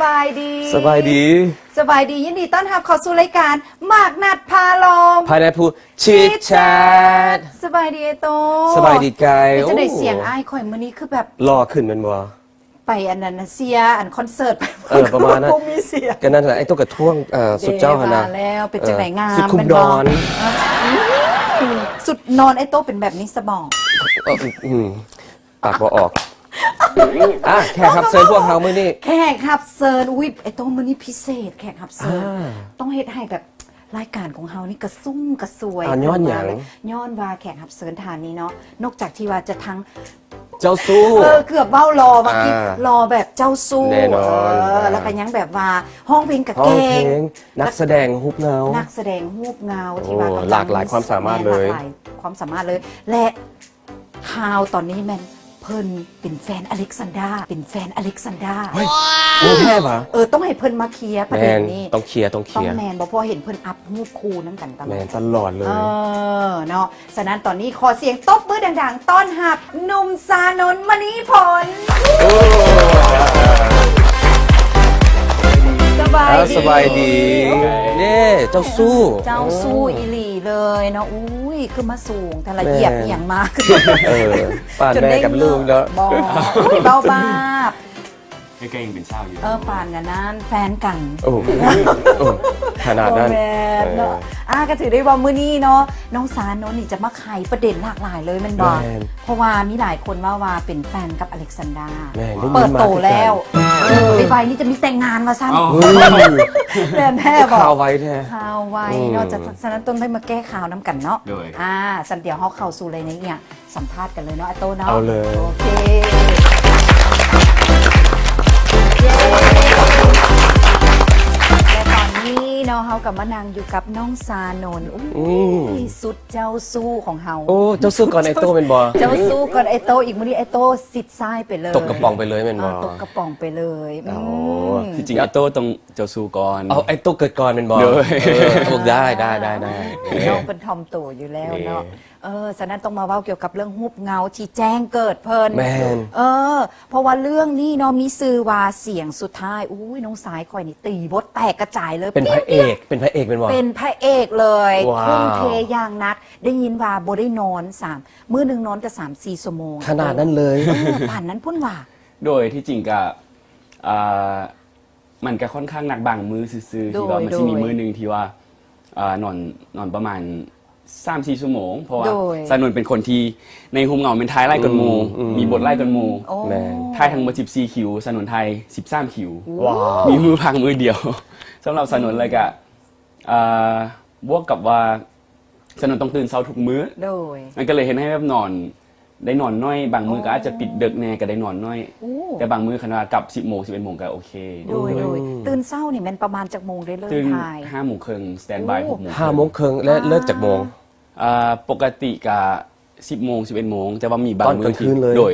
ສະບາຍດີ ສະບາຍດີ ສະບາຍດີ ຍິນດີຕ້ອນຮັບເຂົ້າສູ່ລາຍການໝາກນັດພາລອງ ພາຍໃນຜູ້ Chit Chat ສະບາຍດີອ້າຍໂຕ້ ສະບາຍດີໄກ່ ເປັນຈັ່ງໃດ ໂອ້ ສຽງອ້າຍຂ້ອຍມື້ນີ້ຄືແບບຫຼໍ່ຂຶ້ນແມ່ນບໍ່? ໄປອັນນັ້ນນະ ເຊຍອັນຄອນເສີດ ເອີ ປະມານນັ້ນ ບໍ່ມີສຽງ ກໍນັ້ນແຫຼະ ອ້າຍໂຕ້ກໍທ້ວງ ເອີ ສຸດເຈົ້າຫັ້ນນະ ວ່າແລ້ວ ເປັນຈັ່ງໃດ ເອີ ງາມ ສຸດຄຸມນອນ ແມ່ນບໍ່? ເອີ ອືມ ສຸດນອນອ້າຍໂຕ້ເປັນແບບນີ້ສະບໍ? ເອີ ອືມ ປາກບໍ່ອອກ ອ່ະ ແຂກຮັບເຊີນພວກເຮົາມື້ນີ້ ແຂກຮັບເຊີນ ອຸ້ຍ ອ້າຍໂຕ້ ມື້ນີ້ພິເສດ ແຂກຮັບເຊີນ ອ່າ ຕ້ອງເຮັດໃຫ້ແບບລາຍການຂອງເຮົານີ້ກະຊຸ່ມກະຊວຍ ອ່າ ຍ້ອນຫຍັງ? ຍ້ອນວ່າແຂກຮັບເຊີນທ່ານນີ້ເນາະ ນອກຈາກທີ່ວ່າຈະທັງເຈົ້າຊູ້ ເອີ ເກືອບເວົ້າຫຼໍ່ເມື່ອກີ້ ອ່າ ຫຼໍ່ແບບເຈົ້າຊູ້ ແນ່ນອນ ເອີ ອ່າ ແລ້ວກະຍັງແບບວ່າຮ້ອງເພງກະເກັ່ງ ຮ້ອງເພງ ນັກສະແດງຮູບເງົາ ນັກສະແດງຮູບເງົາ ໂອ້ ທີ່ວ່າກຳລັງຫຼາກຫຼາຍຄວາມສາມາດເລີຍ ແມ່ນ ຫຼາກຫຼາຍຄວາມສາມາດເລີຍ ແລະ ຂ່າວຕອນນີ້ແມ່ນເພິ່ນເປັນແຟນອາເລັກຊານດາ ເປັນແຟນອາເລັກຊານດາ ເຮີ້ຍ ໂອ້ ແທ້ຫວາ? ເອີ ຕ້ອງໃຫ້ເພິ່ນມາເຄຍປະເດັນນີ້ ແມ່ນ ຕ້ອງເຄຍ ຕ້ອງເຄຍ ຕ້ອງແມ່ນບໍ່? ເພາະວ່າເຫັນເພິ່ນອັບຮູບຄູ່ນຳກັນຕະຫຼອດ ແມ່ນ ຕະຫຼອດເລີຍ ເອີ ເນາະ ສະນັ້ນຕອນນີ້ຂໍສຽງຕົບມືດັງໆ ຕ້ອນຮັບໜຸ່ມຊານົນ ມະນີຜົນ ໂອ້ ສະບາຍດີ ເອີ ສະບາຍດີ ເຢ້ ເຈົ້າຊູ້ ເຈົ້າຊູ້ອີ່ຫຼີເລີຍເນາະ ອຸ້ຍ ຄືມາ ສູງ ແຕ່ລະ ແມ່ນ ຢຽບອີ່ຫຍັງມາ ເອີ ປານແມ່ກັບລູກເນາະ ບໍ່ ອຸ້ຍ ເບົາບາບ ແກຍັງເປັນສາວຢູ່ ເອີ ປານນັ້ນ ແຟນກັນ ໂອ້ ໂອ້ ຂະໜາດນັ້ນ ບໍ່ແມ່ນເນາະ ເອີ ອ່າ ກໍຖືໄດ້ວ່າມື້ນີ້ເນາະ ນ້ອງຊານົນນີ້ຈະມາໄຂປະເດັນຫຼາກຫຼາຍເລີຍແມ່ນບໍ່? ແມ່ນ ເພາະວ່າມີຫຼາຍຄົນເວົ້າວ່າເປັນແຟນກັບອາເລັກຊານດາ ແມ່ນ ເປີດໂຕແລ້ວ ໄວໆນີ້ຈະມີແຕ່ງງານວ່າຊັ້ນ ເອີ ແມ່ນແທ້ບໍ່? ຂ່າວໄວແທ້ ຂ່າວໄວເນາະ ອືມ ສະນັ້ນຕ້ອງໄດ້ມາແກ້ຂ່າວນຳກັນເນາະ ໂດຍ ອ່າ ຊັ້ນດຽວເຮົາເຂົ້າສູ່ເລີຍໃນ ສຳພາດກັນເລີຍເນາະ ອາໂຕ້ເນາະ ເອົາເລີຍ ໂອເຄ ເຢ້ ແລະ ຕອນນີ້ເນາະ ເຮົາກໍມານັ່ງຢູ່ກັບນ້ອງຊານົນ ອຸ້ຍ ອືມ ສຸດເຈົ້າຊູ້ຂອງເຮົາ ໂອ້ ເຈົ້າຊູ້ກ່ອນອາໂຕ້ແມ່ນບໍ່? ເຈົ້າຊູ້ກ່ອນອາໂຕ້ອີກ ມື້ນີ້ອາໂຕ້ຊິດຊ້າຍໄປເລີຍ ຕົກກະປ໋ອງໄປເລີຍແມ່ນບໍ່? ເອີ ຕົກກະປ໋ອງໄປເລີຍ ອໍ ອືມ ທີ່ຈິງອາໂຕ້ຕ້ອງເຈົ້າຊູ້ກ່ອນ ເອົາ ອາໂຕ້ເກີດກ່ອນແມ່ນບໍ່? ໂດຍ ເອີ ໂອ້ ໄດ້ ໄດ້ ໄດ້ ນ້ອງເພິ່ນຖ່ອມໂຕຢູ່ແລ້ວເນາະ ນີ້ ເອີ ສະນັ້ນຕ້ອງມາເວົ້າກ່ຽວກັບເລື່ອງຮູບເງົາທີ່ແຈ້ງເກີດເພິ່ນ ແມ່ນ ເອີ ເພາະວ່າເລື່ອງນີ້ເນາະ ມີຊື່ວ່າສຽງສຸດທ້າຍ ອຸ້ຍ ນ້ອງຊາຍຂ້ອຍນີ້ຕີບົດແຕກກະຈາຍເລີຍ ເປັນພະເອກ ເປັນພະເອກແມ່ນບໍ່? ເປັນພະເອກເລີຍ ວ້າວ ທຸ່ມເທຢ່າງໜັກ ໄດ້ຍິນວ່າບໍ່ໄດ້ນອນ ສາມ ມື້ໜຶ່ງນອນກະສາມສີ່ຊົ່ວໂມງ ຂະໜາດນັ້ນເລີຍ ເອີ ປານນັ້ນພຸ້ນຫວາ? ໂດຍ ທີ່ຈິງກະ ອ່າ ມັນກະຂ້ອນຂ້າງໜັກບາງມື້ຊື່ໆ ໂດຍ ທີ່ວ່າມັນຊິມີ ໂດຍ ມື້ໜຶ່ງທີ່ວ່າ ອ່າ ນອນ ນອນປະມານສາມສີ່ຊົ່ວໂມງ ເພາະວ່າ ໂດຍ ຊານົນເປັນຄົນທີ່ໃນຮູບເງົາແມ່ນຖ່າຍຫຼາຍກວ່າໝູ່ ອືມ ອືມ ມີບົດຫຼາຍກວ່າໝູ່ ໂອ້ ແມ່ນ ຖ່າຍທັງໝົດສິບສີ່ຄິວ ຊານົນຖ່າຍສິບສາມຄິວ ວ້າວ ມີມື້ພັກມື້ດຽວ ສຳລັບຊານົນ ແລ້ວກະ ອ່າ ບວກກັບວ່າ ຊານົນຕ້ອງຕື່ນເຊົ້າທຸກມື້ ໂດຍ ມັນກໍເລີຍເຮັດໃຫ້ແບບນອນ ໄດ້ນອນໜ້ອຍ ບາງມື້ກໍອາດຈະປິດເດິກແດ່ ກໍໄດ້ນອນໜ້ອຍ ໂອ້ ແຕ່ບາງມື້ຄັນວ່າກັບສິບໂມງ ສິບເອັດໂມງກໍໂອເຄ ໂດຍ ໂດຍ ຕື່ນເຊົ້ານີ້ແມ່ນປະມານຈັກໂມງໄດ້ເລີ່ມຖ່າຍ? ຫ້າໂມງເຄິ່ງ ສະແຕນບາຍ ໂອ້ ຫົກໂມງເຄິ່ງ ຫ້າໂມງເຄິ່ງ ແລະ ອ່າ ເລີກຈັກໂມງ? ອ່າ ປົກກະຕິກະສິບໂມງ ສິບເອັດໂມງ ແຕ່ວ່າມີບາງມື້ທີ່ ຕອນກາງຄືນເລີຍ ໂດຍ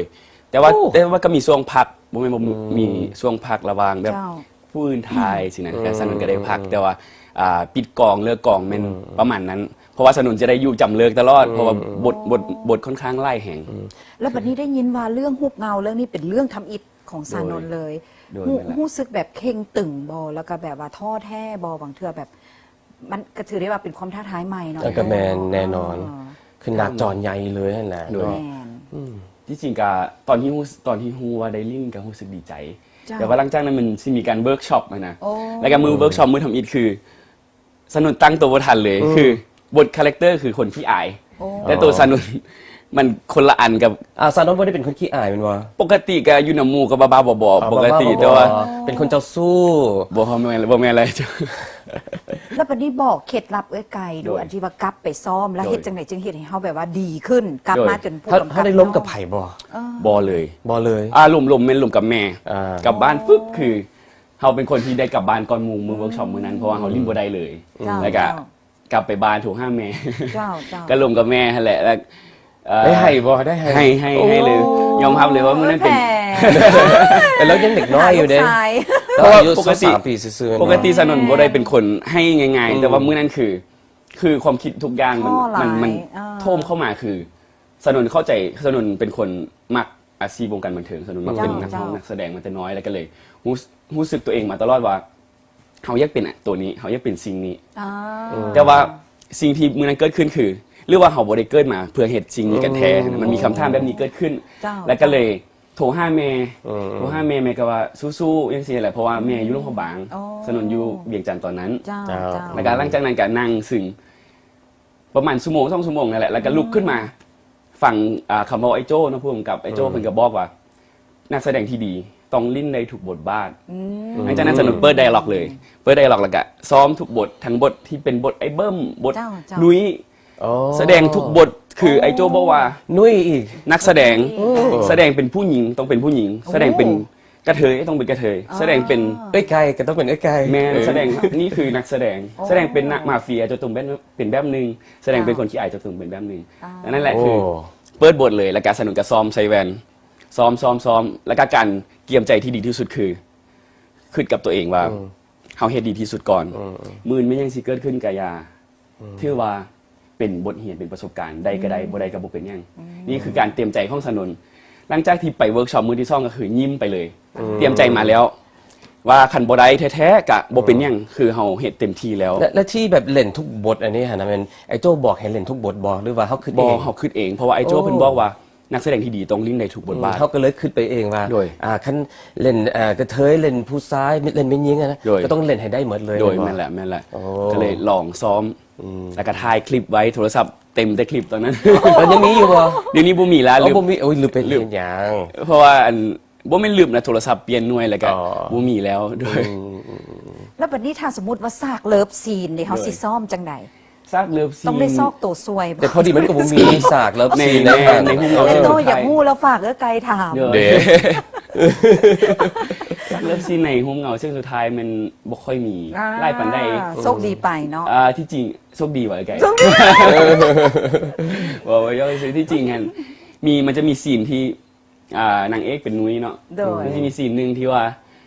ແຕ່ວ່າ ໂອ້ ແຕ່ວ່າກໍມີຊ່ວງພັກ ບໍ່ແມ່ນບໍ່ມີ ອືມ ມີຊ່ວງພັກລະຫວ່າງແບບ ເຈົ້າ ຜູ້ອື່ນຖ່າຍ ອືມ ຊີ້ນະ ອືມ ແຕ່ຊານົນກໍໄດ້ພັກ ອືມ ແຕ່ວ່າ ອ່າ ປິດກອງ ເລີກກອງແມ່ນ ອືມ ປະມານນັ້ນ ເພາະວ່າຊານົນຈະໄດ້ຢູ່ຈຳເລີກຕະຫຼອດ ອືມ ເພາະວ່າບົດ ອືມ ບົດ ບົດຂ້ອນຂ້າງຫຼາຍແຮງ ອືມ ແລ້ວບັດນີ້ໄດ້ຍິນວ່າເລື່ອງຮູບເງົາເລື່ອງນີ້ເປັນເລື່ອງທຳອິດຂອງຊານົນເລີຍ ໂດຍ ໂດຍ ຮູ້ ແມ່ນລະ ຮູ້ສຶກແບບເຄັ່ງຕຶງບໍ່? ແລ້ວກໍແບບວ່າທໍ້ແທ້ບໍ່? ບາງເທື່ອແບບ ມັນກໍຖືໄດ້ວ່າເປັນຄວາມທ້າທາຍໃໝ່ເນາະ ເອີ ກໍແມ່ນ ເນາະ ແນ່ນອນ ເອີ ຂຶ້ນໜ້າຈໍໃຫຍ່ເລີຍຫັ້ນແຫຼະ ໂດຍ ເນາະ ແມ່ນ ອືມ ທີ່ຈິງກະຕອນທີ່ຮູ້ ຕອນທີ່ຮູ້ວ່າໄດ້ຫຼິ້ນກໍຮູ້ສຶກດີໃຈ ເຈົ້າ ແຕ່ວ່າຫຼັງຈາກນັ້ນມັນຊິມີການເວີກຊັອບຫັ້ນນະ ໂອ້ ແລ້ວກໍມື້ເວີກຊັອບມື້ທຳອິດຄື ຊານົນຕັ້ງໂຕບໍ່ທັນເລີຍ ອືມ ຄືບົດຄາແຣັກເຕີຄືຄົນຂີ້ອາຍ ໂອ້ ແຕ່ໂຕຊານົນມັນຄົນລະອັນກັບ ອ່າ ຊານົນບໍ່ໄດ້ເປັນຄົນຂີ້ອາຍແມ່ນບໍ່? ປົກກະຕິກໍຢູ່ນຳໝູ່ກໍບ້າໆ ບໍ່ໆ ອໍ ປົກກະຕິ ແຕ່ວ່າເປັນຄົນເຈົ້າຊູ້ ບໍ່ແມ່ນ ບໍ່ແມ່ນແລ້ວ ແລ້ວບັດນີ້ບອກເຄັດລັບເອື້ອຍໄກ່ດູ ໂດຍ ອັນທີ່ວ່າກັບໄປຊ້ອມ ແລ້ວເຮັດຈັ່ງໃດຈຶ່ງເຮັດໃຫ້ເຮົາແບບວ່າດີຂຶ້ນ ກັບມາຈົນຜູ້ກຳກັບ ເຮົາ ເຮົາໄດ້ລົມກັບໃຜບໍ່? ເອີ ບໍ່ເລີຍ ບໍ່ເລີຍ ອາ ລົມໆ ແມ່ນລົມກັບແມ່ ອ່າ ກັບບ້ານປຶບ ຄື ເຮົາເປັນຄົນທີ່ໄດ້ກັບບ້ານກ່ອນໝູ່ ມື້ເວີກຊັອບມື້ນັ້ນ ເພາະວ່າເຮົາຫຼິ້ນບໍ່ໄດ້ເລີຍ ອືມ ເຈົ້າ ແລ້ວກະ ເຈົ້າ ກັບໄປບ້ານໂທຫາແມ່ ເຈົ້າ ເຈົ້າ ກໍລົມກັບແມ່ຫັ້ນແຫຼະ ແລ້ວ ເອີ ໄດ້ໄຫ້ບໍ່? ໄດ້ໄຫ້ ໄຫ້ ໄຫ້ ໂອ້ ໄຫ້ເລີຍ ຍອມຮັບເລີຍວ່າມື້ນັ້ນເປັນ ເອີ ແຕ່ລາວຍັງເດັກນ້ອຍຢູ່ເດ້ ຫາລູກຊາຍ ເພາະວ່າອາຍຸ ປະກະຕິ ຊາວສາມປີຊື່ໆ ເນາະ ປະກະຕິຊານົນບໍ່ໄດ້ເປັນຄົນໄຫ້ງ່າຍໆ ອືມ ແຕ່ວ່າມື້ນັ້ນຄື ຄືຄວາມຄິດທຸກຢ່າງມັນ ມັນ ມັນ ເອີ ໂຖມເຂົ້າມາ ຄື ຊານົນເຂົ້າໃຈ ຊານົນເປັນຄົນມັກອາຊີບວົງການບັນເທີງ ຊານົນມັກເປັນ ເຈົ້າ ນັກຮ້ອງ ເຈົ້າ ນັກສະແດງມາແຕ່ນ້ອຍ ແລ້ວກໍເລີຍ ຮູ້ ຮູ້ສຶກຕົວເອງມາຕະຫຼອດວ່າ ເຮົາຢາກເປັນໂຕນີ້ ເຮົາຢາກເປັນສິ່ງນີ້. ອາ ເອີ ແຕ່ວ່າສິ່ງທີ່ມື້ນັ້ນເກີດຂຶ້ນຄື ຫຼືວ່າເຮົາບໍ່ໄດ້ເກີດມາເພື່ອເຮັດສິ່ງນີ້ກັນແທ້ ອືມ ນະ ມັນມີຄຳຖາມແບບນີ້ເກີດຂຶ້ນ ເຈົ້າ ແລ້ວກໍເລີຍໂທຫາແມ່ ເອີ ໂທຫາແມ່ ແມ່ກໍວ່າສູ້ໆ ຈັ່ງຊີ້ແຫຼະ ເພາະວ່າແມ່ຢູ່ຫຼວງພະບາງ ອໍ ສະໜົນຢູ່ວຽງຈັນຕອນນັ້ນ ເຈົ້າ ເຈົ້າ ເຈົ້າ ແລ້ວກໍຫຼັງຈາກນັ້ນກໍນັ່ງຊຶມປະມານຊົ່ວໂມງ ສອງຊົ່ວໂມງນັ້ນແຫຼະ ແລ້ວກໍລຸກຂຶ້ນມາ ອືມ ຟັງ ອ່າ ຄຳເວົ້າອ້າຍໂຈ້ເນາະ ຜູ້ກຳກັບ ອ້າຍໂຈ້ ເອີ ເພິ່ນກໍບອກວ່າ ນັກສະແດງທີ່ດີຕ້ອງຫຼິ້ນໄດ້ທຸກບົດບາດ ອືມ ຫຼັງຈາກນັ້ນສະໜຸນເປີດໄດອະລັອກເລີຍ ເປີດໄດອະລັອກ ແລ້ວກະຊ້ອມທຸກບົດ ທັງບົດທີ່ເປັນບົດອ້າຍເບິ່ມ ບົດ ເຈົ້າ ເຈົ້າ ນຸ້ຍ ອໍ ສະແດງທຸກບົດ ຄື ອໍ ອ້າຍໂຈ້ບອກວ່າ ນຸ້ຍອີກ ນັກສະແດງ ໂອ້ ສະແດງເປັນຜູ້ຍິງ ຕ້ອງເປັນຜູ້ຍິງ ໂອ້ ສະແດງເປັນກະເທີຍ ຕ້ອງເປັນກະເທີຍ ອໍ ສະແດງເປັນ ເອື້ອຍໄກ່ ກໍຕ້ອງເປັນເອື້ອຍໄກ່ ແມ່ນ ເອີ ສະແດງ ນີ້ຄືນັກສະແດງ ອໍ ສະແດງເປັນນັກມາເຟຍ ເຈົ້າຕ້ອງເປັນ ເປັນແບບໜຶ່ງ ສະແດງເປັນ ອ່າ ຄົນຂີ້ອາຍ ເຈົ້າຕ້ອງເປັນແບບໜຶ່ງ ອ່າ ອັນນັ້ນແຫຼະ ໂອ້ ຄືເປີດບົດເລີຍ ແລ້ວກະສະໜຸນກໍຊ້ອມໃສ່ແວ່ນ ຊ້ອມ ຊ້ອມ ຊ້ອມ ແລ້ວກໍການກຽມໃຈທີ່ດີທີ່ສຸດຄື ຄິດກັບຕົວເອງວ່າ ອືມ ເຮົາເຮັດດີທີ່ສຸດກ່ອນ ອືມ ມື້ອື່ນແມ່ນຫຍັງຊິເກີດຂຶ້ນກໍຢ່າ ອືມ ຖືວ່າເປັນບົດຮຽນ ເປັນປະສົບການ ໄດ້ກໍໄດ້ ອືມ ບໍ່ໄດ້ກໍບໍ່ເປັນຫຍັງ ອືມ ນີ້ຄືການຕຽມໃຈຂອງສະໜຸນ ຫຼັງຈາກທີ່ໄປເວີກຊັອບມື້ທີສອງ ກໍຄືຍິ້ມໄປເລີຍ ອືມ ຕຽມໃຈມາແລ້ວ ວ່າຄັນບໍ່ໄດ້ແທ້ໆ ກະບໍ່ເປັນຫຍັງ ອືມ ຄືເຮົາເຮັດເຕັມທີ່ແລ້ວ ແລະ ແລະທີ່ແບບຫຼິ້ນທຸກບົດອັນນີ້ຫັ້ນນະ ແມ່ນອ້າຍໂຈ້ບອກໃຫ້ຫຼິ້ນທຸກບົດບໍ່ ຫຼືວ່າເຮົາຄິດເອງ? ບໍ່ ເຮົາຄິດເອງ ເພາະວ່າອ້າຍໂຈ້ ອໍ ເພິ່ນບອກວ່າ ນັກສະແດງທີ່ດີຕ້ອງຫຼິ້ນໄດ້ທຸກບົດບາດ ອືມ ເຮົາກໍເລີຍຄິດໄປເອງວ່າ ໂດຍ ອ່າ ຄັນຫຼິ້ນ ອ່າ ກະເທີຍ ຫຼິ້ນຜູ້ຊາຍ ເລ່ນແມ່ຍິງຫັ້ນນະ ໂດຍ ກໍຕ້ອງຫຼິ້ນໃຫ້ໄດ້ໝົດເລີຍ ໂດຍ ແມ່ນບໍ່? ແມ່ນແຫຼະ ແມ່ນແຫຼະ ອໍ ກໍເລີຍລອງຊ້ອມ ອືມ ແລ້ວກໍຖ່າຍຄລິບໄວ້ ໂທລະສັບເຕັມແຕ່ຄລິບຕອນນັ້ນ ແລ້ວຍັງມີຢູ່ບໍ່? ດຽວນີ້ບໍ່ມີແລ້ວ ອໍ ລືມ ບໍ່ມີ ໂອ້ຍ ລືມໄປເຮັດຫຍັງ? ເພາະວ່າອັນ ບໍ່ແມ່ນລືມນະ ໂທລະສັບປ່ຽນໜ່ວຍ ແລ້ວກໍ ອໍ ບໍ່ມີແລ້ວ ໂດຍ ອືມ ອືມ ອືມ ແລ້ວບັດນີ້ຖ້າສົມມຸດວ່າສາກເລີບຊີນເດ ເຮົາ ໂດຍ ຊິຊ້ອມຈັ່ງໃດ? ສາກເລີບຊີນ ຕ້ອງໄດ້ຊອກໂຕຊ່ວຍບໍ່? ແຕ່ພໍດີມັນກໍບໍ່ມີສາກເລີບຊີນໃນ ໃນຮູບເຫງົາ ເອີ ເຈົ້າຢາກຮູ້ແລ້ວ ຝາກເອື້ອຍໄກ່ຖາມ ໂດຍ ເດ້ ສາກເລີບຊີນໃນຮູບເຫງົາເຊິ່ງສຸດທ້າຍມັນບໍ່ຄ່ອຍມີ ອ່າ ຫຼາຍປານໃດ ໂຊກດີໄປເນາະ ອ່າ ທີ່ຈິງ ໂຊກດີຫວາເອື້ອຍໄກ່? ໂຊກດີ ເວົ້າ ເວົ້າຊື່ໆ ທີ່ຈິງຫັ້ນ ມີ ມັນຈະມີຊີນທີ່ ອ່າ ນາງເອກເປັນນຸ້ຍເນາະ ໂດຍ ມັນຈະມີຊີນໜຶ່ງທີ່ວ່າ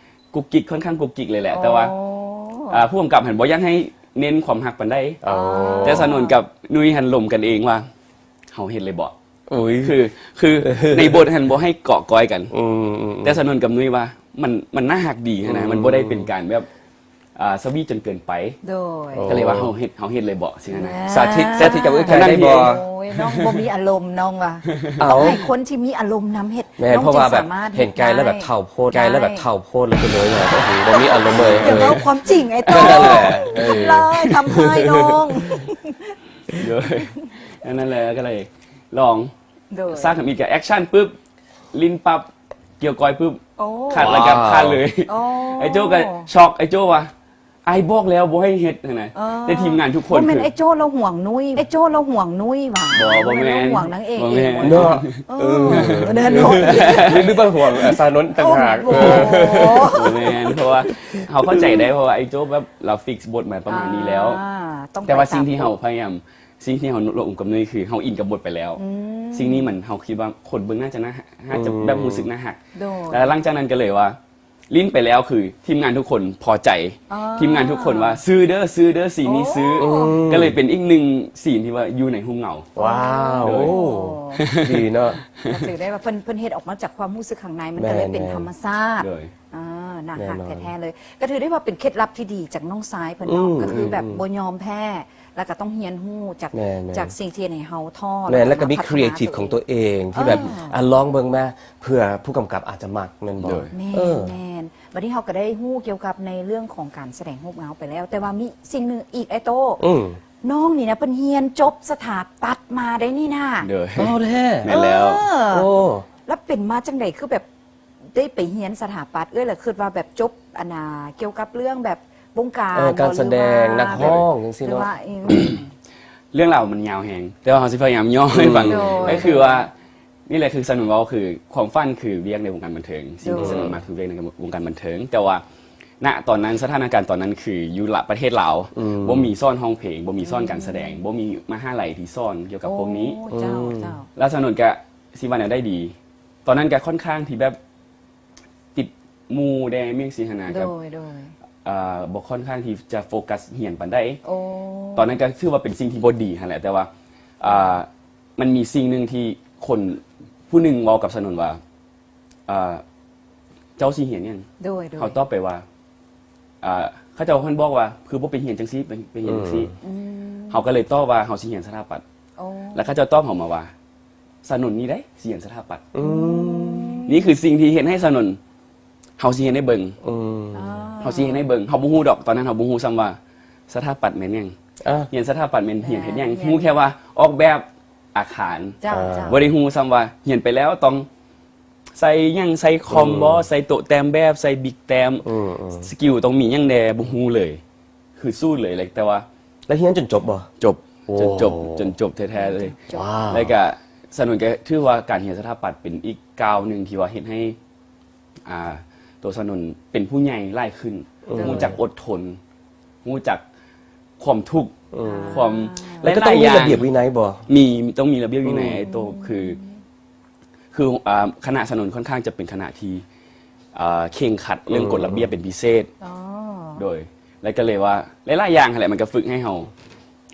ກຸກກິກ ຄ່ອນຂ້າງກຸກກິກເລີຍແຫຼະ ອໍ ແຕ່ວ່າ ອ່າ ຜູ້ກຳກັບຫັ້ນບໍ່ຢາກໃຫ້ເນັ້ນຄວາມຮັກປານໃດ ອໍ ແຕ່ສະໜຸນກັບນຸ້ຍຫັ້ນລົມກັນເອງວ່າ ເຮົາເຮັດເລີຍເບາະ ໂອ້ຍ ຄື ຄືໃນບົດຫັ້ນບໍ່ໃຫ້ເກາະກ້ອຍກັນ ອືມ ອືມ ແຕ່ສະໜຸນກັບນຸ້ຍວ່າ ມັນ ມັນໜ້າຮັກດີຫັ້ນນະ ອືມ ມັນບໍ່ໄດ້ເປັນການແບບ ອ່າ ສະຫວີດຈົນເກີນໄປ ໂດຍ ກໍເລີຍວ່າ ໂອ້ ເຮົາເຮັດ ເຮົາເຮັດເລີຍເບາະ ຊີ້ນະ ສາທິດ ສາທິດກັບເອື້ອຍໄກ່ໄດ້ບໍ່? ໂອ້ຍ ນ້ອງບໍ່ມີອາລົມ ນ້ອງວ່າ ເອົ້າ ຕ້ອງໃຫ້ຄົນທີ່ມີອາລົມນຳເຮັດ ແມ່ນ ນ້ອງ ເພາະວ່າແບບ ຈຶ່ງສາມາດເຫັນໄກ່ແລ້ວແບບເຖົ້າໂພດ ເຮັດໄດ້ ໄກ່ແລ້ວແບບເຖົ້າໂພດ ແລ້ວກໍເລີຍວ່າ ໂອ້ໂຫ ບໍ່ມີອາລົມເລີຍ ຢ່າເວົ້າຄວາມຈິງໄອ້ໂຕ້ ເອີ ທຳລາຍ ທຳຮ້າຍນ້ອງ ໂດຍ ອັນນັ້ນແຫຼະ ກໍເລີຍລອງ ໂດຍ ສາກທຳອິດກໍແອັກຊັນປຶບ ຫຼິ້ນປັບ ກ່ຽວກ້ອຍປຶບ ໂອ້ ຄັດ ແລ້ວກໍຄັດເລີຍ ໂອ້ ໄອ້ໂຈ້ກໍຊັອກ ໄອ້ໂຈ້ວ່າ ອ້າຍບອກແລ້ວບໍ່ໃຫ້ເຮັດຫັ້ນນະ ເອີ ແຕ່ທີມງານທຸກຄົນ ບໍ່ແມ່ນ ຄື ໄອ້ໂຈ້ລາວຫວງນຸ້ຍ ໄອ້ໂຈ້ລາວຫວງນຸ້ຍຫວາ ບໍ່ ບໍ່ແມ່ນ ລາວຫວງນາງເອກ ບໍ່ແມ່ນ ເນາະ ເອີ ເອີ ແນ່ນອນ ຫຼືວ່າຫວງ ອາ ຊານົນຕ່າງຫາກ ໂອ້ໂຫ ເອີ ບໍ່ແມ່ນ ເພາະວ່າເຮົາເຂົ້າໃຈໄດ້ ເພາະວ່າໄອ້ໂຈ້ແບບລາວຟິກບົດມາປະມານນີ້ແລ້ວ ອ່າ ແຕ່ວ່າສິ່ງທີ່ເຮົາພະຍາຍາມ ສິ່ງທີ່ເຮົາລົມກັບນຸ້ຍຄືເຮົາອິນກັບບົດໄປແລ້ວ ອືມ ສິ່ງນີ້ມັນ ເຮົາຄິດວ່າຄົນເບິ່ງໜ້າຈະໜ້າ ໜ້າຈະ ອືມ ແບບຮູ້ສຶກໜ້າຮັກ ໂດຍ ແລ້ວຫຼັງຈາກນັ້ນກໍເລີຍວ່າ ຫຼິ້ນໄປແລ້ວຄືທີມງານທຸກຄົນພໍໃຈ ອໍ ທີມງານທຸກຄົນວ່າ ຊື້ເດີ ຊື້ເດີ ຊີນນີ້ຊື້ ໂອ້ ກໍເລີຍເປັນອີກໜຶ່ງຊີນທີ່ວ່າຢູ່ໃນຮູບເຫງົາ ວ້າວ ໂດຍ ໂອ້ ດີເນາະ ກໍຖືໄດ້ວ່າເພິ່ນ ເພິ່ນເຮັດອອກມາຈາກຄວາມຮູ້ສຶກຂ້າງໃນ ມັນກໍເລີຍເປັນ ແມ່ນໆ ທຳມະຊາດ ໂດຍ ອ່າ ໜ້າຮັກແທ້ໆເລີຍ ແນ່ນອນ ກໍຖືໄດ້ວ່າເປັນເຄັດລັບທີ່ດີຈາກນ້ອງຊາຍເພິ່ນເນາະ ອືມ ກໍຄືແບບ ອືມ ບໍ່ຍອມແພ້ ແລ້ວກໍຕ້ອງຮຽນຮູ້ຈາກ ແມ່ນໆ ຈາກສິ່ງທີ່ເຮັດໃຫ້ເຮົາທໍ້ ແມ່ນ ແລ້ວກໍມີ ແລ້ວກໍພັດທະນາ creative ຕົວເອງ ຂອງຕົວເອງ ທີ່ແບບ ອ່າ ອາ ລອງເບິ່ງມາ ເພື່ອຜູ້ກຳກັບອາດຈະມັກແມ່ນບໍ່? ໂດຍ ແມ່ນ ເອີ ແມ່ນ ບັດນີ້ເຮົາກໍໄດ້ຮູ້ກ່ຽວກັບໃນເລື່ອງຂອງການສະແດງຮູບເງົາໄປແລ້ວ ແຕ່ວ່າມີສິ່ງໜຶ່ງອີກ ອ້າຍໂຕ້ ອືມ ນ້ອງນີ້ນະ ເພິ່ນຮຽນຈົບສະຖາປັດມາໄດ໋ນີ້ນະ ໂດຍ ອໍ ແທ້ ແມ່ນແລ້ວ ເອີ ໂອ້ ແລ້ວເປັນມາຈັ່ງໃດ ຄືແບບ ໄດ້ໄປຮຽນສະຖາປັດ ເອື້ອຍລະຄິດວ່າແບບຈົບ ອັນນ່າ ກ່ຽວກັບເລື່ອງແບບວົງການ ເອີ ການສະແດງ ບໍ່ ຫຼືວ່າ ນັກຮ້ອງ ແບບ ຈັ່ງຊີ້ເນາະ ຫຼືວ່າ ເອີ ເລື່ອງລາວມັນຍາວແຮງ ແຕ່ວ່າເຮົາຊິພະຍາຍາມຫຍໍ້ໃຫ້ຟັງ ໂດຍ ກໍຄືວ່າ ນີ້ແຫຼະ ຄືສະໜຸນເວົ້າ ຄືຄວາມຝັນຄືວຽກໃນວົງການບັນເທີງ ໂດຍ ສິ່ງທີ່ສະໜຸນມັກຄືວຽກໃນວົງການບັນເທີງ ແຕ່ວ່າ ນະ ຕອນນັ້ນ ສະຖານະການຕອນນັ້ນ ຄືຢູ່ລະ ປະເທດລາວ ອືມ ບໍ່ມີສອນຮ້ອງເພງ ບໍ່ມີສອນການສະແດງ ອືມ ບໍ່ມີມະຫາໄລທີ່ສອນກ່ຽວກັບພວກນີ້ ໂອ້ ເຈົ້າ ອືມ ເຈົ້າ ແລ້ວສະໜຸນກະຊິວ່າແນວໃດດີ ຕອນນັ້ນກະຄ່ອນຂ້າງທີ່ແບບ ຕິດໝູ່ແດ່ ແມ່ນຈັ່ງຊີ້ຫັ້ນນະ ໂດຍ ກໍ ໂດຍ ອ່າ ບໍ່ຄ່ອນຂ້າງທີ່ຈະໂຟກັສຮຽນປານໃດ ໂອ້ ຕອນນັ້ນກໍຖືວ່າເປັນສິ່ງທີ່ບໍ່ດີຫັ້ນແຫຼະ ແຕ່ວ່າ ອ່າ ມັນມີສິ່ງໜຶ່ງທີ່ຄົນຜູ້ໜຶ່ງເວົ້າກັບສະໜຸນວ່າ ອ່າ ເຈົ້າຊິຮຽນຫຍັງ? ໂດຍ ໂດຍ ເຮົາຕອບໄປວ່າ ອ່າ ເຂົາເຈົ້າຫັ້ນບອກວ່າ ຄືບໍ່ໄປຮຽນຈັ່ງຊີ້ ໄປ ໄປຮຽນຈັ່ງຊີ້. ອືມ ອືມ ເຮົາກໍເລີຍຕອບວ່າ ເຮົາຊິຮຽນສະຖາປັດ. ໂອ້ ແລ້ວເຂົາເຈົ້າຕອບເຮົາມາວ່າ ສະໜົນນີ້ໄດ໋ ຊິຮຽນສະຖາປັດ. ອືມ ນີ້ຄືສິ່ງທີ່ເຮັດໃຫ້ສະໜົນ ເຮົາຊິຮຽນໃຫ້ເບິ່ງ. ອືມ ອ່າ ເຮົາຊິຮຽນໃຫ້ເບິ່ງ. ເຮົາບໍ່ຮູ້ດອກ ຕອນນັ້ນເຮົາບໍ່ຮູ້ຊ້ຳວ່າສະຖາປັດແມ່ນຫຍັງ. ອ່າ ຮຽນສະຖາປັດແມ່ນຮຽນເຮັດຫຍັງ? ແມ່ນ ຮູ້ແຄ່ວ່າອອກແບບອາຄານ. ເຈົ້າ ອ່າ ເຈົ້າ ບໍ່ໄດ້ຮູ້ຊ້ຳວ່າຮຽນໄປແລ້ວຕ້ອງໃສ່ຫຍັງ ໃສ່ຄອມບໍ່ ອືມ ໃສ່ໂຕະແຕ້ມແບບ ໃສ່ບິກແຕ້ມ. ອືມ ອືມ ສະກິວຕ້ອງມີຫຍັງແດ່ ບໍ່ຮູ້ເລີຍ. ຄືສູດເລີຍ ແລ້ວແຕ່ວ່າ ແລ້ວຮຽນຈົນຈົບບໍ່? ຈົບ. ໂອ້ ຈົນຈົບ ຈົນຈົບແທ້ໆເລີຍ. ຈົບ ວ້າວ ແລ້ວກະສະໜົນກະຖືວ່າການຮຽນສະຖາປັດເປັນອີກກ້າວໜຶ່ງທີ່ວ່າເຮັດໃຫ້ ອ່າ ໂຕສະໜົນເປັນຜູ້ໃຫຍ່ຫຼາຍຂຶ້ນ. ອືມ ຮູ້ຈັກອົດທົນ ຮູ້ຈັກຄວາມທຸກ ອືມ ຄວາມ ແລ້ວກໍຕ້ອງມີລະບຽບວິໄນບໍ່? ມີ ຕ້ອງມີລະບຽບວິໄນ. ອືມ ໂຕຄື ຄື ອ່າ ຄະນະສະໜົນຄ່ອນຂ້າງຈະເປັນຄະນະທີ່ ອ່າ ເຄັ່ງຄັດເລື່ອງ ອືມ ກົດລະບຽບເປັນພິເສດ. ອໍ ໂດຍ ແລ້ວກໍເລີຍວ່າຫຼາຍໆຢ່າງຫັ້ນແຫຼະ ມັນກໍຝຶກໃຫ້ເຮົາ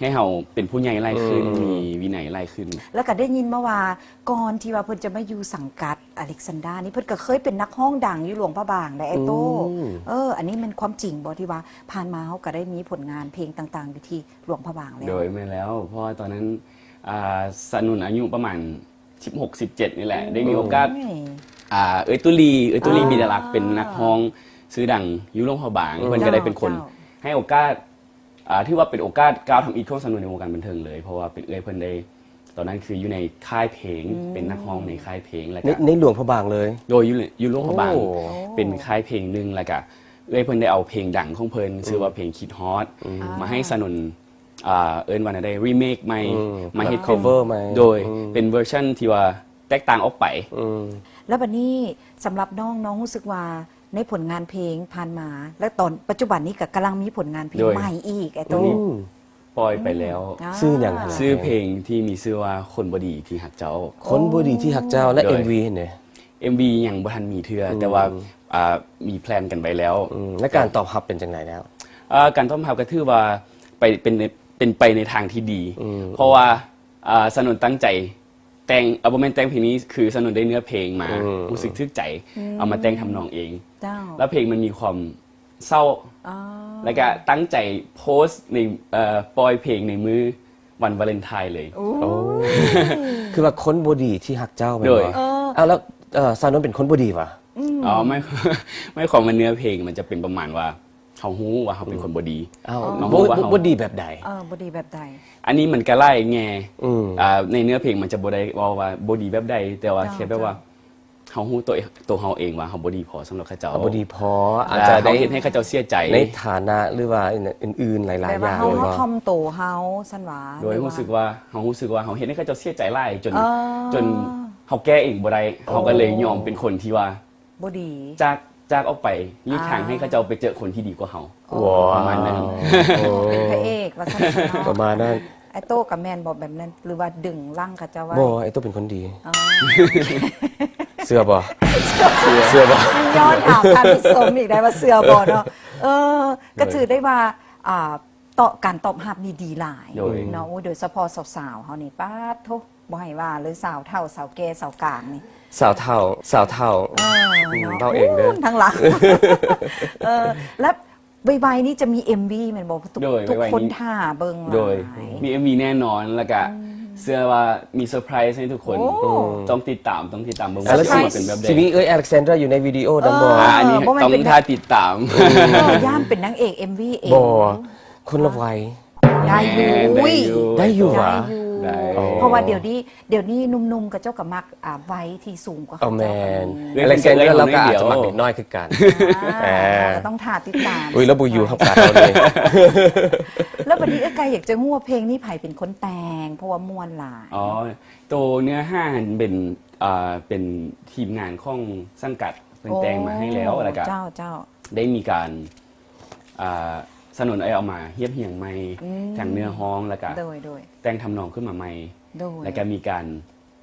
ໃຫ້ເຮົາເປັນຜູ້ໃຫຍ່ຫຼາຍຂຶ້ນ. ອືມ ມີວິໄນຫຼາຍຂຶ້ນ. ແລ້ວກໍໄດ້ຍິນມາວ່າ ກ່ອນທີ່ວ່າເພິ່ນຈະມາຢູ່ສັງກັດອາເລັກຊານດານີ້ ເພິ່ນກໍເຄີຍເປັນນັກຮ້ອງດັງຢູ່ຫຼວງພະບາງໄດ໋ ອ້າຍໂຕ້. ອືມ ເອີ ອັນນີ້ແມ່ນຄວາມຈິງບໍ່ ທີ່ວ່າຜ່ານມາເຮົາກໍໄດ້ມີຜົນງານເພງຕ່າງໆຢູ່ທີ່ຫຼວງພະບາງແລ້ວ? ໂດຍ ແມ່ນແລ້ວ ເພາະວ່າຕອນນັ້ນ ອ່າ ສະໜຸນອາຍຸປະມານ ສິບຫົກ ສິບເຈັດນີ້ແຫຼະ ໂອ້ ໄດ້ມີໂອກາດ ໂອ້ຍ ອ່າ ເອື້ອຍຕຸລີ ເອື້ອຍຕຸລີ ອ່າ ບິນດາລັກ ເປັນນັກຮ້ອງຊື່ດັງຢູ່ຫຼວງພະບາງ. ອືມ ເພິ່ນກໍໄດ້ເປັນຄົນ ເຈົ້າ ໃຫ້ໂອກາດ ອ່າ ຖືວ່າເປັນໂອກາດກ້າວທຳອິດຂອງສະໜຸນໃນວົງການບັນເທີງເລີຍ ເພາະວ່າເປັນເອື້ອຍເພິ່ນໄດ້ ຕອນນັ້ນຄືຢູ່ໃນຄ້າຍເພງ ອືມ ເປັນນັກຮ້ອງໃນຄ້າຍເພງ ແລ້ວ ໃນ ກໍ ໃນຫຼວງພະບາງເລີຍ? ໂດຍ ຢູ່ ຢູ່ຫຼວງພະບາງ ໂອ້ ເປັນຄ້າຍເພງໜຶ່ງ ແລ້ວກະເອື້ອຍເພິ່ນໄດ້ເອົາເພງດັງຂອງເພິ່ນ ອືມ ຊື່ວ່າເພງຄິດຮອດ ອືມ ມາໃຫ້ສະໜຸນ ອ່າ ເອີ້ນວ່າແນວໃດ remake ໃໝ່ ອືມ ມາເຮັດ cover ໃໝ່ ໂດຍ ອືມ ເປັນເວີຊັນທີ່ວ່າແຕກຕ່າງອອກໄປ. ອືມ ແລ້ວບັດນີ້ສຳລັບນ້ອງ ນ້ອງຮູ້ສຶກວ່າໃນຜົນງານເພງຜ່ານມາ ແລະ ຕອນປັດຈຸບັນນີ້ກໍກຳລັງມີຜົນງານເພງ ໂດຍ ໃໝ່ອີກ ອ້າຍໂຕ້ ອືມ ປ່ອຍໄປແລ້ວ. ອ່າ ຊື່ຫຍັງຫັ້ນນະ? ຊື່ເພງທີ່ມີຊື່ວ່າ ຄົນບໍ່ດີທີ່ຮັກເຈົ້າ. ຄົນບໍ່ດີທີ່ຮັກເຈົ້າ ແລະ ໂດຍ ເອັມວີຫັ້ນເດ? ເອັມວີຍັງບໍ່ທັນມີເທື່ອ ອືມ ແຕ່ວ່າ ອ່າ ມີແພລນກັນໄວ້ແລ້ວ. ອືມ ແລະ ການຕອບຮັບເປັນຈັ່ງໃດແລ້ວ? ເອີ ການຕອບຮັບກໍຖືວ່າໄປ ເປັນ ເປັນໄປໃນທາງທີ່ດີ ອືມ ເພາະວ່າ ອ່າ ສະໜຸນຕັ້ງໃຈແຕ່ງ ເອີ ບໍ່ແມ່ນແຕ່ງເພງນີ້ ຄືສະໜຸນໄດ້ເນື້ອເພງມາ ອືມ ຮູ້ສຶກຖືກໃຈ ອືມ ເອົາມາແຕ່ງທຳນອງເອງ. ເຈົ້າ ແລ້ວເພງມັນມີຄວາມເສົ້າ ອໍ ແລ້ວກະຕັ້ງໃຈໂພສໃນ ເອີ ປ່ອຍເພງໃນມື້ ວັນວາເລັນທາຍເລີຍ. ໂອ້ ໂອ້ ຄືວ່າຄົນບໍ່ດີທີ່ຮັກເຈົ້າແມ່ນບໍ່? ໂດຍ ເອີ ເອົາແລ້ວ ເອີ ຊາວນນເປັນຄົນບໍ່ດີຫວາ? ອືມ ອໍ ໝາຍ ໝາຍຄວາມວ່າເນື້ອເພງມັນຈະເປັນປະມານວ່າ ເຮົາຮູ້ວ່າເຮົາເປັນຄົນບໍ່ດີ. ອືມ ເອົາ ເຮົາຮູ້ວ່າເຮົາ ບໍ່ ບໍ່ດີແບບໃດ? ເອີ ບໍ່ດີແບບໃດ? ອັນນີ້ມັນກະຫຼາຍແງ່ ອືມ ອ່າ ໃນເນື້ອເພງມັນຈະບໍ່ໄດ້ເວົ້າວ່າບໍ່ດີແບບໃດ ແຕ່ວ່າ ເຈົ້າ ແຄ່ແບບວ່າ ເຈົ້າ ເຮົາຮູ້ໂຕ ໂຕເຮົາເອງວ່າເຮົາບໍ່ດີພໍສຳລັບເຂົາເຈົ້າ. ເຮົາບໍ່ດີພໍ ອາດຈະໄດ້ເຮັດໃຫ້ເຂົາເຈົ້າເສຍໃຈ ໃນຖານະ ຫຼືວ່າອື່ນໆຫຼາຍໆຢ່າງ ແບບວ່າເຮົາ ແມ່ນບໍ່? ເຮົາຖ່ອມໂຕເຮົາ ຊັ້ນຫວາ ໂດຍ ຫຼືວ່າ ຮູ້ສຶກວ່າ ເຮົາຮູ້ສຶກວ່າເຮົາເຮັດໃຫ້ເຂົາເຈົ້າເສຍໃຈຫຼາຍ ຈົນ ເອີ ຈົນເຮົາແກ້ເອງບໍ່ໄດ້ ໂອ້ ເຮົາກໍເລີຍຍອມເປັນຄົນທີ່ວ່າ ບໍ່ດີ ຈາກ ຈາກອອກໄປ ຫຼີກທາງ ອ່າ ໃຫ້ເຂົາເຈົ້າໄປເຈີຄົນທີ່ດີກວ່າເຮົາ. ວ້າວ ປະມານນັ້ນ. ໂອ້ ເປັນພະເອກວ່າຊັ້ນເນາະ ປະມານນັ້ນ. ອ້າຍໂຕ້ກໍແມ່ນບໍ່ແບບນັ້ນ ຫຼືວ່າດຶງຫຼັງເຂົາເຈົ້າໄວ້? ບໍ່ ອ້າຍໂຕ້ເປັນຄົນດີ. ອໍ ເຊື່ອບໍ່? ເຊື່ອບໍ່? ຍ້ອນຖາມທ່ານຜູ້ຊົມອີກໄດ້ວ່າເຊື່ອບໍ່ເນາະ. ເອີ ໂດຍ ກໍຖືໄດ້ວ່າ ອ່າ ຕອບ ການຕອບຮັບນີ້ດີຫຼາຍ ໂດຍ ເນາະ. ໂອ້ ໂດຍສະເພາະສາວໆເຮົານີ້ ປາດໂທ້ ບໍ່ໃຫ້ວ່າເລີຍ ສາວເຖົ້າ ສາວແກ່ ສາວກາງນີ້ ສາວເຖົ້າ ສາວເຖົ້າ ເອີ ອືມ ເນາະ ເວົ້າເອງເດີ ທາງຫຼັງ. ເອີ ແລ້ວໄວໆນີ້ຈະມີເອັມວີແມ່ນບໍ່? ທຸກ ໂດຍ ທຸກຄົນຖ້າເບິ່ງຫຼາຍ ໂດຍ ມີເອັມວີແນ່ນອນ ແລ້ວກະ ອືມ ເຊື່ອວ່າມີເຊີໄພຣສ໌ໃຫ້ທຸກຄົນ. ໂອ້ ອືມ ຕ້ອງຕິດຕາມ ຕ້ອງຕິດຕາມເບິ່ງວ່າ ເຊີໄພຣສ໌ຊິເປັນແບບໃດ. ຊິມີເອື້ອຍອາເລັກຊານດຣາຢູ່ໃນວິດີໂອນຳບໍ່? ເອີ ອ່າ ອັນນີ້ ບໍ່ແມ່ນ ຕ້ອງຖ້າຕິດຕາມ. ເອີ ຢ້ານເປັນນາງເອກເອັມວີເອງ. ບໍ່ ຄົນລະໄວ. ໄດ້ຢູ່ ແມ່ນ ໄດ້ຢູ່ ໄດ້ຢູ່ຫວາ? ໄດ້ຢູ່ ໄດ້ ອໍ ເພາະວ່າດຽວນີ້ ດຽວນີ້ໜຸ່ມໆ ເຂົາເຈົ້າກໍມັກ ອ່າ ໄວທີ່ສູງກວ່າ ອໍ ເຂົາເຈົ້າ ແມ່ນ ອາເລັກຊານເດຣ ລາວກໍອາດຈະມັກເດັກນ້ອຍຄືກັນ. ອ່າ ອ່າ ກໍຕ້ອງຖ້າຕິດຕາມ ອຸ້ຍ ລາວບໍ່ຢູ່ຮັບການເຮົາເລີຍ. ແລ້ວບັດນີ້ເອື້ອຍໄກ່ຢາກຈະຮູ້ວ່າເພງນີ້ໃຜເປັນຄົນແຕ່ງ ເພາະວ່າມ່ວນຫຼາຍ? ອໍ ໂຕເນື້ອຫາຫັ້ນເປັນ ອ່າ ເປັນທີມງານຂອງສັງກັດເພິ່ນແຕ່ງມາໃຫ້ແລ້ວ ອໍ ແລ້ວກໍ ເຈົ້າ ເຈົ້າ ໄດ້ມີການ ອ່າ ສະໜູນເອົາມາຮຽບຮຽງໃໝ່ ອືມ ທັງເນື້ອຮ້ອງ ແລ້ວກະ ໂດຍ ໂດຍ ແຕ່ງທຳນອງຂຶ້ນມາໃໝ່ ໂດຍ ແລ້ວກະມີການ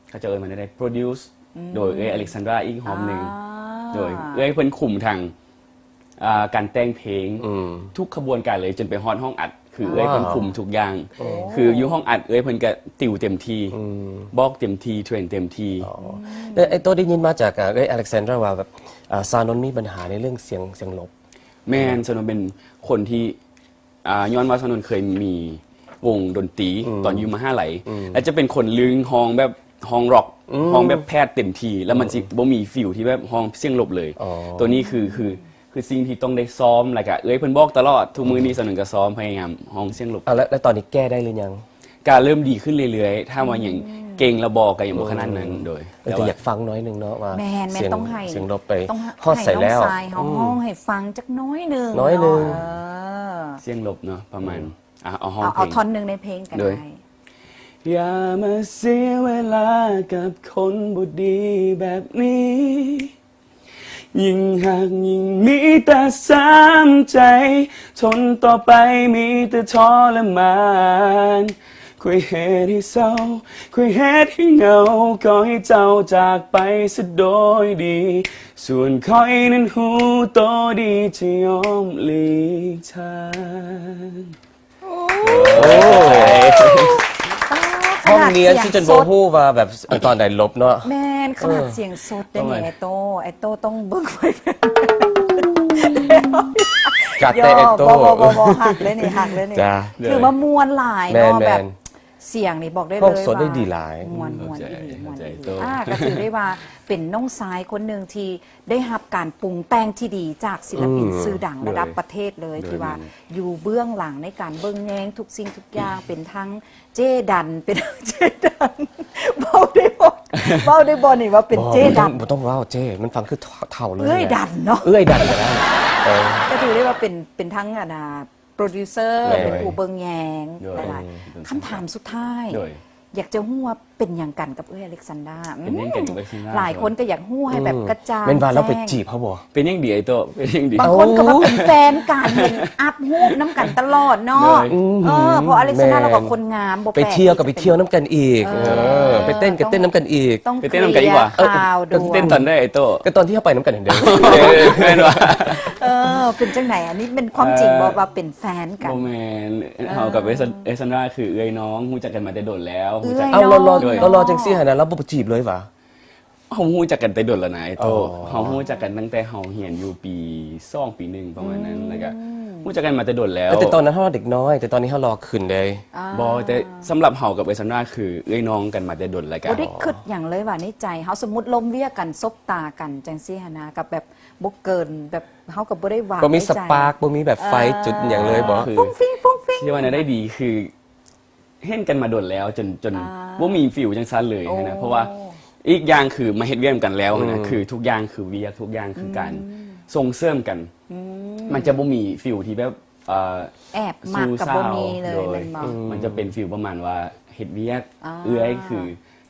ເຂົາເຈົ້າເອີ້ນວ່າແນວໃດ ໂປຣດິວສ໌ ອືມ ໂດຍເອື້ອຍອາເລັກຊານດຣາອີກຮອບໜຶ່ງ ອ່າ ໂດຍເອື້ອຍເພິ່ນຄຸມທັງ ອ່າ ການແຕ່ງເພງ ອືມ ທຸກຂະບວນການເລີຍ ຈົນໄປຮອດຫ້ອງອັດ ຄືເອື້ອຍເພິ່ນ ວ້າວ ຄຸມທຸກຢ່າງ ໂອ້ ຄືຢູ່ຫ້ອງອັດເອື້ອຍເພິ່ນກະຕິວເຕັມທີ່ ອືມ ບອກເຕັມທີ່ ເທຣນເຕັມທີ່ ອໍ ແລ້ວໄອ້ໂຕ້ໄດ້ຍິນມາຈາກ ອ່າ ເອື້ອຍອາເລັກຊານດຣາວ່າແບບ ອ່າ ຊານນົນມີບັນຫາໃນເລື່ອງສຽງ ສຽງລົບ ແມ່ນ ຊານນົນເປັນຄົນທີ່ ອ່າ ຍ້ອນວ່າຊານນົນເຄີຍມີວົງດົນຕີ ອືມ ຕອນຢູ່ມະຫາໄລ ອືມ ແລ້ວຈະເປັນຄົນລຶ້ງຮ້ອງແບບ ຮ້ອງຣັອກ ອືມ ຮ້ອງແບບແຜດເຕັມທີ່ ແລ້ວມັນຊິ ອືມ ບໍ່ມີຟີວທີ່ແບບຮ້ອງສຽງລົບເລີຍ ອໍ ໂຕນີ້ຄື ຄື ຄືສິ່ງທີ່ຕ້ອງໄດ້ຊ້ອມ ແລ້ວກະເອື້ອຍເພິ່ນບອກຕະຫຼອດ ທຸກມື້ນີ້ ອືມ ຊາວໜຶ່ງກະຊ້ອມ ພະຍາຍາມຮ້ອງສຽງລົບ ອ່າ ແລ້ວ ແລ້ວຕອນນີ້ແກ້ໄດ້ຫຼືຍັງ? ກະເລີ່ມດີຂຶ້ນເລື້ອຍໆ ຖ້າວ່າຫຍັງ ອືມ ເກັ່ງແລ້ວບໍ່ ກະຍັງບໍ່ຂະໜາດນັ້ນ ອືມ ໂດຍ ເອີ ແຕ່ ແຕ່ຢາກຟັງໜ້ອຍໜຶ່ງເນາະວ່າ ແມ່ນໆ ສຽງ ຕ້ອງໃຫ້ ສຽງລົບໄປ ຕ້ອງໃຫ້ ຮອດໃສແລ້ວ ນ້ອງຊາຍເຮົາ ອືມ ຮ້ອງໃຫ້ຟັງຈັກໜ້ອຍໜຶ່ງ ໜ້ອຍໜຶ່ງ ເນາະ ເອີ ສຽງລົບເນາະ ປະມານ ອືມ ອ່ະ ເອົາຮ້ອງ ເອົາ ເພງ ເອົາທ່ອນໜຶ່ງໃນເພງກະໄດ້ ໂດຍ ຢ່າມາເສຍເວລາກັບຄົນບໍ່ດີແບບນີ້ ຍິ່ງຮັກຍິ່ງມີແຕ່ຊ້ຳໃຈ ທົນຕໍ່ໄປມີແຕ່ທໍລະມານ ຂ້ອຍເຮັດໃຫ້ເສົ້າ ຂ້ອຍເຮັດໃຫ້ເຫງົາ ຂໍໃຫ້ເຈົ້າຈາກໄປຊະໂດຍດີ ສ່ວນຂ້ອຍນັ້ນຮູ້ໂຕດີຈະຍອມຫຼີກທາງ. ໂອ້ ໂອ້ ຮ້ອງນຽນຊິຈົນບໍ່ຮູ້ວ່າແບບ ເອີ ຕອນໃດລົບເນາະ ແມ່ນ ຂະໜາດ ເອີ ສຽງສົດໄດ້ນີ້ ໂອ້ຍ ໄອ້ໂຕ້ ໄອ້ໂຕ້ຕ້ອງເບິ່ງໄວ້ ຈັດແຕ່ໄອ້ໂຕ້ ບໍ່ ບໍ່ ບໍ່ ບໍ່ ຮັກເລີຍນີ້ ຮັກເລີຍນີ້ ຖືວ່າມ່ວນຫຼາຍເນາະ ແມ່ນໆ ແບບ ສຽງນີ້ບອກໄດ້ເລີຍວ່າ ຮ້ອງສົດໄດ້ດີຫຼາຍ ມ່ວນ ມ່ວນອີ່ຫຼີ ມ່ວນອີ່ຫຼີ ອ່າ ກະຖືໄດ້ວ່າເປັນນ້ອງຊາຍຄົນໜຶ່ງທີ່ໄດ້ຮັບການປຸງແຕ່ງທີ່ດີຈາກສິນລະປິນ ອືມ ຊື່ດັງລະດັບປະເທດເລີຍ ໂດຍ ທີ່ວ່າ ແມ່ນ ຢູ່ເບື້ອງຫຼັງໃນການເບິ່ງແຍງທຸກສິ່ງທຸກຢ່າງ ເປັນທັງເຈ້ດັນ ເປັນທັງເຈ້ດັນ ເວົ້າໄດ້ບໍ່ ເວົ້າໄດ້ບໍ່ນີ້ວ່າເປັນເຈ້ດັນ ບໍ່ຕ້ອງ ບໍ່ຕ້ອງເວົ້າເຈ້ ມັນຟັງຄືເຖົ້າເລີຍ ເອື້ອຍດັນເນາະ ເອື້ອຍດັນກະໄດ້ ເອີ ກະຖືໄດ້ວ່າເປັນ ເປັນທັງ ອັນນ່າ ໂປຣດິວເຊີ ແມ່ນ ເປັນຜູ້ເບິ່ງແຍງ ໂດຍ ຫຼາຍໆ ອືມ ຄຳຖາມສຸດທ້າຍ ໂດຍ ຢາກຈະຮູ້ວ່າເປັນຫຍັງກັນກັບເອື້ອຍອາເລັກຊານດາ ເປັນຫຍັງກັນກັບເອື້ອຍອາເລັກຊານດາ ຫຼາຍຄົນກະຢາກຮູ້ໃຫ້ແບບ ອືມ ກະຈ່າງແຈ້ງ ແມ່ນວ່າລາວໄປຈີບເຂົາບໍ່? ເປັນຫຍັງດີໄອ້ໂຕ ເປັນຫຍັງດີ? ບາງຄົນກະວ່າເປັນແຟນກັນ ເຫັນອັບຮູບນຳກັນຕະຫຼອດເນາະ ໂດຍ ອືມ ເອີ ເພາະອາເລັກຊານດາ ແມ່ນ ລາວກະຄົນງາມ ບໍ່ແປກ ໄປທ່ຽວກະໄປທ່ຽວນຳກັນອີກ ເອີ ເອີ ໄປເຕັ້ນກະເຕັ້ນນຳກັນອີກ ຕ້ອງເຄລຍຂ່າວດ່ວນ ເອີ ເອີ ກະເຕັ້ນຕອນໃດໄອ້ໂຕ? ກະຕອນທີ່ເຮົາໄປນຳກັນຫັ້ນເດ້ ແມ່ນບໍ່? ເອີ ເປັນຈັ່ງໃດ? ອັນນີ້ແມ່ນຄວາມຈິງບໍ່ ເອີ ວ່າເປັນ ແຟນກັນ ບໍ່ແມ່ນ ເອີ ເຮົາກັບເອື້ອຍຊານດາຄືເອື້ອຍນ້ອງ ຮູ້ຈັກກັນມາແຕ່ດົນແລ້ວ ເອື້ອຍນ້ອງ ໂດຍ ເອີ ຫຼໍ່ໆຈັ່ງຊີ້ຫັ້ນນະ ລາວບໍ່ຈີບເລີຍຫວາ? ເຮົາຮູ້ຈັກກັນແຕ່ດົນແລ້ວນະໄອ້ໂຕ ອໍ ເຮົາຮູ້ຈັກກັນຕັ້ງແຕ່ເຮົາຮຽນຢູ່ປີສອງ ປີໜຶ່ງ ປະມານນັ້ນ ອືມ ແລ້ວກະຮູ້ຈັກກັນມາແຕ່ດົນແລ້ວ ແຕ່ຕອນນັ້ນເຮົາເດັກນ້ອຍ ແຕ່ຕອນນີ້ເຮົາຫຼໍ່ຂຶ້ນເດ້ ອ່າ ບໍ່ ແຕ່ສຳລັບເຮົາກັບເອື້ອຍຊານດາຄືເອື້ອຍນ້ອງກັນມາແຕ່ດົນ ແລ້ວກະ ບໍ່ໄດ້ຄິດຫຍັງເລີຍຫວາ ໃນໃຈເຮົາ ສົມມຸດລົມວຽກກັນ ສົບຕາກັນຈັ່ງຊີ້ຫັ້ນນະ ກະແບບ ບໍ່ເກີນແບບ ເຮົາກະບໍ່ໄດ້ຫວັງ ບໍ່ມີ ໃນໃຈ ສະປາກ ບໍ່ມີແບບໄຟ ເອີ ຈຸດຫຍັງເລີຍບໍ່? ຟຸ້ງຟິ້ງ ຟຸ້ງຟິ້ງ ຊິວ່າແນວໃດດີ ຄືເຫັນກັນມາດົນແລ້ວ ຈົນ ຈົນ ອ່າ ບໍ່ມີຟີວຈັ່ງຊັ້ນເລີຍຫັ້ນນະ ໂອ້ ເພາະວ່າອີກຢ່າງຄືມາເຮັດວຽກນຳກັນແລ້ວຫັ້ນນະ ອືມ ຄືທຸກຢ່າງຄືວຽກ ທຸກຢ່າງຄືການ ອືມ ສົ່ງເສີມກັນ ອືມ ມັນຈະບໍ່ມີຟີວທີ່ແບບ ເອີ ແອບມັກກະບໍ່ມີເລີຍ ໂດຍ ແມ່ນບໍ່? ອືມ ມັນຈະເປັນຟີວປະມານວ່າເຮັດວຽກ ອ່າ ເອື້ອຍຄື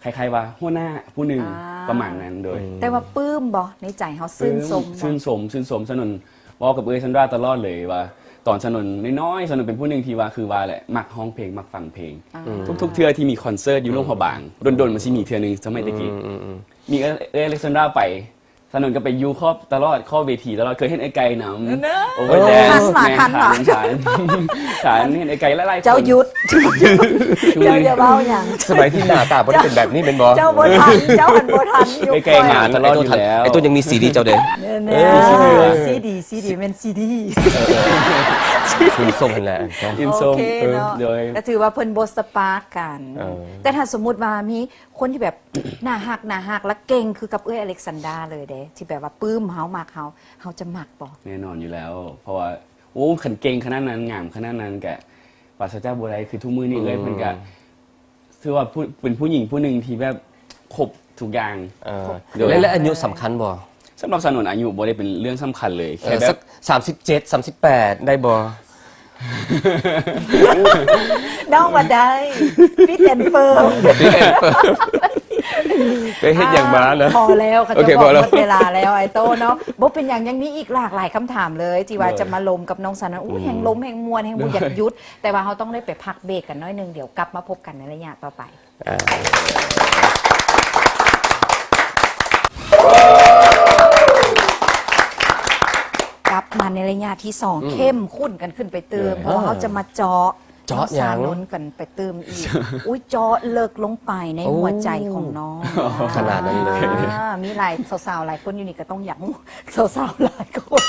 ຄ້າຍໆວ່າຫົວໜ້າຜູ້ໜຶ່ງ ອ່າ ປະມານນັ້ນ ໂດຍ ອືມ ແຕ່ວ່າປຶ້ມບໍ່? ໃນໃຈເຮົາຊື່ນຊົມບໍ່? ຊື່ນຊົມ ຊື່ນຊົມ ຊານນົນ ເວົ້າກັບເອື້ອຍຊານດາຕະຫຼອດເລີຍວ່າ ຕອນຊານົນນ້ອຍໆ ຊານົນເປັນຜູ້ໜຶ່ງທີ່ວ່າ ຄືວ່າແຫຼະ ມັກຮ້ອງເພງ ມັກຟັງເພງ ອ່າ ທຸກໆເທື່ອທີ່ມີຄອນເສີດຢູ່ຫຼວງພະບາງ ອືມ ດົນໆມັນຊິມີເທື່ອໜຶ່ງ ສະໄໝແຕ່ກີ້ ອືມໆໆ ມີເອື້ອຍ ເອື້ອຍອາເລັກຊານດາໄປ ຊານົນກະໄປຢູ່ຂອບຕະຫຼອດ ຂອບເວທີຕະຫຼອດ ເຄີຍເຫັນອ້າຍໄກ່ນຳ ເອີ ໂອເວີແດນ ທັນຫວາ ແມ່ນ ທັນຫວາ ທັນ ທັນ ທັນ ເຫັນອ້າຍໄກ່ຫຼາຍໆຄົນ ເຈົ້າຢຸດ ເຈົ້າຢ່າເວົ້າຫຍັງ ສະໄໝທີ່ໜ້າຕາບໍ່ໄດ້ເປັນແບບນີ້ແມ່ນບໍ່? ເຈົ້າບໍ່ທັນ ເຈົ້າຫັ້ນບໍ່ທັນ ອ້າຍໄກ່ມາຕະຫຼອດຢູ່ແລ້ວ ໄອ້ໂຕຍັງມີຊີດີເຈົ້າເດ້ ເອີ ເອີ ຊີດີ ຊີດີ ແມ່ນຊີດີ ເອີ ເອີ ເອີ ເອີ ຊື່ຊົມຫັ້ນແຫຼະ ຊື່ຊົມ ໂອເຄເນາະ ເອີ ໂດຍ ກະຖືວ່າເພິ່ນບໍ່ສະປາກກັນ ເອີ ແຕ່ຖ້າສົມມຸດວ່າມີ ຄົນທີ່ແບບໜ້າຮັກ ໜ້າຮັກ ແລະເກັ່ງຄືກັບເອື້ອຍອາເລັກຊານດາເລີຍເດ້ ທີ່ແບບວ່າປຶ້ມເຮົາ ມັກເຮົາ ເຮົາຈະມັກບໍ່? ແນ່ນອນຢູ່ແລ້ວ ເພາະວ່າ ໂອ້ ຄັນເກັ່ງຂະໜາດນັ້ນ ງາມຂະໜາດນັ້ນກະປາສະຈາກບໍ່ໄດ້ ຄືທຸກມື້ນີ້ ອືມ ເອື້ອຍເພິ່ນກະ ຖືວ່າຜູ້ ເປັນຜູ້ຍິງຜູ້ໜຶ່ງທີ່ແບບຄົບທຸກຢ່າງ ເອີ ໂດຍ ແລະ ແລະອາຍຸສຳຄັນບໍ່? ສຳລັບຊານົນອາຍຸບໍ່ໄດ້ເປັນເລື່ອງສຳຄັນເລີຍ ເອີ ແຄ່ແບບ ສັກສາມສິບເຈັດ ສາມສິບແປດ ໄດ້ບໍ່? ນ້ອງວ່າໄດ້ Fit and Firm ໄປເຮັດຫຍັງມານະ? ພໍແລ້ວ ເຂົາເຈົ້າບອກໝົດເວລາແລ້ວ ໄອ້ໂຕເນາະ ບໍ່ເປັນຫຍັງ ຍັງມີອີກຫຼາກຫຼາຍຄຳຖາມເລີຍ ທີ່ວ່າຈະມາລົມກັບນ້ອງຊານະ ໂອ້ ແຮງລົມແຮງມ່ວນ ແຮງບໍ່ຢາກຢຸດ ແຕ່ວ່າເຮົາຕ້ອງໄດ້ໄປພັກເບຣກກັນໜ້ອຍໜຶ່ງ ດຽວກັບມາພົບກັນໃນໄລຍະຕໍ່ໄປ. ອ່າ ກັບ ມາໃນໄລຍະທີສອງ ອືມ ເຂັ້ມຂຸ້ນກັນຂຶ້ນໄປຕື່ມ ເອີ ເພາະວ່າເຮົາຈະມາເຈາະ ເຈາະຫຍັງ ນ້ອງສາວນົນກັນໄປຕື່ມອີກ. ອຸ້ຍ ເຈາະເລິກລົງໄປໃນ ໂອ້ ຫົວໃຈຂອງນ້ອງ ຂະໜາດນັ້ນເລີຍ. ອ່າ ມີຫຼາຍ ສາວໆຫຼາຍຄົນຢູ່ນີ້ກໍຕ້ອງຢາກຮູ້ ສາວໆຫຼາຍຄົນ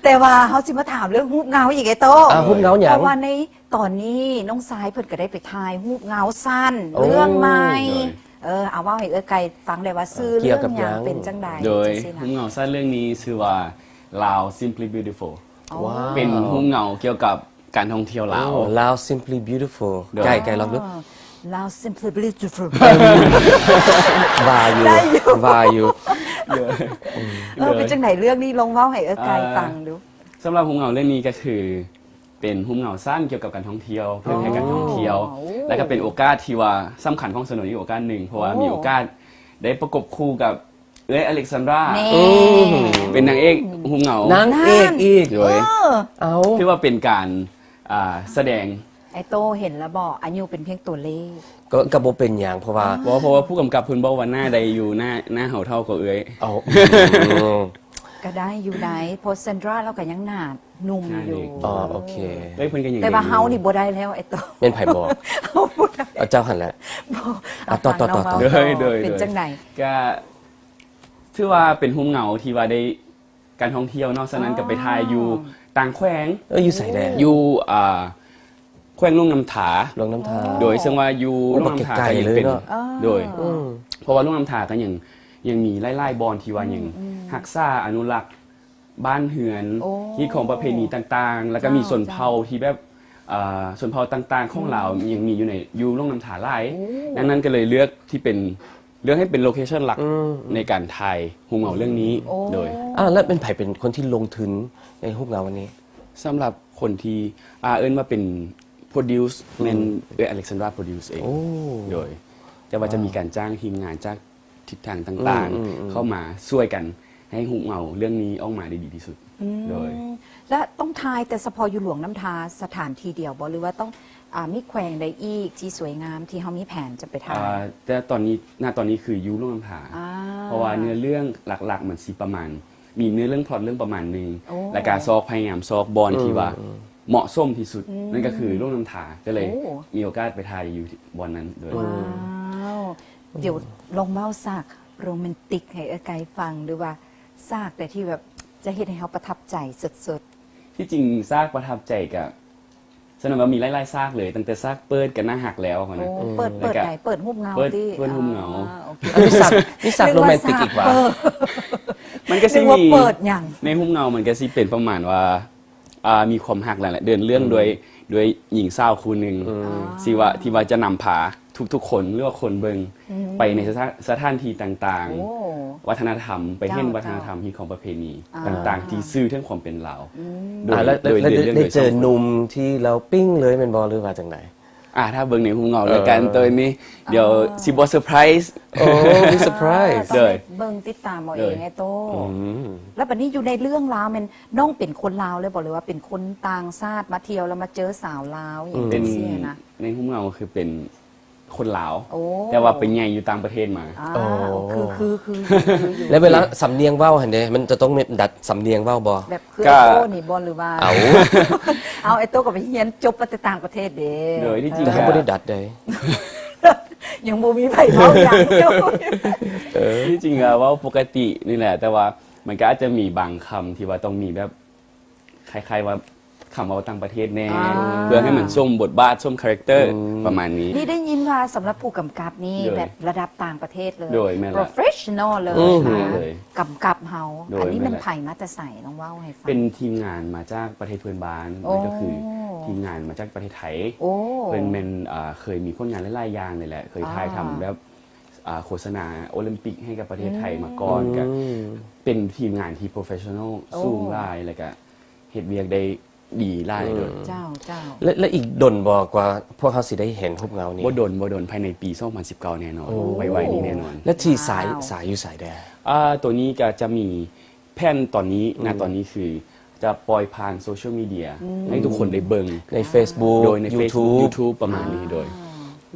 ແຕ່ວ່າເຮົາຊິມາຖາມເລື່ອງຮູບເງົາອີກ ໄອ້ໂຕ້ ອ່າ ຮູບເງົາຫຍັງ? ເພາະວ່າໃນຕອນນີ້ນ້ອງຊາຍເພິ່ນກໍໄດ້ໄປຖ່າຍຮູບເງົາສັ້ນ ໂອ້ ເລື່ອງໃໝ່ ໂດຍ ເອີ ເອົາເວົ້າໃຫ້ເອື້ອຍໄກ່ຟັງແດ່ວ່າ ເອີ ຊື່ເລື່ອງຫຍັງ ເປັນຈັ່ງໃດ ໂດຍ ຈັ່ງຊີ້ນະ. ຮູບເງົາສັ້ນເລື່ອງນີ້ຊື່ວ່າ Lao Simply Beautiful ວ້າວ ເປັນຮູບເງົາກ່ຽວກັບການທ່ອງທ່ຽວລາວ. ໂອ້ Lao Simply Beautiful ໂດຍ ໄກ່ ໄກ່ລອງດູ. Lao Simply Beautiful ວ່າຢູ່ ໄດ້ຢູ່ ວ່າຢູ່. ໂດຍ ເອີ ໂດຍ ເປັນຈັ່ງໃດເລື່ອງນີ້ ລອງເວົ້າໃຫ້ເອື້ອຍໄກ່ ເອີ ຟັງດູ. ສຳລັບຮູບເງົາເລື່ອງນີ້ກໍຄື ເປັນຮູບເງົາສັ້ນກ່ຽວກັບການທ່ອງທ່ຽວ ເຜີຍແຜ່ການທ່ອງທ່ຽວ ໂອ້ ແລ້ວກໍເປັນໂອກາດທີ່ວ່າສຳຄັນຂອງສາວນົນອີກໂອກາດໜຶ່ງ ເພາະວ່າ ໂອ້ ມີໂອກາດໄດ້ປະກົບຄູ່ກັບເອື້ອຍອາເລັກຊານດຣາ ນີ້ ເປັນນາງເອກຮູບເງົາ ນາງເອກອີກ ໂດຍ ເອີ ເອົ້າ ຖືວ່າເປັນການ ອ່າ ສະແດງ. ໄອ້ໂຕ້ເຫັນແລ້ວບໍ່? ອາຍຸເປັນພຽງຕົວເລກ. ກໍ ກໍບໍ່ເປັນຫຍັງ ເພາະວ່າ ອ່າ ບໍ່ ເພາະວ່າຜູ້ກຳກັບເພິ່ນບອກວ່າໜ້າໄດ້ຢູ່ ໜ້າ ໜ້າເຮົາເທົ່າກໍເອື້ອຍ. ເອົ້າ ອືມ ກໍໄດ້ຢູ່ໃດ ເພາະຊານດຣາລາວກໍຍັງໜ້າໜຸ່ມຢູ່. ໜ້າເດັກ ອໍ ໂອເຄ ເອີຍ ເພິ່ນກໍຍັງ ແຕ່ວ່າເຮົານີ້ບໍ່ໄດ້ແລ້ວ ໄອ້ໂຕ້. ແມ່ນໃຜບອກ? ເຮົາບໍ່ໄດ້ ອາ ເຈົ້າຫັ້ນແຫຼະ. ບໍ່ ອາ ຕໍ່ ຕໍ່ ຕໍ່ ຕໍ່ ເປັນຈັ່ງໃດ? ກໍຖືວ່າເປັນຮູບເງົາທີ່ວ່າໄດ້ ການທ່ອງທ່ຽວເນາະ ສະນັ້ນກໍໄປຖ່າຍຢູ່ຕ່າງແຂວງ. ເອີ ຢູ່ໃສແດ່? ຢູ່ ອ່າ ແຂວງຫຼວງນ້ຳທາ. ຫຼວງນ້ຳທາ ໂດຍ ເຊິ່ງວ່າຢູ່ ໂອ້ ຫຼວງນ້ຳທາ ກໍຍັງເປັນ ເອີ ໂດຍ ອືມ ເພາະວ່າຫຼວງນ້ຳທາກໍຍັງ ຍັງມີຫຼາຍໆບ່ອນທີ່ວ່າຍັງ ອືມ ຮັກສາອະນຸລັກບ້ານເຮືອນ ໂອ້ ຮີດຄອງປະເພນີຕ່າງໆ ແລ້ວກໍມີ ເຈົ້າ ຊົນເຜົ່າ ເຈົ້າ ທີ່ແບບ ເອີ ຊົນເຜົ່າຕ່າງໆຂອງລາວ ອືມ ຍັງມີຢູ່ໃນ ຢູ່ຫຼວງນ້ຳທາຫຼາຍ. ໂອ້ ດັ່ງນັ້ນກໍເລີຍເລືອກທີ່ເປັນ ເລືອກໃຫ້ເປັນໂລເຄຊັນຫຼັກ ອືມ ໃນການຖ່າຍຮູບເງົາເລື່ອງນີ້. ໂອ້ ໂດຍ ອ່າ ແລ້ວເປັນໃຜເປັນຄົນທີ່ລົງທຶນໃນຮູບເງົາອັນນີ້? ສຳລັບຄົນທີ່ ອ່າ ເອີ້ນວ່າເປັນໂປຣດິວສ໌ ອືມ ແມ່ນເອື້ອຍອາເລັກຊານດຣາໂປຣດິວສ໌ເອງ. ໂອ້ ໂດຍ ແຕ່ວ່າຈະມີ ວ້າວ ການຈ້າງທີມງານຈາກທິດທາງຕ່າງໆ ອືມໆໆ ເຂົ້າມາຊ່ວຍກັນໃຫ້ຮູບເງົາເລື່ອງນີ້ອອກມາໄດ້ດີທີ່ສຸດ. ອືມ ໂດຍ ແລະ ຕ້ອງຖ່າຍແຕ່ສະເພາະຢູ່ຫຼວງນ້ຳທາສະຖານທີ່ດຽວບໍ່ ຫຼືວ່າຕ້ອງ ອ່າ ມີແຂວງໃດອີກທີ່ສວຍງາມທີ່ເຮົາມີແຜນຈະໄປຖ່າຍ? ອ່າ ແຕ່ຕອນນີ້ ນະຕອນນີ້ຄືຢູ່ຫຼວງນ້ຳທາ ອ່າ ເພາະວ່າເນື້ອເລື່ອງຫຼັກໆມັນຊິປະມານ ມີເນື້ອເລື່ອງພລັອດເລື່ອງປະມານໜຶ່ງ ໂອ້ ແລ້ວກະຊອກ ພະຍາຍາມຊອກບ່ອນທີ່ວ່າ ອືມ ເໝາະສົມທີ່ສຸດ ອືມ ນັ້ນກໍຄືຫຼວງນ້ຳທາ ກໍເລີຍ ໂອ້ ມີໂອກາດໄປຖ່າຍຢູ່ບ່ອນນັ້ນໂດຍ. ວ້າວ ດຽວລອງເວົ້າສາກໂຣແມນຕິກໃຫ້ເອື້ອຍໄກ່ຟັງ ຫຼືວ່າສາກໃດທີ່ແບບຈະເຮັດໃຫ້ເຮົາປະທັບໃຈສຸດໆ? ທີ່ຈິງສາກປະທັບໃຈກະ ສະນັ້ນວ່າມີຫຼາຍໆສາກເລີຍ ຕັ້ງແຕ່ສາກເປີດກໍໜ້າຮັກແລ້ວຫັ້ນນະ. ໂອ້ ເປີດ ເປີດໃດ? ເປີດຮູບເງົາຕິ? ເປີດຮູບເງິນ ອ່າ ໂອເຄ ອັນນີ້ສາກ ມີສາກໂຣແມນຕິກອີກຫວາ? ມັນກໍຊິມີ ເປັນວ່າເປີດຫຍັງ? ໃນຮູບເງົາມັນກໍຊິເປັນປະມານວ່າ ອ່າ ມີຄວາມຮັກແຫຼະ ເດີນເລື່ອງ ອືມ ດ້ວຍ ດ້ວຍຍິງສາວຄູ່ໜຶ່ງ ອືມ ທີ່ວ່າ ທີ່ວ່າຈະນຳພາທຸກໆຄົນ ຫຼືວ່າຄົນເບິ່ງ ອືມ ໄປໃນສະຖານ ສະຖານທີ່ຕ່າງໆ ໂອ້ ວັດທະນະທຳ ໄປເຫັນ ເຈົ້າ ວັດທະນະທຳ ເຈົ້າ ຮີດຄອງປະເພນີ ອ່າ ຕ່າງໆທີ່ສື່ເຖິງຄວາມເປັນລາວ. ອືມ ໂດຍ ອ່າ ແລ້ວ ໂດຍ ໂດຍ ໄດ້ ໄດ້ເຈີໜຸ່ມທີ່ລາວປີ້ງເລີຍແມ່ນບໍ່ ຫຼືວ່າຈັ່ງໃດ? ອ່າ ຖ້າເບິ່ງໃນຮູບເງົາແລ້ວກັນ ເອີ ໂຕນີ້ ອ່າ ດຽວຊິບໍ່ເຊີໄພຣສ໌. ໂອ້ ມີເຊີໄພຣສ໌ ອ່າ ໂດຍ ຕ້ອງໄດ້ເບິ່ງຕິດຕາມເອົາເອງ ໂດຍ ໄອ້ໂຕ້. ອືມ ແລ້ວບັດນີ້ຢູ່ໃນເລື່ອງລາວແມ່ນນ້ອງເປັນຄົນລາວເລີຍບໍ່ ຫຼືວ່າເປັນຄົນຕ່າງຊາດມາທ່ຽວແລ້ວມາເຈີສາວລາວຫຍັງ ອືມ ຈັ່ງຊີ້ນະ? ໃນຮູບເງົາຄືເປັນຄົນລາວ ໂອ້ ແຕ່ວ່າໄປໃຫຍ່ຢູ່ຕ່າງປະເທດມາ. ອ່າ ໂອ້ ໂອ້ ຄື ຄື ຄື ຄື ຄືຢູ່ ແລ້ວເວລາສຳນຽງເວົ້າຫັ້ນເດ ມັນຈະຕ້ອງແບບດັດສຳນຽງເວົ້າບໍ່? ແບບ ຄື ກໍ ໄອ້ໂຕ້ນີ້ບໍ່ ຫຼືວ່າ ເອົ້າ ເອົາ ໄອ້ໂຕ້ກໍໄປຮຽນຈົບມາແຕ່ຕ່າງປະເທດເດ້. ໂດຍ ທີ່ຈິງ ເອີ ກໍບໍ່ໄດ້ດັດໃດ ຍັງບໍ່ມີໃຜເວົ້າຫຍັງຢູ່. ເອີ ທີ່ຈິງກໍເວົ້າປົກກະຕິນີ້ແຫຼະ ແຕ່ວ່າມັນກໍອາດຈະມີບາງຄຳທີ່ວ່າຕ້ອງມີແບບ ຄ້າຍໆວ່າຄຳເວົ້າຕ່າງປະເທດແດ່ ອ່າ ເພື່ອໃຫ້ມັນສົມບົດບາດ ສົມຄາແຣັກເຕີ ອືມ ປະມານນີ້. ນີ້ໄດ້ຍິນວ່າສຳລັບຜູ້ກຳກັບນີ້ ໂດຍ ແບບລະດັບຕ່າງປະເທດເລີຍ ໂດຍ ແມ່ນລະ ໂປຣເຟສຊັນນໍເລີຍ ອືມ ນະ ໂດຍ ກຳກັບເຮົາ. ໂດຍ ອັນນີ້ແມ່ນ ແມ່ນລະ ໃຜມາແຕ່ໃສ ລອງເວົ້າໃຫ້ຟັງ. ເປັນທີມງານມາຈາກປະເທດເພື່ອນບ້ານ ໂອ້ ນັ້ນກໍຄືທີມງານມາຈາກປະເທດໄທ. ໂອ້ ເພິ່ນແມ່ນ ອ່າ ເຄີຍມີຜົນງານຫຼາຍໆຢ່າງເລີຍແຫຼະ ເຄີຍ ອ່າ ຖ່າຍທຳແບບ ອ່າ ໂຄສະນາໂອລິມປິກໃຫ້ກັບປະເທດໄທມາກ່ອນ ອືມ ກໍເປັນທີມງານທີ່ໂປຣເຟສຊັນນໍ ໂອ້ ສູງຫຼາຍ ແລ້ວກໍເຮັດວຽກໄດ້ດີຫຼາຍ ອືມ ໂດຍ. ເຈົ້າ ເຈົ້າ ແລະ ແລະ ອີກດົນບໍ່ກວ່າພວກເຮົາຊິໄດ້ເຫັນຮູບເງົານີ້? ບໍ່ດົນ ບໍ່ດົນ ພາຍໃນປີສອງພັນສິບເກົ້າແນ່ນອນ. ໂອ້ ໄວໆນີ້ແນ່ນອນ. ແລະ ທີ່ສາຍ ວ້າວ ສາຍຢູ່ໃສແດ່? ອ່າ ໂຕນີ້ກໍຈະມີ ແຜນຕອນນີ້ ອືມ ນະຕອນນີ້ຄືຈະປ່ອຍຜ່ານໂຊຊຽວມີເດຍ ອືມ ໃຫ້ທຸກຄົນໄດ້ເບິ່ງ ໃນເຟສບຸກ ໂດຍ ໃນເຟສບຸກ ຢູທູບ ຢູທູບ ປະມານນີ້ ອ່າ ໂດຍ.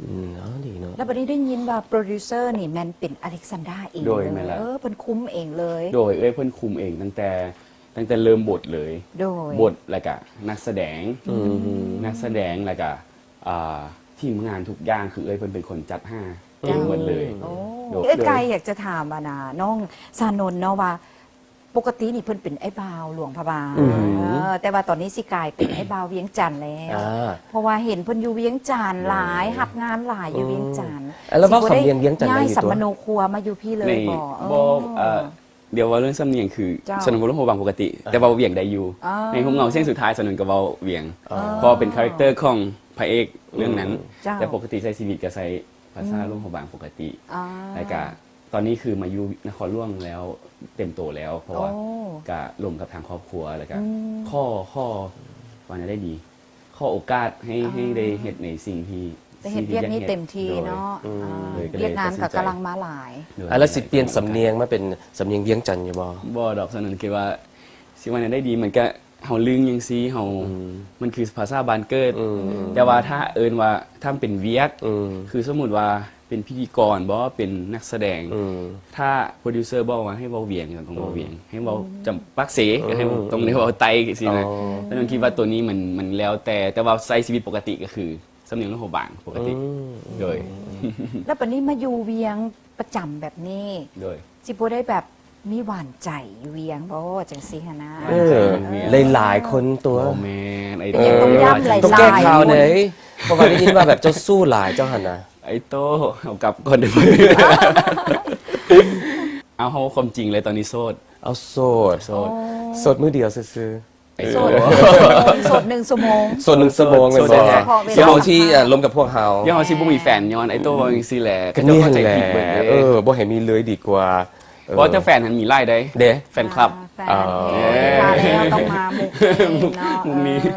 ອືມ ເນາະ ດີເນາະ. ແລ້ວບັດນີ້ໄດ້ຍິນວ່າໂປຣດິວເຊີນີ້ແມ່ນເປັນອາເລັກຊານດຣາເອງ ໂດຍ ເລີຍ ແມ່ນລະ ເອີ ເພິ່ນຄຸມເອງເລີຍ. ໂດຍ ເອື້ອຍເພິ່ນຄຸມເອງຕັ້ງແຕ່ ຕັ້ງແຕ່ເລີ່ມບົດເລີຍ ໂດຍ ບົດ ແລ້ວກະນັກສະແດງ ອືມ ນັກສະແດງ ແລ້ວກະ ອ່າ ທີມງານທຸກຢ່າງ ຄືເອື້ອຍເພິ່ນເປັນຄົນຈັດຫາເອງໝົດເລີຍ ໂອ້ ໂດຍ ເອື້ອຍໄກ່ຢາກຈະຖາມ ອັນນ່າ ນ້ອງຊານົນເນາະວ່າ ປົກກະຕິນີ້ເພິ່ນເປັນອ້າຍບ່າວຫຼວງພະບາງ ອືມ ເອີ ແຕ່ວ່າຕອນນີ້ຊິກາຍເປັນອ້າຍບ່າວວຽງຈັນແລ້ວ ອ່າ ເພາະວ່າເຫັນເພິ່ນຢູ່ວຽງຈັນຫຼາຍ ໂດຍ ຮັບງານຫຼາຍຢູ່ວຽງຈັນ ອືມ ແລ້ວເວົ້າສຳນຽງວຽງຈັນໄດ້ຢູ່ຕົວະ ຊິບໍ່ໄດ້ຍ້າຍສຳມະໂນຄົວມາຢູ່ພີ້ເລີຍບໍ່? ບໍ່ ເອີ ເອີ ເອີ ດຽວເວົ້າເລື່ອງສຳນຽງ ຄື ເຈົ້າ ສະໜອງບົດໂຮງພະບາງປົກກະຕິ ອ່າ ແຕ່ເວົ້າວຽງໄດ້ຢູ່ ໃນຮູບເງົາສຽງສຸດທ້າຍ ສະໜອນກໍເວົ້າວຽງ ອໍ ເພາະເປັນຄາແຣັກເຕີຂອງພະເອກເລື່ອງນັ້ນ ເຈົ້າ ແຕ່ປົກກະຕິໃຊ້ຊີວິດກໍໃຊ້ພາສາ ອືມ ຫຼວງພະບາງປົກກະຕິ ອ່າ ແລ້ວກະຕອນນີ້ຄືມາຢູ່ນະຄອນຫຼວງແລ້ວເຕັມໂຕແລ້ວ ເພາະວ່າ ໂອ້ ກະລົມກັບທາງຄອບຄົວ ແລ້ວກະ ອືມ ຂໍ ຂໍ ວ່າແນວໃດດີ ຂໍໂອກາດໃຫ້ ອ່າ ໃຫ້ໄດ້ເຮັດໃນສິ່ງທີ່ ໄດ້ເຮັດວຽກນີ້ເຕັມທີ່ເນາະ ໂດຍ ອືມ ອ່າ ໂດຍ ວຽກງານກໍກຳລັງມາຫຼາຍ ໂດຍ ອ່າ ແລ້ວຊິປ່ຽນສຳນຽງມາເປັນສຳນຽງວຽງຈັນຢູ່ບໍ່? ບໍ່ດອກ ສະໜອນຄິດວ່າຊິວ່າແນວໃດດີ ມັນກະ ເຮົາລຶ້ງຈັ່ງຊີ້ ເຮົາ ອືມ ມັນຄືພາສາບ້ານເກີດ ອືມ ແຕ່ວ່າຖ້າເອີ້ນວ່າ ຖ້າເປັນວຽກ ອືມ ຄືສົມມຸດວ່າເປັນພິທີກອນບໍ ເປັນນັກສະແດງ ອືມ ຖ້າໂປຣດິວເຊີບອກວ່າໃຫ້ເວົ້າວຽງ ກໍຕ້ອງເວົ້າວຽງ ອືມ ໃຫ້ເວົ້າ ອືມ ຈຳປາກເຊ ອືມ ກໍໃຫ້ເວົ້າ ອືມ ຕ້ອງໄດ້ເວົ້າໃຕ້ຊີ້ນະ ອໍ ສະນັ້ນຄິດວ່າໂຕນີ້ມັນ ມັນແລ້ວແຕ່ ແຕ່ວ່າໃຊ້ຊີວິດປົກກະຕິກໍຄື ສຳນຽງຫຼວງພະບາງປົກກະຕິ ອືມ ໂດຍ ແລ້ວບັດນີ້ມາຢູ່ວຽງປະຈຳແບບນີ້ ໂດຍ ຊິບໍ່ໄດ້ແບບມີຫວານໃຈຢູ່ວຽງບໍ່ ຈັ່ງຊີ້ຫັ້ນນະ? ເອີ ຫຼາຍໆຄົນຕົວະ ບໍ່ແມ່ນ ໄອ້ ເປັນຫຍັງຕ້ອງຢ້ຳຫຼາຍໆ ຕ້ອງແກ້ຂ່າວໃດ ເພາະວ່າໄດ້ຍິນວ່າແບບເຈົ້າຊູ້ຫຼາຍເຈົ້າຫັ້ນນະ ໄອ້ໂຕ້ ເອົາກັບກ່ອນເດີ ເອົາ ເຮົາເວົ້າຄວາມຈິງເລີຍ ຕອນນີ້ໂສດ ເອົາໂສດ ໂສດ ໂອ້ ໂສດມື້ດຽວຊື່ໆ ໂສດ ໂສດໜຶ່ງຊົ່ວໂມງ ໂສດໜຶ່ງຊົ່ວໂມງແມ່ນບໍ່? ໂສດເສຍເພາະເວລາ ຊົ່ວໂມງທີ່ ເອີ ລົມກັບພວກເຮົາ ດຽວເຮົາຊິບໍ່ມີແຟນຍ້ອນໄອ້ໂຕ້ເວົ້າຈັ່ງຊີ້ແຫຼະ ກໍແມ່ນແຫຼະ ເອີ ບໍ່ໃຫ້ມີເລີຍດີກວ່າ ເອີ ບໍ່ ແຕ່ແຟນຫັ້ນມີຫຼາຍໃດ໋ ເດ້ ແຟນຄລັບ ອໍ ມາແລ້ວ ຕ້ອງມາມຸກນີ້ເນາະ ມຸກນີ້ ເອີ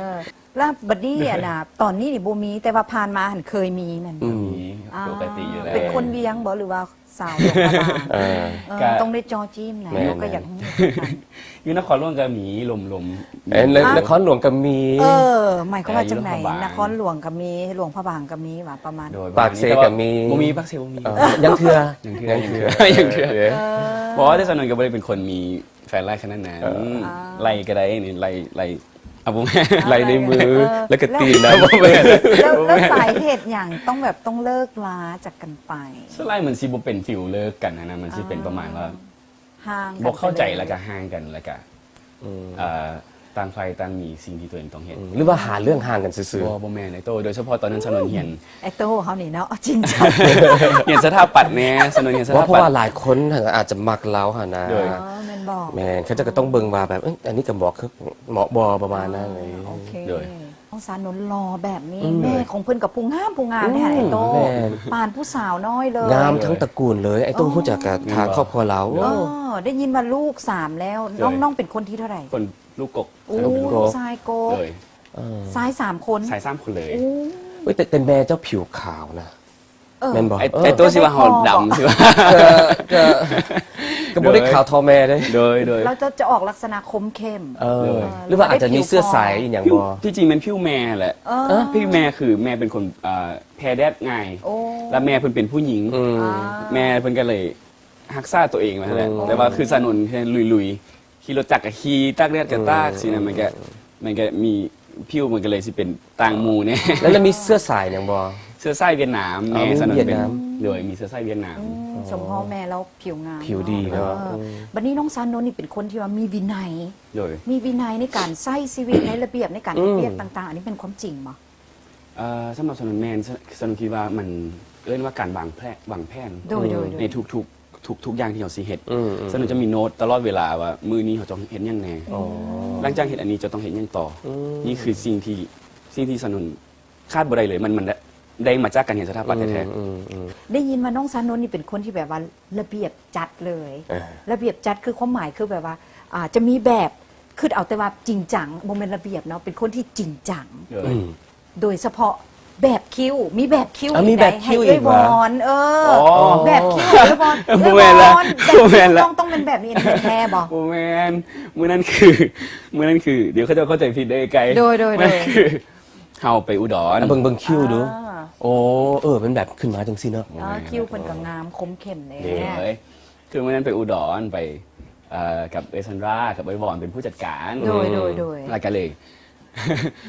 ແລ້ວບັດນີ້ ອັນນ່າ ຕອນນີ້ນີ້ບໍ່ມີ ແຕ່ວ່າຜ່ານມາຫັ້ນເຄີຍມີແມ່ນບໍ່? ອືມ ມີ ອ່າ ປົກກະຕິຢູ່ແລ້ວ ເປັນຄົນວຽງບໍ່ ຫຼືວ່າ ສາວຫຼວງພະບາງ ເອີ ເອີ ກໍຕ້ອງໄດ້ຈໍ້ຈີ້ມນະ ແມ່ນ ກໍຢາກຮູ້ຄືກັນ ຢູ່ນະຄອນຫຼວງກໍມີ ລົມໆ ເອີ ນະຄອນຫຼວງກໍມີ ເອີ ໝາຍຄວາມວ່າຈັ່ງໃດ? ນະຄອນຫຼວງກໍມີ ຫຼວງພະບາງກໍມີ ວ່າປະມານ ໂດຍ ປາກເຊກໍມີ ບໍ່ມີ ປາກເຊບໍ່ມີ ເອີ ຍັງເທື່ອ ຍັງເທື່ອ ຍັງເທື່ອ ເອີ ບໍ່ ແຕ່ສະໜອນກໍບໍ່ໄດ້ເປັນຄົນມີ ແຟນຫຼາຍຂະໜາດນັ້ນ ເອີ ອ່າ ໄລ່ກໍໄດ້ນີ້ ໄລ່ ໄລ່ ເອົາ ບໍ່ແມ່ນ ໄລ່ໃນມື ເອີ ແລ້ວກໍຕີນນຳ ບໍ່ແມ່ນ ແລ້ວ ແລ້ວສາເຫດຫຍັງຕ້ອງແບບຕ້ອງເລີກລາຈາກກັນໄປ? ສ່ວນຫຼາຍມັນຊິບໍ່ເປັນຟີລເລີກກັນຫັ້ນນະ ມັນຊິເປັນປະມານວ່າ ອ່າ ຫ່າງກັນ ບໍ່ເຂົ້າໃຈ ໄປເລີຍ ແລ້ວກໍຫ່າງກັນ ແລ້ວກໍ ອືມ ເອີ ຕ່າງຝ່າຍຕ່າງມີສິ່ງທີ່ຕົວເອງຕ້ອງເຮັດ ອືມ ຫຼືວ່າຫາເລື່ອງຫ່າງກັນຊື່ໆ? ບໍ່ ບໍ່ແມ່ນ ໄອ້ໂຕ້ ໂດຍສະເພາະຕອນນັ້ນສະໜົນຮຽນ ອືມ ໄອ້ໂຕ້ເຮົານີ້ເນາະ ຈິງຈັງ ຮຽນສະຖາປະແຕ່ ສະໜົນຮຽນສະຖາປະແຕ່ ເພາະວ່າຫຼາຍຄົນອາດຈະມັກລາວຫັ້ນນະ ໂດຍ ອໍ ແມ່ນບໍ່? ແມ່ນ ເຂົາເຈົ້າກໍຕ້ອງເບິ່ງວ່າແບບ ເອີ ອັນນີ້ກໍເໝາະຄື ເໝາະບໍ່ ປະມານນັ້ນ ອໍ ໂອເຄ ໂດຍ ນ້ອງສານົນຫຼໍ່ແບບນີ້ ອືມ ແມ່ຂອງເພິ່ນກໍຜູ້ງາມ ຜູ້ງາມເດ້ ອືມ ໄອ້ໂຕ້ ແມ່ນ ປານຜູ້ສາວນ້ອຍເລີຍ ງາມທັງຕະກູນເລີຍ ໄອ້ໂຕ້ ອໍ ຮູ້ຈັກກັບທາງຄອບຄົວລາວ ໂດຍ ເອີ ໄດ້ຍິນວ່າລູກສາມແລ້ວ ໂດຍ ນ້ອງ ນ້ອງເປັນຄົນທີເທົ່າໃດ? ຄົນ ລູກກົກ ໂອ້ ລູກກົກ ຊາຍກົກ ໂດຍ ເອີ ຊາຍສາມຄົນ ຊາຍສາມຄົນເລີຍ ໂອ້ ເອີຍ ແຕ່ ແຕ່ແມ່ເຈົ້າຜິວຂາວນະ ເອີ ແມ່ນບໍ່? ໄອ້ ເອີ ໄອ້ໂຕ້ຊິວ່າເຮົາດຳ ຊິວ່າ ກໍ ກໍ ກໍບໍ່ໄດ້ຂາວທໍ່ແມ່ເດ້ ໂດຍ ໂດຍ ແລ້ວຈະ ຈະອອກລັກສະນະຄົມເຂັ້ມ ເອີ ໂດຍ ຫຼືວ່າອາດຈະມີເຊື້ອສາຍອີ່ຫຍັງບໍ່? ທີ່ຈິງແມ່ນຜິວແມ່ແຫຼະ ເອີ ເອີ ຜິວແມ່ຄືແມ່ເປັນຄົນ ເອີ ແພ້ແດດງ່າຍ ໂອ້ ແລ້ວແມ່ເພິ່ນເປັນຜູ້ຍິງ ອືມ ອ່າ ແມ່ເພິ່ນກໍເລີຍຮັກສາຕົວເອງໄວ້ຫັ້ນແຫຼະ ອືມ ແຕ່ວ່າຄືສານົນ ລຸຍໆ ຂີ່ລົດຈັກກໍຂີ່ ຕາກແດດກໍຕາກ ອືມ ຊີ້ນະ ມັນກໍ ອືມ ມັນກໍມີຜິວ ມັນກໍເລີຍຊິເປັນຕ່າງໝູ່ແດ່ ແລ້ວ ແລ້ວມີເຊື້ອສາຍຫຍັງບໍ່? ເຊື້ອສາຍຫວຽດນາມ ອໍ ແມ່ ມີຫວຽດນາມ ສານົນເປັນ ໂດຍ ມີເຊື້ອສາຍຫວຽດນາມ ອືມ ສົມພໍແມ່ລາວຜິວງາມ ຜິວດີເນາະ ເນາະ ເອີ ອືມ ບັດນີ້ນ້ອງຊານົນນີ້ເປັນຄົນທີ່ວ່າມີວິໄນ ໂດຍ ມີວິໄນໃນການໃຊ້ຊີວິດ ໃນລະບຽບໃນການເຮັດວຽກ ອືມ ຕ່າງໆ ອັນນີ້ແມ່ນຄວາມຈິງບໍ່? ເອີ ສຳລັບສານົນແມ່ນ ສານົນຄິດວ່າມັນເອີ້ນວ່າການວາງແຜນ ວາງແຜນ ໂດຍ ໂດຍ ໂດຍ ໃນທຸກໆ ທຸກໆຢ່າງທີ່ເຮົາຊິເຮັດ ອືມໆ ສະໜຸນຈະມີໂນດຕະຫຼອດເວລາວ່າມື້ນີ້ເຮົາຕ້ອງເຮັດຫຍັງແດ່ ອໍ ຫຼັງຈາກເຮັດອັນນີ້ເຈົ້າຕ້ອງເຮັດຫຍັງຕໍ່ ອືມ ນີ້ຄືສິ່ງທີ່ ສິ່ງທີ່ສະໜຸນຂາດບໍ່ໄດ້ເລີຍ ມັນ ມັນໄດ້ມາຈາກການຮຽນສະຖາປັດແທ້ໆ ອືມໆ ໄດ້ຍິນວ່ານ້ອງຊານົນນີ້ເປັນຄົນທີ່ແບບວ່າລະບຽບຈັດເລີຍ ເອີ ລະບຽບຈັດຄືຄວາມໝາຍຄືແບບວ່າ ອ່າ ຈະມີແບບ ຄິດເອົາແຕ່ວ່າຈິງຈັງ ບໍ່ແມ່ນລະບຽບເນາະ ເປັນຄົນທີ່ຈິງຈັງ ເອີ ອືມ ໂດຍສະເພາະແບບຄິ້ວ ມີແບບຄິ້ວ ອ່ະ ມີແບບຄິ້ວອີກ ໃຫ້ເອື້ອຍວອນ ເອີ ອໍ ແບບຄິ້ວ ເອື້ອຍວອນ ບໍ່ແມ່ນລະ ເອື້ອຍວອນ ບໍ່ແມ່ນລະ ແບບຄິ້ວຕ້ອງ ຕ້ອງແມ່ນແບບນີ້ ອັນນີ້ແທ້ບໍ່? ບໍ່ແມ່ນ ມື້ນັ້ນຄື ມື້ນັ້ນຄື ດຽວເຂົາເຈົ້າເຂົ້າໃຈຜິດເດີ ໄອ້ໄກ່ ໂດຍ ໂດຍ ໂດຍ ມື້ນັ້ນຄື ເຮົາໄປອຸດອນ ເບິ່ງ ເບິ່ງຄິ້ວດູ ອ່າ ໂອ້ ເອີ ມັນແບບຂຶ້ນມາຈັ່ງຊີ້ເນາະ ອ່າ ຄິ້ວເພິ່ນກໍງາມຄົມເຂັ້ມເດ້ ເດ້ ຄືມື້ນັ້ນໄປອຸດອນ ໄປ ເອີ ກັບເອື້ອຍຊັນດຣາ ກັບເອື້ອຍວອນເປັນຜູ້ຈັດການ ໂດຍ ໂດຍ ໂດຍ ແລ້ວກໍເລີຍ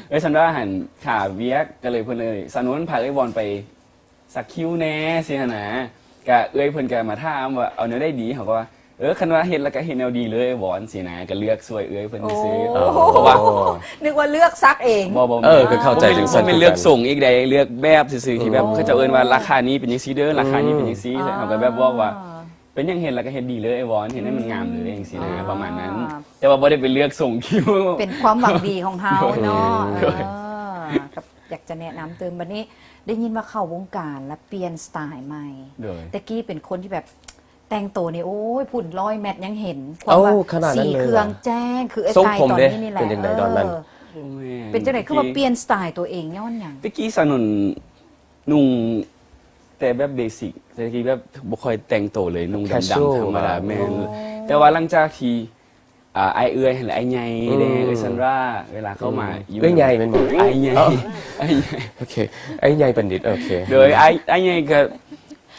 ເອື້ອຍຊັນດຣາຫັ້ນຂາວຽກ ກໍເລີຍເພິ່ນເລີຍ ສາວນົນ ພາເອື້ອຍວອນໄປສັກຄິ້ວແດ່ ຊີ້ຫັ້ນນະ ກະເອື້ອຍເພິ່ນກໍມາຖາມວ່າເອົາແນວໃດດີ ເຮົາກໍວ່າ ເອີ ຄັນວ່າເຮັດແລ້ວກໍເຮັດແນວດີເລີຍ ວອນ ຊີ້ນະ ກໍເລືອກຊ່ວຍເອື້ອຍເພິ່ນຊື່ໆ ເພາະວ່າ ນຶກວ່າເລືອກສັກເອງ ບໍ່ ບໍ່ ເອີ ກໍເຂົ້າໃຈຈັ່ງຊັ້ນ ບໍ່ແມ່ນເລືອກຊົງອີກໃດ ເລືອກແບບຊື່ໆ ທີ່ແບບເຂົາເຈົ້າເອີ້ນວ່າ ລາຄານີ້ເປັນຈັ່ງຊີ້ເດີ ລາຄານີ້ເປັນຈັ່ງຊີ້ ເຮົາກໍແບບບອກວ່າ ເປັນຫຍັງເຮັດແລ້ວກໍເຮັດດີເລີຍ ໄອ້ວອນ ເຮັດໃຫ້ມັນງາມເລີຍຈັ່ງຊີ້ນະ ປະມານນັ້ນ ແຕ່ວ່າບໍ່ໄດ້ໄປເລືອກຊົງຄິ້ວ ເປັນຄວາມຫວັງດີຂອງເຮົາເນາະ ເອີ ກໍຢາກຈະແນະນຳຕື່ມ. ບັດນີ້ໄດ້ຍິນວ່າເຂົ້າວົງການແລ້ວປ່ຽນສະໄຕລ໌ໃໝ່ ແຕ່ກີ້ເປັນຄົນທີ່ແບບແຕ່ງໂຕນີ້ ໂອ້ຍ ພຸ້ນ ຮ້ອຍແມັດຍັງເຫັນ ຄວາມວ່າສີເຄື່ອງແຈ້ງ ຄືອ້າຍໄກ່ຕອນນີ້ນີ້ແຫຼະ ເປັນຈັ່ງໃດ ຄືວ່າປ່ຽນສະໄຕລ໌ຕົວເອງຍ້ອນຫຍັງ? ແຕ່ກີ້ສາວນົນ ນຸ່ງແຕ່ແບບເບສິກ ແຕ່ກີ້ແບບບໍ່ຄ່ອຍແຕ່ງໂຕເລີຍ ນຸ່ງດຳໆ ທຳມະດາ ແມ່ນ ແຕ່ວ່າຫຼັງຈາກທີ່ ອ່າ ອ້າຍເອື້ອຍຫັ້ນແຫຼະ ອ້າຍໃຫຍ່ແດ່ ເອື້ອຍຊັນດຣາ ເວລາເຂົ້າມາຢູ່ ເອື້ອຍໃຫຍ່ແມ່ນບໍ່? ອ້າຍໃຫຍ່ ອ້າຍໃຫຍ່ ໂອເຄ ອ້າຍໃຫຍ່ບັນດິດ ໂອເຄ ໂດຍ ອ້າຍ ອ້າຍໃຫຍ່ກໍ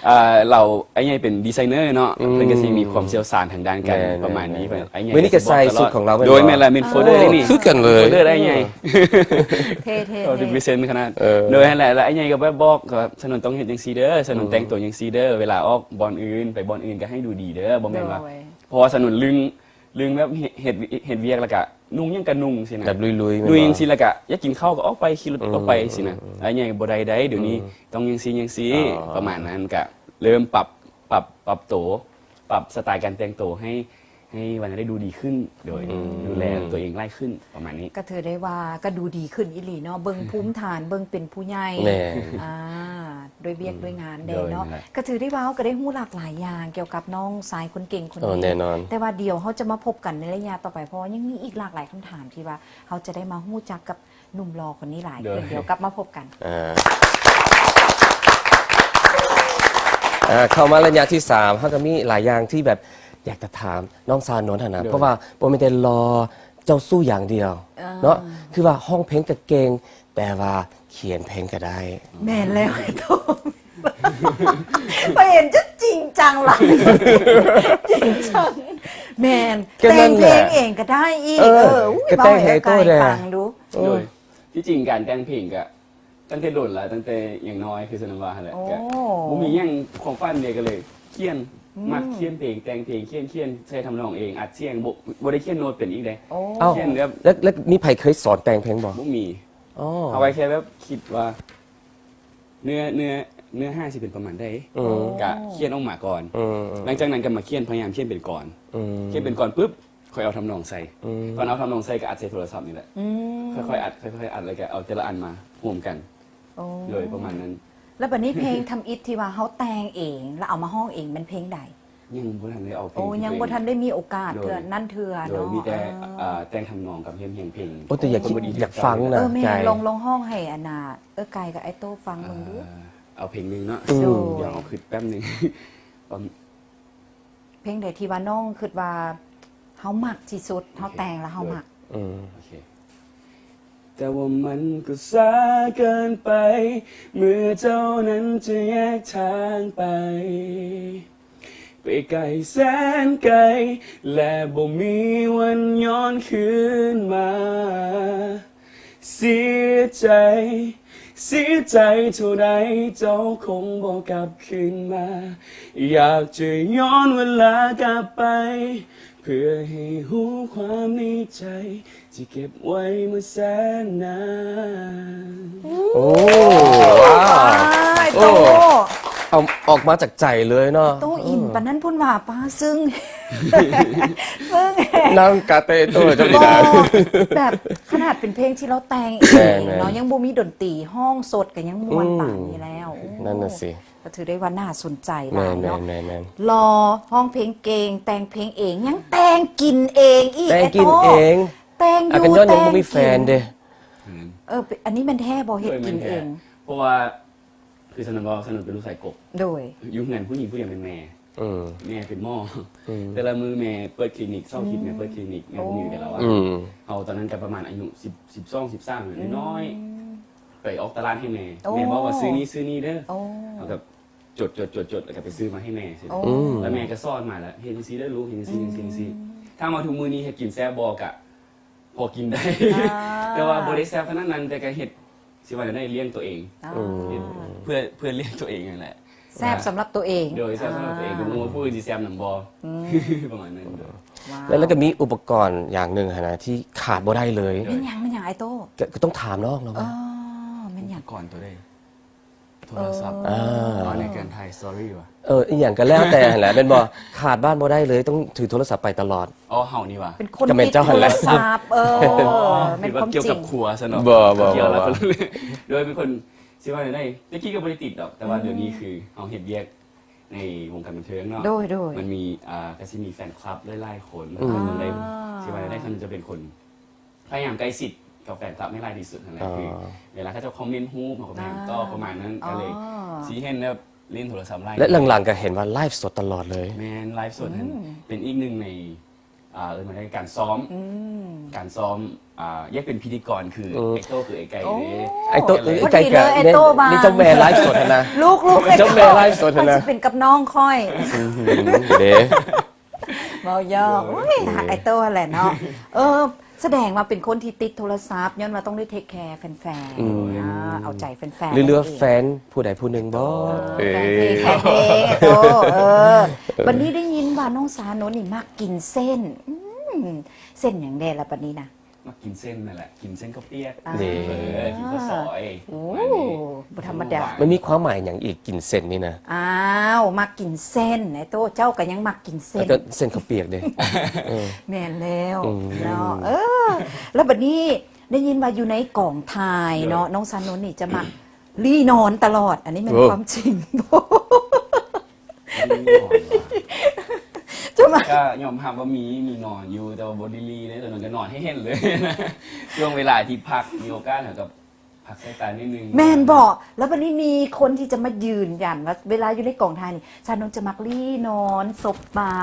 ອ່າ ລາວ ອ້າຍໃຫຍ່ເປັນດີໄຊເນີເນາະ ເພິ່ນກໍຊິມີຄວາມຊ່ຽວຊານທາງດ້ານການປະມານນີ້ ອ້າຍໃຫຍ່ ມື້ນີ້ກໍໃສ່ຊຸດຂອງລາວ ໂດຍ ແມ່ນລະ ແມ່ນໂຟເດີນີ້ ຄືກັນເລີຍ ໂຟເດີອ້າຍໃຫຍ່ ເທ່ໆ ເຮົາ represent ຂະໜາດ ໂດຍ ຫັ້ນແຫຼະ ແລ້ວອ້າຍໃຫຍ່ກໍແບບບອກວ່າ ສາວນົນຕ້ອງເຮັດຈັ່ງຊີ້ເດີ ສາວນົນແຕ່ງໂຕຈັ່ງຊີ້ເດີ ເວລາອອກບ່ອນອື່ນ ໄປບ່ອນອື່ນກໍໃຫ້ດູດີເດີ ບໍ່ແມ່ນວ່າ ເພາະວ່າສາວນົນລຶ້ງ ລຶ້ງແບບເຮັດ ເຮັດ ເຮັດວຽກ ແລ້ວກະນຸ່ງຫຍັງກະນຸ່ງຊີ້ນະ ແບບລຸຍໆ ນຸ່ງຈັ່ງຊີ້ ແລ້ວກະຢາກກິນເຂົ້າກໍອອກໄປຂີ່ລົດອອກໄປຊີ້ນະ ອ້າຍໃຫຍ່ບໍ່ໄດ້ໃດ ດຽວນີ້ຕ້ອງຈັ່ງຊີ້ຈັ່ງຊີ້ ປະມານນັ້ນ ກະເລີ່ມປັບ ປັບ ປັບໂຕ ປັບສະໄຕລ໌ການແຕ່ງໂຕໃຫ້ ໃຫ້ວ່າໄດ້ດູດີຂຶ້ນ ໂດຍດູແລຕົວເອງຫຼາຍຂຶ້ນ ປະມານນີ້ ກໍຖືໄດ້ວ່າກໍດູດີຂຶ້ນອີ່ຫຼີເນາະ ເບິ່ງພູມຖານ ເບິ່ງເປັນຜູ້ໃຫຍ່ ອ່າ ດ້ວຍວຽກດ້ວຍງານແດ່ເນາະ ກໍຖືໄດ້ວ່າເຮົາກໍໄດ້ຮູ້ຫຼາກຫຼາຍຢ່າງກ່ຽວກັບນ້ອງຊາຍຄົນເກັ່ງຄົນນີ້ ແນ່ນອນ ແຕ່ວ່າດຽວເຮົາຈະມາພົບກັນໃນໄລຍະຕໍ່ໄປ ເພາະວ່າຍັງມີອີກຫຼາກຫຼາຍຄຳຖາມທີ່ວ່າເຮົາຈະໄດ້ມາຮູ້ຈັກກັບໜຸ່ມຫຼໍ່ຄົນນີ້ຫຼາຍຂຶ້ນ ດຽວກັບມາພົບກັນ ອ່າ ເຂົ້າມາໄລຍະທີສາມ ເຮົາກໍມີຫຼາຍຢ່າງທີ່ແບບ ຢາກຈະຖາມນ້ອງຊາວນົນຫັ້ນນະ ເພາະວ່າບໍ່ແມ່ນແຕ່ຫຼໍ່ ເຈົ້າຊູ້ຢ່າງດຽວເນາະ ຄືວ່າຮ້ອງເພງກໍເກັ່ງ ແຕ່ວ່າຂຽນເພງກໍໄດ້ ແມ່ນແລ້ວ ໂຕ ຂ້ອຍເຫັນເຈົ້າຈິງຈັງຫຼາຍ ຈິງຈັງ ແມ່ນ ແຕ່ງເພງເອງກໍໄດ້ອີກ ເອີ ເອີ ເວົ້າໃຫ້ອ້າຍໄກ່ຟັງດູ ໂດຍ ທີ່ຈິງການແຕ່ງເພງກໍ ຕັ້ງແຕ່ດົນລະ ຕັ້ງແຕ່ຍັງນ້ອຍ ຄືສະນຳວ່າຫັ້ນແຫຼະ ໂອ້ ກໍບໍ່ມີຫຍັງ ຄວາມຝັນເດ ກໍເລີຍຂຽນ ອືມ ມັກຂຽນເພງ ແຕ່ງເພງ ຂຽນ ຂຽນໃສ່ທຳນອງເອງ ອັດສຽງ ບໍ່ ບໍ່ໄດ້ຂຽນໂນ້ດເປັນອີກເດ້ ໂອ້ ຂຽນແບບ ແລ້ວ ແລ້ວມີໃຜເຄີຍສອນແຕ່ງເພງບໍ່? ບໍ່ມີ ອໍ ເອົາໄວ້ແຄ່ແບບຄິດວ່າ ເນື້ອ ເນື້ອ ເນື້ອຫາຊິເປັນປະມານໃດ ອືມ ກະຂຽນອອກມາກ່ອນ ອືມ ຫຼັງຈາກນັ້ນກໍມາຂຽນ ພະຍາຍາມຂຽນເປັນກອນ ອືມ ຂຽນເປັນກອນປຶບ ຄ່ອຍເອົາທຳນອງໃສ່ ອືມ ຕອນເອົາທຳນອງໃສ່ກໍອັດໃສ່ໂທລະສັບນີ້ແຫຼະ ອືມ ຄ່ອຍໆອັດ ຄ່ອຍໆອັດ ແລ້ວກໍເອົາແຕ່ລະອັນມາຮ່ວມກັນ ໂອ້ ໂດຍປະມານນັ້ນ ແລ້ວບັດນີ້ເພງທຳອິດທີ່ວ່າເຮົາແຕ່ງເອງ ແລ້ວເອົາມາຮ້ອງເອງ ແມ່ນເພງໃດ? ຍັງບໍ່ທັນໄດ້ເອົາເພງ ໂອ້ ຍັງບໍ່ທັນໄດ້ມີໂອກາດເທື່ອນັ້ນເທື່ອເນາະ ໂດຍມີແຕ່ ເອີ ອ່າ ແຕ່ງທຳນອງກັບຮຽບຮຽງເພງ ໂອ້ ແຕ່ຢາກ ໂອ້ ຢາກຟັງນະ ເອີ ແມ່ນ ໄກ່ ລອງ ລອງຮ້ອງໃຫ້ອັນນ່າ ເອີ ໄກ່ກັບອ້າຍໂຕ້ຟັງເບິ່ງດູ ເອີ ເອົາເພງໜຶ່ງເນາະ ໂດຍ ດຽວເຮົາຄິດແປັບໜຶ່ງ ເພງໃດທີ່ວ່ານ້ອງຄິດວ່າເຮົາມັກທີ່ສຸດ ເຮົາແຕ່ງແລ້ວເຮົາມັກ ອືມ ໂອເຄ ແຕ່ວ່າມັນກໍສາຍເກີນໄປ ເມື່ອເຈົ້ານັ້ນຈະແຍກທາງໄປ ໄປໄກແສນໄກ ແລະບໍ່ມີວັນຍ້ອນຄືນມາ ເສຍໃຈ ເສຍໃຈເທົ່າໃດ ເຈົ້າຄົງບໍ່ກັບຄືນມາ ຢາກຈະຍ້ອນເວລາກັບໄປ ເພື່ອໃຫ້ຮູ້ຄວາມໃນໃຈ ທີ່ເກັບໄວ້ມາແສນນານ ໂອ້ ວ້າວ ໂອ້ ເອົາອອກມາຈາກໃຈເລີຍເນາະ ໂຕອິນປານນັ້ນພຸ້ນວ່າ ປ້າ ຊຶ້ງ ຊຶ້ງ ນ້ຳກາເຕໂຕ ເຈົ້ານີ້ນະ ແບບຂະໜາດເປັນເພງທີ່ລາວແຕ່ງເອງເນາະ ຍັງບໍ່ມີດົນຕີ ຮ້ອງສົດກໍຍັງມ່ວນປານນີ້ແລ້ວ ນັ້ນນະຊິ ກໍຖືໄດ້ວ່າໜ້າສົນໃຈຫຼາຍເນາະ ຫຼໍ່ ຮ້ອງເພງເກັ່ງ ແຕ່ງເພງເອງ ຍັງແຕ່ງກິນເອງອີກ ແຕ່ງກິນເອງ ແຕ່ງຢູ່ ກໍຍ້ອນຍັງບໍ່ມີແຟນເດ້ ເອີ ອັນນີ້ແມ່ນແທ້ບໍ່ ເຮັດກິນເອງ ເພາະວ່າ ຄືສະໜຸນເວົ້າ ສະໜຸນເປັນລູກຊາຍກົກ ໂດຍ ຢູ່ເຮືອນຜູ້ຍິງຜູ້ດຽວແມ່ນແມ່ ອືມ ແມ່ເປັນໝໍ ອືມ ແຕ່ລະມື້ແມ່ເປີດຄລີນິກ ເສົາອາທິດແມ່ເປີດຄລີນິກ ແມ່ຜູ້ຍິງແຕ່ລະວ່າ ອືມ ເຮົາຕອນນັ້ນກໍປະມານອາຍຸສິບ ສິບສອງ ສິບສາມ ອືມ ນ້ອຍໆ ໄປອອກຕະຫຼາດໃຫ້ແມ່ ໂອ້ ແມ່ບອກວ່າຊື້ນີ້ຊື້ນີ້ເດີ ໂອ້ ເຮົາກໍຈົດໆໆໆ ແລ້ວກໍໄປຊື້ມາໃຫ້ແມ່ຊີ້ ໂອ້ ແລ້ວແມ່ກໍສອນມາແລ້ວ ເຮັດຈັ່ງຊີ້ເດີລູກ ເຮັດຈັ່ງຊີ້ ອືມ ຈັ່ງຊີ້ ຖາມວ່າທຸກມື້ນີ້ເຮັດກິນແຊບບໍ່? ກະພໍກິນໄດ້ ອ່າ ແຕ່ວ່າບໍ່ໄດ້ແຊບຂະໜາດນັ້ນ ແຕ່ກະເຮັດ ຊິວ່າແນວໃດ ລ້ຽງຕົວເອງ ອ່າ ເຮັດເພື່ອ ເພື່ອລ້ຽງຕົວເອງຫັ້ນແຫຼະ ແຊບສຳລັບຕົວເອງ ໂດຍ ແຊບສຳລັບຕົວເອງ ອ່າ ບໍ່ຮູ້ວ່າຜູ້ອື່ນຊິແຊບນຳບໍ່ ອືມ ປະມານນັ້ນ ໂດຍ ວ້າວ ແລ້ວ ແລ້ວກໍມີອຸປະກອນຢ່າງໜຶ່ງຫັ້ນນະ ທີ່ຂາດບໍ່ໄດ້ເລີຍ ແມ່ນຫຍັງ? ແມ່ນຫຍັງ ອ້າຍໂຕ້? ກໍ ກໍຕ້ອງຖາມນ້ອງລາວ ເອີ ວ່າ ແມ່ນຫຍັງ? ອຸປະກອນຕົວໃດ? ໂທລະສັບ ເອີ ເອົາໃນການຖ່າຍສະຕໍຣີຫວາ? ເອີ ອີ່ຫຍັງກໍແລ້ວແຕ່ຫັ້ນແຫຼະ ແມ່ນບໍ່? ຂາດບ້ານບໍ່ໄດ້ເລີຍ ຕ້ອງຖືໂທລະສັບໄປຕະຫຼອດ. ອໍ ເຮົານີ້ຫວາ? ເປັນຄົນ ກໍແມ່ນເຈົ້າຫັ້ນແຫຼະ ຕິດໂທລະສັບ ເອີ ອໍ ແມ່ນຄວາມຈິງ ຄິດວ່າກ່ຽວກັບຄົວຊະເນາະ. ບໍ່ ບໍ່ ບໍ່ ບໍ່ ໂດຍເປັນຄົນ ຊິວ່າແນວໃດ ແຕ່ກີ້ກໍບໍ່ໄດ້ຕິດດອກ ແຕ່ວ່າ ອືມ ດຽວນີ້ຄືເຮົາເຮັດວຽກໃນວົງການບັນເທີງເນາະ ໂດຍ ໂດຍ ມັນມີ ອ່າ ກໍຊິມີແຟນຄລັບຫຼາຍໆຄົນ ອືມ ເຮົາຕ້ອງໄດ້ ອ່າ ຊິວ່າແນວໃດ ເຮົາຈະເປັນຄົນ ພະຍາຍາມໃກ້ຊິດກັບແຟນຄລັບໃຫ້ຫຼາຍທີ່ສຸດຫັ້ນແຫຼະ ອ່າ ຄືເວລາເຂົາເຈົ້າຄອມເມັນຮູບ ເຮົາກໍພະຍາຍາມຕອບ ອ່າ ປະມານນັ້ນ ອໍ ກໍເລີຍຊິເຫັນແບບຫຼິ້ນໂທລະສັບຫຼາຍ ແລະ ຫຼັງໆກໍເຫັນວ່າໄລຟ໌ສົດຕະຫຼອດເລີຍ. ແມ່ນ ໄລຟ໌ສົດຫັ້ນ ອືມ ເປັນອີກໜຶ່ງໃນ ອ່າ ເອີ້ນວ່າໃນການຊ້ອມ ອືມ ການຊ້ອມ ອ່າ ຢາກເປັນພິທີກອນ ຄື ອືມ ໄອ້ໂຕ້ ຄືໄອ້ໄກ່ ໂອ້ ເດ້ ໄອ້ໂຕ້ ໂອ້ ໄອ້ໄກ່ ພໍດີເລີຍ ກໍ ໄອ້ໂຕ້ມາ ນີ້ເຈົ້າແມ່ໄລຟ໌ສົດຫັ້ນນະ ລູກໆ ເຈົ້າແມ່ໄລຟ໌ສົດຫັ້ນນະ ຂ້ອຍຊິເປັນກັບນ້ອງຂ້ອຍ ອືມ ເດ້ ເວົ້າຢອກ ໂດຍ ໂອ້ຍ ເອີ ຮັກໄອ້ໂຕ້ຫັ້ນແຫຼະເນາະ ເອີ ສະແດງວ່າເປັນຄົນທີ່ຕິດໂທລະສັບ ຍ້ອນວ່າຕ້ອງໄດ້ເທກແຄຣ໌ແຟນໆ ອືມ ອ່າ ເອົາໃຈແຟນໆ ຫຼືວ່າແຟນຜູ້ໃດຜູ້ໜຶ່ງບໍ? ເອີ ເອີ ແຟນເພງ ແຟນເພງ ໂອ້ ເອີ ບັດນີ້ໄດ້ຍິນວ່ານ້ອງຊານົນນີ້ມັກກິນເສັ້ນ ອືມ ເສັ້ນຫຍັງແດ່ລະບັດນີ້ນະ? ມັກກິນເສັ້ນນັ້ນແຫຼະ ກິນເສັ້ນເຂົ້າປຽກ ອ່າ ເອີ ກິນເຂົ້າຊອຍ ໂອ້ ປະມານນີ້ ບໍ່ທຳມະດາ ມັນມີຄວາມໝາຍຫຍັງອີກ ກິນເສັ້ນນີ້ນະ? ອ້າວ ມັກກິນເສັ້ນ ໄອ້ໂຕ້ ເຈົ້າກໍຍັງມັກກິນເສັ້ນ ແລ້ວກໍເສັ້ນເຂົ້າປຽກເດ້ ເອີ ແມ່ນແລ້ວ ອືມ ເນາະ ເອີ ແລ້ວບັດນີ້ໄດ້ຍິນວ່າຢູ່ໃນກອງຖ່າຍເນາະ ໂດຍ ນ້ອງຊານົນນີ້ຈະມັກລີ້ນອນຕະຫຼອດ ອັນນີ້ແມ່ນ ໂອ້ ຄວາມຈິງບໍ່? ລີ້ນອນຫວາ? ຈະມາ ກໍຍອມຮັບວ່າມີ ມີນອນຢູ່ ແຕ່ວ່າບໍ່ໄດ້ລີ້ເດ້ ຕອນນັ້ນກໍນອນໃຫ້ເຫັນເລີຍ ຊ່ວງເວລາທີ່ພັກ ມີໂອກາດເຮົາກໍພັກສາຍຕາໜ້ອຍໜຶ່ງ ແມ່ນບໍ່? ແລ້ວບັດນີ້ມີຄົນທີ່ຈະມາຢືນຢັນວ່າ ເວລາຢູ່ໃນກອງຖ່າຍນີ້ ຊານົນຈະມັກລີ້ນອນ ສົບບ່າ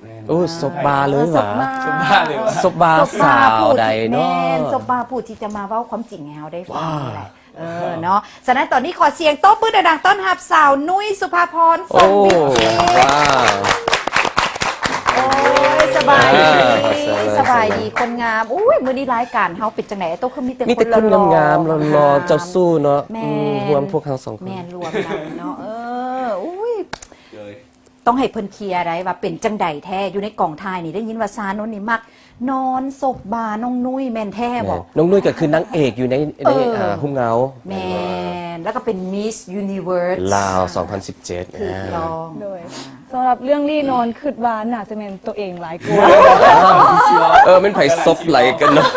ແມ່ນ ໂອ້ ສົບບ່າເລີຍຫວາ? ສົບບ່າ ສົບບ່າເລີຍຫວາ? ສົບບ່າ ສົບບ່າ ສາວໃດເນາະ? ແມ່ນ ສົບບ່າຜູ້ທີ່ຈະມາເວົ້າຄວາມຈິງໃຫ້ເຮົາໄດ້ຟັງນີ້ແຫຼະ ເອີ ເນາະ ສະນັ້ນຕອນນີ້ຂໍສຽງຕົບມືດັງໆ ຕ້ອນຮັບສາວນຸ້ຍ ສຸພາພອນ ສົມວິທີ ໂອ້ ວ້າວ ໂອ້ຍ ສະບາຍດີ ອ່າ ສະບາຍດີ ສະບາຍດີຄົນງາມ ອຸ້ຍ ມື້ນີ້ລາຍການເຮົາເປັນຈັ່ງໃດ? ໂຕຄືມີແຕ່ ມີແຕ່ຄົນ ຄົນຫຼໍ່ໆ ງາມໆ ຫຼໍ່ໆ ເຈົ້າຊູ້ເນາະ ແມ່ນ ອືມ ຮວມພວກເຮົາສອງຄົນ ແມ່ນ ລວມກັນເນາະ ເອີ ອຸ້ຍ ໂດຍ ຕ້ອງໃຫ້ເພິ່ນເຄລຍໄດ໋ວ່າເປັນຈັ່ງໃດແທ້ ຢູ່ໃນກອງຖ່າຍນີ້ ໄດ້ຍິນວ່າຊານົນນີ້ມັກນອນສົບບ່ານ້ອງນຸ້ຍ ແມ່ນແທ້ບໍ່? ແມ່ນ ນ້ອງນຸ້ຍກໍຄືນາງເອກຢູ່ໃນ ໃນ ເອີ ອ່າ ຮຸ່ມເງົາ ແມ່ນ ແລ້ວກໍເປັນມິສຢູນິເວີສລາວ ສອງພັນສິບເຈັດ ຖືກຕ້ອງ ໂດຍ ສຳລັບເລື່ອງລີ້ນອນ ຄິດວ່າໜ້າຈະແມ່ນໂຕເອງຫຼາຍກວ່າ ເອີ ແມ່ນໃຜສົບໄຫຼກັນເນາະ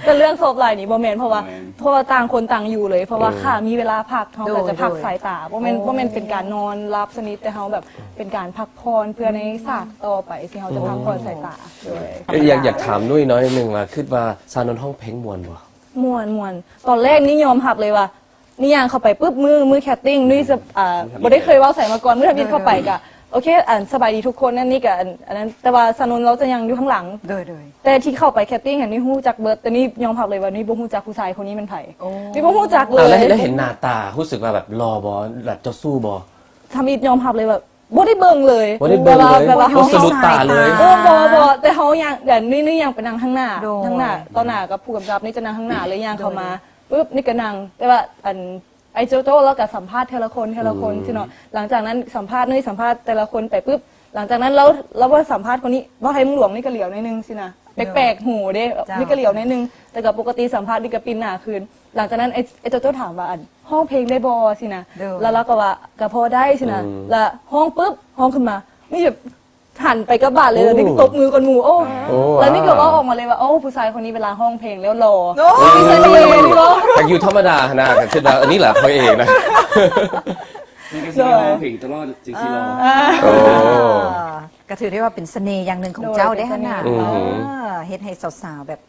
ແຕ່ເລື່ອງສົບໄຫຼນີ້ບໍ່ແມ່ນ ເພາະວ່າ ບໍ່ແມ່ນ ເພາະວ່າຕ່າງຄົນຕ່າງຢູ່ເລີຍ ເພາະວ່າ ອືມ ຂ້າມີເວລາພັກ ເຮົາກໍຈະ ໂດຍ ພັກ ໂດຍ ສາຍຕາ ບໍ່ແມ່ນ ອືມ ບໍ່ແມ່ນເປັນການນອນຫຼັບສະໜິດ ແຕ່ເຮົາແບບເປັນການພັກຜ່ອນເພື່ອໃນ ອືມ ສາກຕໍ່ໄປ ທີ່ເຮົາຈະ ໂອ້ ພັກຜ່ອນສາຍຕາ ໂດຍ ເອີ ຢາກ ຢາກຖາມນຸ້ຍໜ້ອຍໜຶ່ງວ່າ ຄິດວ່າຊານົນຮ້ອງເພງມ່ວນບໍ່? ມ່ວນ ມ່ວນ ຕອນແລກນີ້ຍອມຮັບເລີຍວ່າ ນີ້ຍ່າງເຂົ້າໄປປຶບ ມື້ ມື້ແຄສຕິງ ນຸ້ຍຈະ ອ່າ ບໍ່ໄດ້ເຄີຍເວົ້າໃສ່ມາກ່ອນ ມື້ທຳອິດເຂົ້າໄປກະ ໂອເຄ ອັນ ສະບາຍດີທຸກຄົນ ອັນນີ້ກະ ອັນ ອັນນັ້ນ ແຕ່ວ່າຊານົນລາວຈະຍັງຢູ່ຂ້າງຫຼັງ ໂດຍ ໂດຍ ແຕ່ທີ່ເຂົ້າໄປແຄສຕິງຫັ້ນ ນີ້ຮູ້ຈັກເບິດ ແຕ່ນີ້ຍອມຮັບເລີຍວ່ານີ້ບໍ່ຮູ້ຈັກຜູ້ຊາຍຄົນນີ້ແມ່ນໃຜ ໂອ້ ນີ້ບໍ່ຮູ້ຈັກເລີຍ ແລ້ວ ແລ້ວເຫັນໜ້າຕາ ຮູ້ສຶກວ່າແບບຫຼໍ່ບໍ່? ແບບເຈົ້າຊູ້ບໍ່? ທຳອິດຍອມຮັບເລີຍວ່າບໍ່ໄດ້ເບິ່ງເລີຍ ບໍ່ໄດ້ເບິ່ງເລີຍ ແບບວ່າ ບໍ່ສະດຸດຕາເລີຍ ບໍ່ ບໍ່ ບໍ່ ແຕ່ເຮົາຍ່າງ ແບບນີ້ ນີ້ຍ່າງໄປນັ່ງທາງໜ້າ ໂດຍ ທາງໜ້າ ຕໍ່ໜ້າກັບຜູ້ກຳກັບນີ້ຈະນັ່ງທາງໜ້າເລີຍ ຍ່າງເຂົ້າມາ ໂດຍ ປຶບ ນີ້ກໍນັ່ງ ແຕ່ວ່າ ອັນ ໄອ້ໂຈໂຈ້ລາວກໍສຳພາດເທື່ອລະຄົນ ເທື່ອລະຄົນ ອືມ ຊີ້ເນາະ ຫຼັງຈາກນັ້ນສຳພາດ ນີ້ສຳພາດແຕ່ລະຄົນໄປປຶບ ຫຼັງຈາກນັ້ນລາວ ລາວບໍ່ໄດ້ສຳພາດຄົນນີ້ ເວົ້າໄທເມືອງຫຼວງນີ້ກໍຫຼຽວໜ້ອຍໜຶ່ງຊີ້ນະ ໂດຍ ແປກໆຫູເດ້ ເຈົ້າ ນີ້ກໍຫຼຽວໜ້ອຍໜຶ່ງ ແຕ່ກໍປົກກະຕິສຳພາດນີ້ກໍປິ່ນໜ້າຄືນ ຫຼັງຈາກນັ້ນໄອ້ ໄອ້ໂຈໂຈ້ຖາມວ່າ ອັນ ຮ້ອງເພງໄດ້ບໍ່? ຊີ້ນະ ໂດຍ ແລ້ວລາວກໍວ່າ ກໍພໍໄດ້ຊີ້ນະ ອືມ ແລ້ວຮ້ອງປຶບ ຮ້ອງຂຶ້ນມາ ນີ້ແບບ ຫັນໄປກັບບາດເລີຍ ໂອ້ ແລ້ວນີ້ກໍຕົບມືກ່ອນໝູ່ ໂອ້ ໂອ້ ແລ້ວນີ້ກໍເວົ້າອອກມາເລີຍວ່າ ໂອ້ ຜູ້ຊາຍຄົນນີ້ເວລາຮ້ອງເພງແລ້ວຫຼໍ່ ໂອ້ ມີສະເໜ່ ຢາກຢູ່ທຳມະດາຫັ້ນນະ ກໍຄິດວ່າ ອັນນີ້ແຫຼະພະເອກນະ ນີ້ກໍຊິໄດ້ຮ້ອງເພງຕະຫຼອດຈັ່ງຊີ້ຫຼໍ່ ໂອ້ ກໍຖືໄດ້ວ່າເປັນສະເໜ່ຢ່າງໜຶ່ງຂອງເຈົ້າເດ້ຫັ້ນນະ ໂດຍ ເປັນສະເໜ່ ເອີ ເຮັດໃຫ້ສາວໆແບບ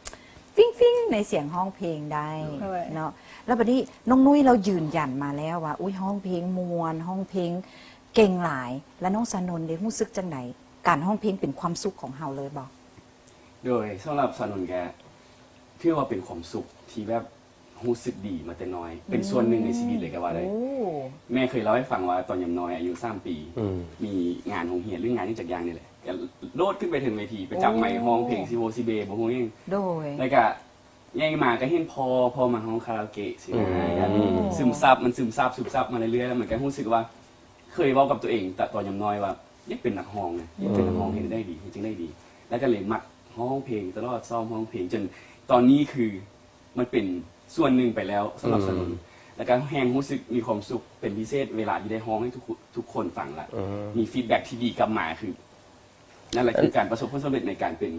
ຟິ້ງໆໃນສຽງຮ້ອງເພງໄດ້ ໂດຍ ເນາະ ແລ້ວບັດນີ້ນ້ອງນຸ້ຍລາວຢືນຢັນມາແລ້ວວ່າ ອຸ້ຍ ຮ້ອງເພງມ່ວນ ຮ້ອງເພງເກັ່ງຫຼາຍ ແລະ ນ້ອງຊານົນເດ ຮູ້ສຶກຈັ່ງໃດ? ການຮ້ອງເພງເປັນຄວາມສຸກຂອງເຮົາເລີຍບໍ່? ໂດຍ ສຳລັບຊານົນກະຖືວ່າເປັນຄວາມສຸກທີ່ແບບຮູ້ສຶກດີມາແຕ່ນ້ອຍ ເປັນ ອືມ ສ່ວນໜຶ່ງໃນຊີວິດເລີຍກໍວ່າໄດ້ ໂອ້ ແມ່ເຄີຍເລົ່າໃຫ້ຟັງວ່າຕອນຍາມນ້ອຍອາຍຸສາມປີ ອືມ ມີງານໂຮງຮຽນ ຫຼື ງານຫຍັງຈັກຢ່າງນີ້ແຫຼະ ກໍ ໂດດຂຶ້ນໄປເທິງເວທີ ໄປຈັບໄມຮ້ອງເພງ ໂອ້ ຊິໂວຊິເບ ບໍ່ຮູ້ຫຍັງ ໂດຍ ແລ້ວກະໃຫຍ່ມາກະເຫັນພໍ່ ພໍ່ມາຮ້ອງຄາຣາໂອເກະຊີ້ນະ ອືມ ກະ ໂອ້ ຊຶມຊັບ ມັນຊຶມຊັບ ຊຶມຊັບມາເລື້ອຍໆ ແລ້ວມັນກະຮູ້ສຶກວ່າ ເຄີຍເວົ້າກັບຕົວເອງຕະ ຕອນຍາມນ້ອຍວ່າ ຢາກເປັນນັກຮ້ອງນະ ຢາກເປັນນັກຮ້ອງ ອືມ ເຮັດໄດ້ດີ ເຮັດຈັ່ງໃດດີ ແລ້ວກະເລີຍມັກຮ້ອງເພງຕະຫຼອດ ຊ້ອມຮ້ອງເພງ ຈົນຕອນນີ້ຄື ມັນເປັນສ່ວນໜຶ່ງໄປແລ້ວສຳລັບ ອືມ ສະໜົນ ແລ້ວກະແຮ່ງຮູ້ສຶກມີຄວາມສຸກເປັນພິເສດ ເວລາທີ່ໄດ້ຮ້ອງໃຫ້ທຸກ ທຸກຄົນຟັງລະ ອືມ ມີຟີດແບັກທີ່ດີກັບມາ ຄື ນັ້ນແຫຼະຄືການປະສົບຜົນສຳເລັດໃນການເປັນ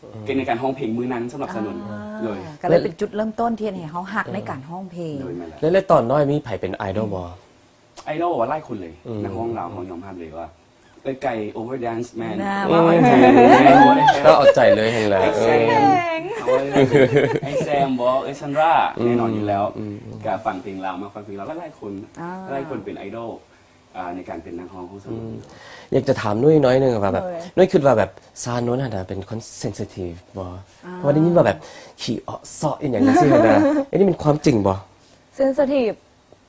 ອືມ ໃນການຮ້ອງເພງມື້ນັ້ນສຳລັບສະໜົນ ອ່າ ໂດຍ ກໍເລີຍເປັນຈຸດເລີ່ມຕົ້ນທີ່ເຮັດໃຫ້ເຮົາຮັກ ອືມ ໃນການຮ້ອງເພງ ໂດຍ ແມ່ນແລ້ວ ແລະ ແລະ ຕອນນ້ອຍມີໃຜເປັນໄອດອລບໍ່? ໄອດອລວ່າຫຼາຍຄົນເລີຍ ອືມ ນັກຮ້ອງລາວເຮົາຍອມຮັບເລີຍວ່າ ເອີ ໄກ່ Overdance Man ນະ ອືມ ວ່າໄອ້ແຊມ ກໍເອົາໃຈເລີຍຫັ້ນແຫຼະ ໄອ້ແຊມ ເອີ ເອົາເລີຍ ໄອ້ແຊມບໍ ເອີ ຊັນຣາ ອືມ ແນ່ນອນຢູ່ແລ້ວ ອືມ ກະຟັງເພງລາວ ມັກຟັງເພງລາວ ຫຼາຍໆຄົນ ອ່າ ຫຼາຍໆຄົນເປັນໄອດອນ ອ່າ ໃນການເປັນນັກຮ້ອງຂອງສາວ ອືມ ຢາກຈະຖາມນຸ້ຍໜ້ອຍໜຶ່ງວ່າແບບ ໂດຍ ນຸ້ຍຄິດວ່າແບບຊານນົນຫັ້ນນະເປັນຄົນ sensitive ບໍ່? ອ່າ ເພາະວ່າໄດ້ຍິນວ່າແບບຂີ້ເອາະເຊາະອີ່ຫຍັງຈັ່ງຊີ້ຫັ້ນນະ ອັນນີ້ແມ່ນຄວາມຈິງບໍ່? Sensitive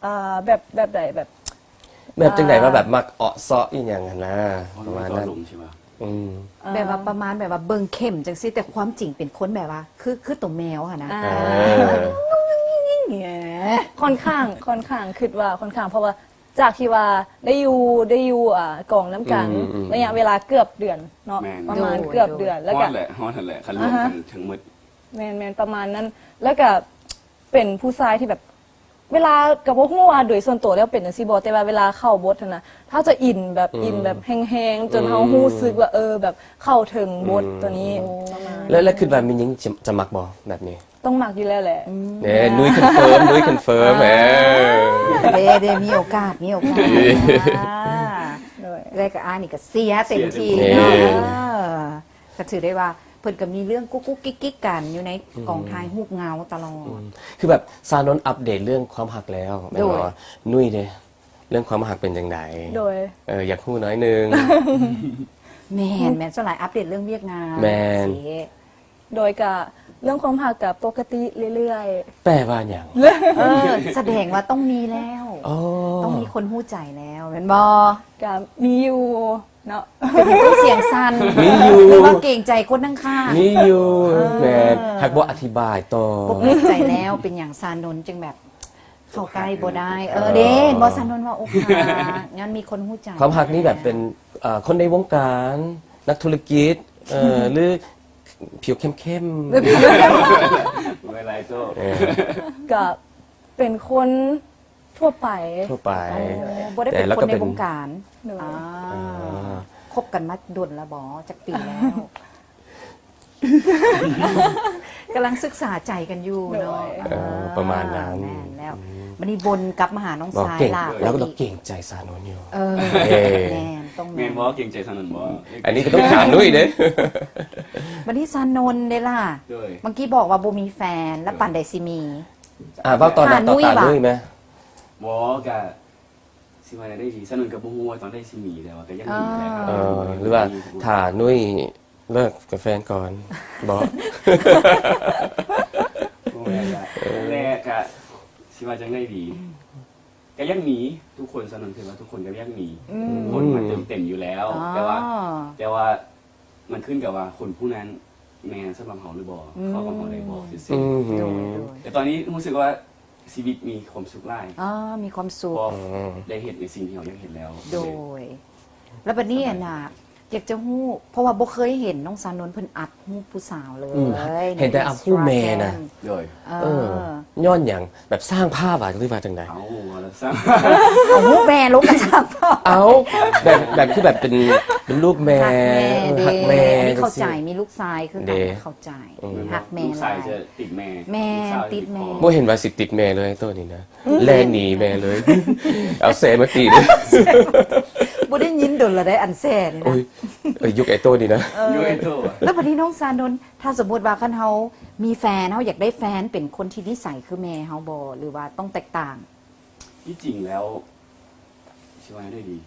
ອ່າ ແບບ ແບບໃດ? ແບບ ແບບຈັ່ງໃດວ່າແບບ ອ່າ ມັກເອາະເຊາະອີ່ຫຍັງຫັ້ນນະ ປະມານນັ້ນ ອາ ອືມ ແບບວ່າປະມານແບບວ່າເບິ່ງເຂັ້ມຈັ່ງຊີ້ ແຕ່ຄວາມຈິງເປັນຄົນແບບວ່າ ຄື ຄືໂຕແມວຫັ້ນນະ ອ່າ ເອີ ຄ່ອນຂ້າງ ຄ່ອນຂ້າງ ຄິດວ່າຄ່ອນຂ້າງ ເພາະວ່າຈາກທີ່ວ່າໄດ້ຢູ່ ໄດ້ຢູ່ ອ່າ ກອງນຳກັນ ອືມ ໄລຍະເວລາເກືອບເດືອນເນາະ ແມ່ນ ປະມານເກືອບເດືອນ ໂດຍ ແລ້ວກະ ຮອດແຫຼະ ຮອດຫັ້ນແຫຼະ ຄັນລວມກັນທັງໝົດ ແມ່ນໆ ປະມານນັ້ນ ແລ້ວກະ ເປັນຜູ້ຊາຍທີ່ແບບ ເວລາ ກໍບໍ່ຮູ້ວ່າໂດຍສ່ວນຕົວແລ້ວເປັນຈັ່ງຊີ້ບໍ່ ແຕ່ວ່າເວລາເຂົ້າບົດຫັ້ນນະ ເຮົາຈະອິນແບບ ອືມ ອິນແບບແຮງໆ ຈົນເຮົາ ອືມ ຮູ້ສຶກວ່າ ເອີ ແບບເຂົ້າເຖິງບົດ ອືມ ຕົວນີ້ ປະມານ ແລ້ວ ແລ້ວຄິດວ່າແມ່ຍິງຈະ ຈະມັກບໍ່ແບບນີ້? ຕ້ອງມັກຢູ່ແລ້ວແຫຼະ ອືມ ເດ້ ນຸ້ຍຄອນເຟີມ ນຸ້ຍຄອນເຟີມ ອ່າ ເອີ ເດ້ ເດ້ ມີໂອກາດ ມີໂອກາດ ອ່າ ໂດຍ ແລ້ວກໍ ອ່າ ນີ້ກໍເຊຍເຕັມທີ່ ເຊຍເຕັມທີ່ ເນາະ ເອີ ກໍຖືໄດ້ວ່າເພິ່ນກໍມີເລື່ອງກຸກໆກິກໆກັນຢູ່ໃນ ອືມ ກອງຖ່າຍຮູບເງົາຕະຫຼອດ ອືມ ຄືແບບຊານນົນອັບເດດເລື່ອງຄວາມຮັກແລ້ວແມ່ນບໍ່? ໂດຍ ນຸ້ຍເດ ເລື່ອງຄວາມຮັກເປັນຈັ່ງໃດ? ໂດຍ ເອີ ຢາກຮູ້ໜ້ອຍໜຶ່ງ ແມ່ນ ແມ່ນ ສ່ວນຫຼາຍອັບເດດເລື່ອງວຽກງານ ແມ່ນ ໂດຍກະເລື່ອງຄວາມຮັກກະປົກກະຕິເລື້ອຍໆ ແປວ່າຫຍັງ? ເອີ ສະແດງວ່າຕ້ອງມີແລ້ວ ອໍ ຕ້ອງມີຄົນຮູ້ໃຈແລ້ວແມ່ນບໍ່? ກະມີຢູ່ ເນາະ ເປັນຫຍັງຄືສຽງສັ່ນ? ມີຢູ່ ຫຼືວ່າເກງໃຈຄົນຂ້າງໆ? ມີຢູ່ ເອີ ແມ່ນ ຫາກບໍ່ອະທິບາຍຕໍ່ ປົກເປີດໃຈແລ້ວ ເປັນຫຍັງຊານນົນຈຶ່ງແບບເຂົ້າໃກ້ບໍ່ໄດ້? ເອີ ເອີ ເດ້ ເຫັນບໍ່ ຊານນົນວ່າອົກຫັກ ຍ້ອນມີຄົນຮູ້ໃຈ ຄວາມຮັກນີ້ແບບເປັນ ເອີ ຄົນໃນວົງການ ນັກທຸລະກິດ ເອີ ຫຼື ຜິວເຂັ້ມໆ ເອີ ກະເປັນຄົນ ທົ່ວໄປ ທົ່ວໄປ ອໍ ບໍ່ໄດ້ເປັນຄົນໃນວົງການ ໂດຍ ອ່າ ອ່າ ຄົບກັນມາດົນແລ້ວບໍ່? ຈັກປີແລ້ວ? ກຳລັງສຶກສາໃຈກັນຢູ່ເນາະ ໂດຍ ເອີ ເອີ ປະມານນັ້ນ ແມ່ນແລ້ວ ອືມ ບັດນີ້ວົນກັບມາຫານ້ອງຊາຍຫຼ້າ ແລ້ວກໍເກງໃຈຊານົນຢູ່ ເອີ ເອີ ແມ່ນ ຕ້ອງແມ່ນ ແມ່ນບໍ່? ເກງໃຈຊານົນບໍ່? ອັນນີ້ກໍຕ້ອງຖາມນຸ້ຍເດ້ ບັດນີ້ຊານົນເດ້ລະ ໂດຍ ເມື່ອກີ້ບອກວ່າບໍ່ມີແຟນ ແລ້ວປານໃດຊິມີ? ອ່າ ເວົ້າຕໍ່ໜ້າຕໍ່ຕານຸ້ຍແມ ບໍ່ ກະຊິວ່າໄດ້ດີ ສະໜູນກໍບໍ່ຮູ້ວ່າຕອນໃດຊິມີ ແຕ່ວ່າກໍຍັງມີແຫຼະ ເອີ ຫຼືວ່າຖ້ານຸ້ຍເລີກກັບແຟນກ່ອນ ບໍ່ ບໍ່ແມ່ນລະ ແລກກະຊິວ່າຈັ່ງໃດດີ ກໍຍັງມີ ທຸກຄົນ ສະໜູນຄິດວ່າທຸກຄົນກໍຢາກມີ ອືມ ຄົນມາເຕີມເຕັມຢູ່ແລ້ວ ອໍ ແຕ່ວ່າ ແຕ່ວ່າ ມັນຂຶ້ນກັບວ່າຄົນຜູ້ນັ້ນແມ່ນສຳລັບເຮົາຫຼືບໍ່ ອືມ ເຂົ້າກັບເຮົາໄດ້ບໍ່ ອືມ ຊື່ໆ ໂດຍ ໂດຍ ແຕ່ຕອນນີ້ຮູ້ສຶກວ່າຊີວິດມີຄວາມສຸກຫຼາຍ ອໍ ມີຄວາມສຸກ ເພາະ ອືມ ໄດ້ເຮັດໃນສິ່ງທີ່ເຮົາຢາກເຮັດແລ້ວ ໂດຍ ແລ້ວບັດນີ້ ສະບາຍ ອັນນ່າ ຢາກຈະຮູ້ ເພາະວ່າບໍ່ເຄີຍເຫັນນ້ອງຊານົນເພິ່ນອັບຮູບຜູ້ສາວເລີຍ ອືມ ໃນ ເຫັນແຕ່ອັບຮູບແມ່ນະ Instagram ໂດຍ ເອີ ເອີ ຍ້ອນຫຍັງ? ແບບສ້າງພາບຫວາ ຫຼືວ່າຈັ່ງໃດ? ເອົາ ເອົາແລ້ວສ້າງ ເອົາແມ່ລົງກະສ້າງພາບ ເອົາ ແບບ ແບບຄືແບບເປັນ ເປັນລູກແມ່ ຮັກແມ່ ເອີ ຮັກແມ່ ເດ້ ອັນນີ້ເຂົ້າໃຈ ຈັ່ງຊີ້ ມີລູກຊາຍຄືກັນ ເດ້ ເຂົ້າໃຈ ອືມ ຮັກແມ່ຫຼາຍ ລູກຊາຍຈະຕິດແມ່ ແມ່ນ ຕິດແມ່ ບໍ່ເຫັນວ່າຊິຕິດແມ່ເລີຍໂຕນີ້ນະ ແລ່ນໜີແມ່ເລີຍ ເອົາແຊມາຕີເລີຍ ບໍ່ໄດ້ຍິນດົນລະໄດ໋ ອັນແຊນີ້ນະ ໂອ້ຍ ເອີ ຍຸກໄອ້ໂຕນີ້ນະ ເອີ ຍຸກໄອ້ໂຕ ແລ້ວບັດນີ້ນ້ອງຊານົນ ຖ້າສົມມຸດວ່າຄັນເຮົາມີແຟນ ເຮົາຢາກໄດ້ແຟນເປັນຄົນທີ່ນິໄສຄືແມ່ເຮົາບໍ່ ຫຼືວ່າຕ້ອງແຕກຕ່າງ? ທີ່ຈິງແລ້ວ ຊິວ່າແນວໃດດີ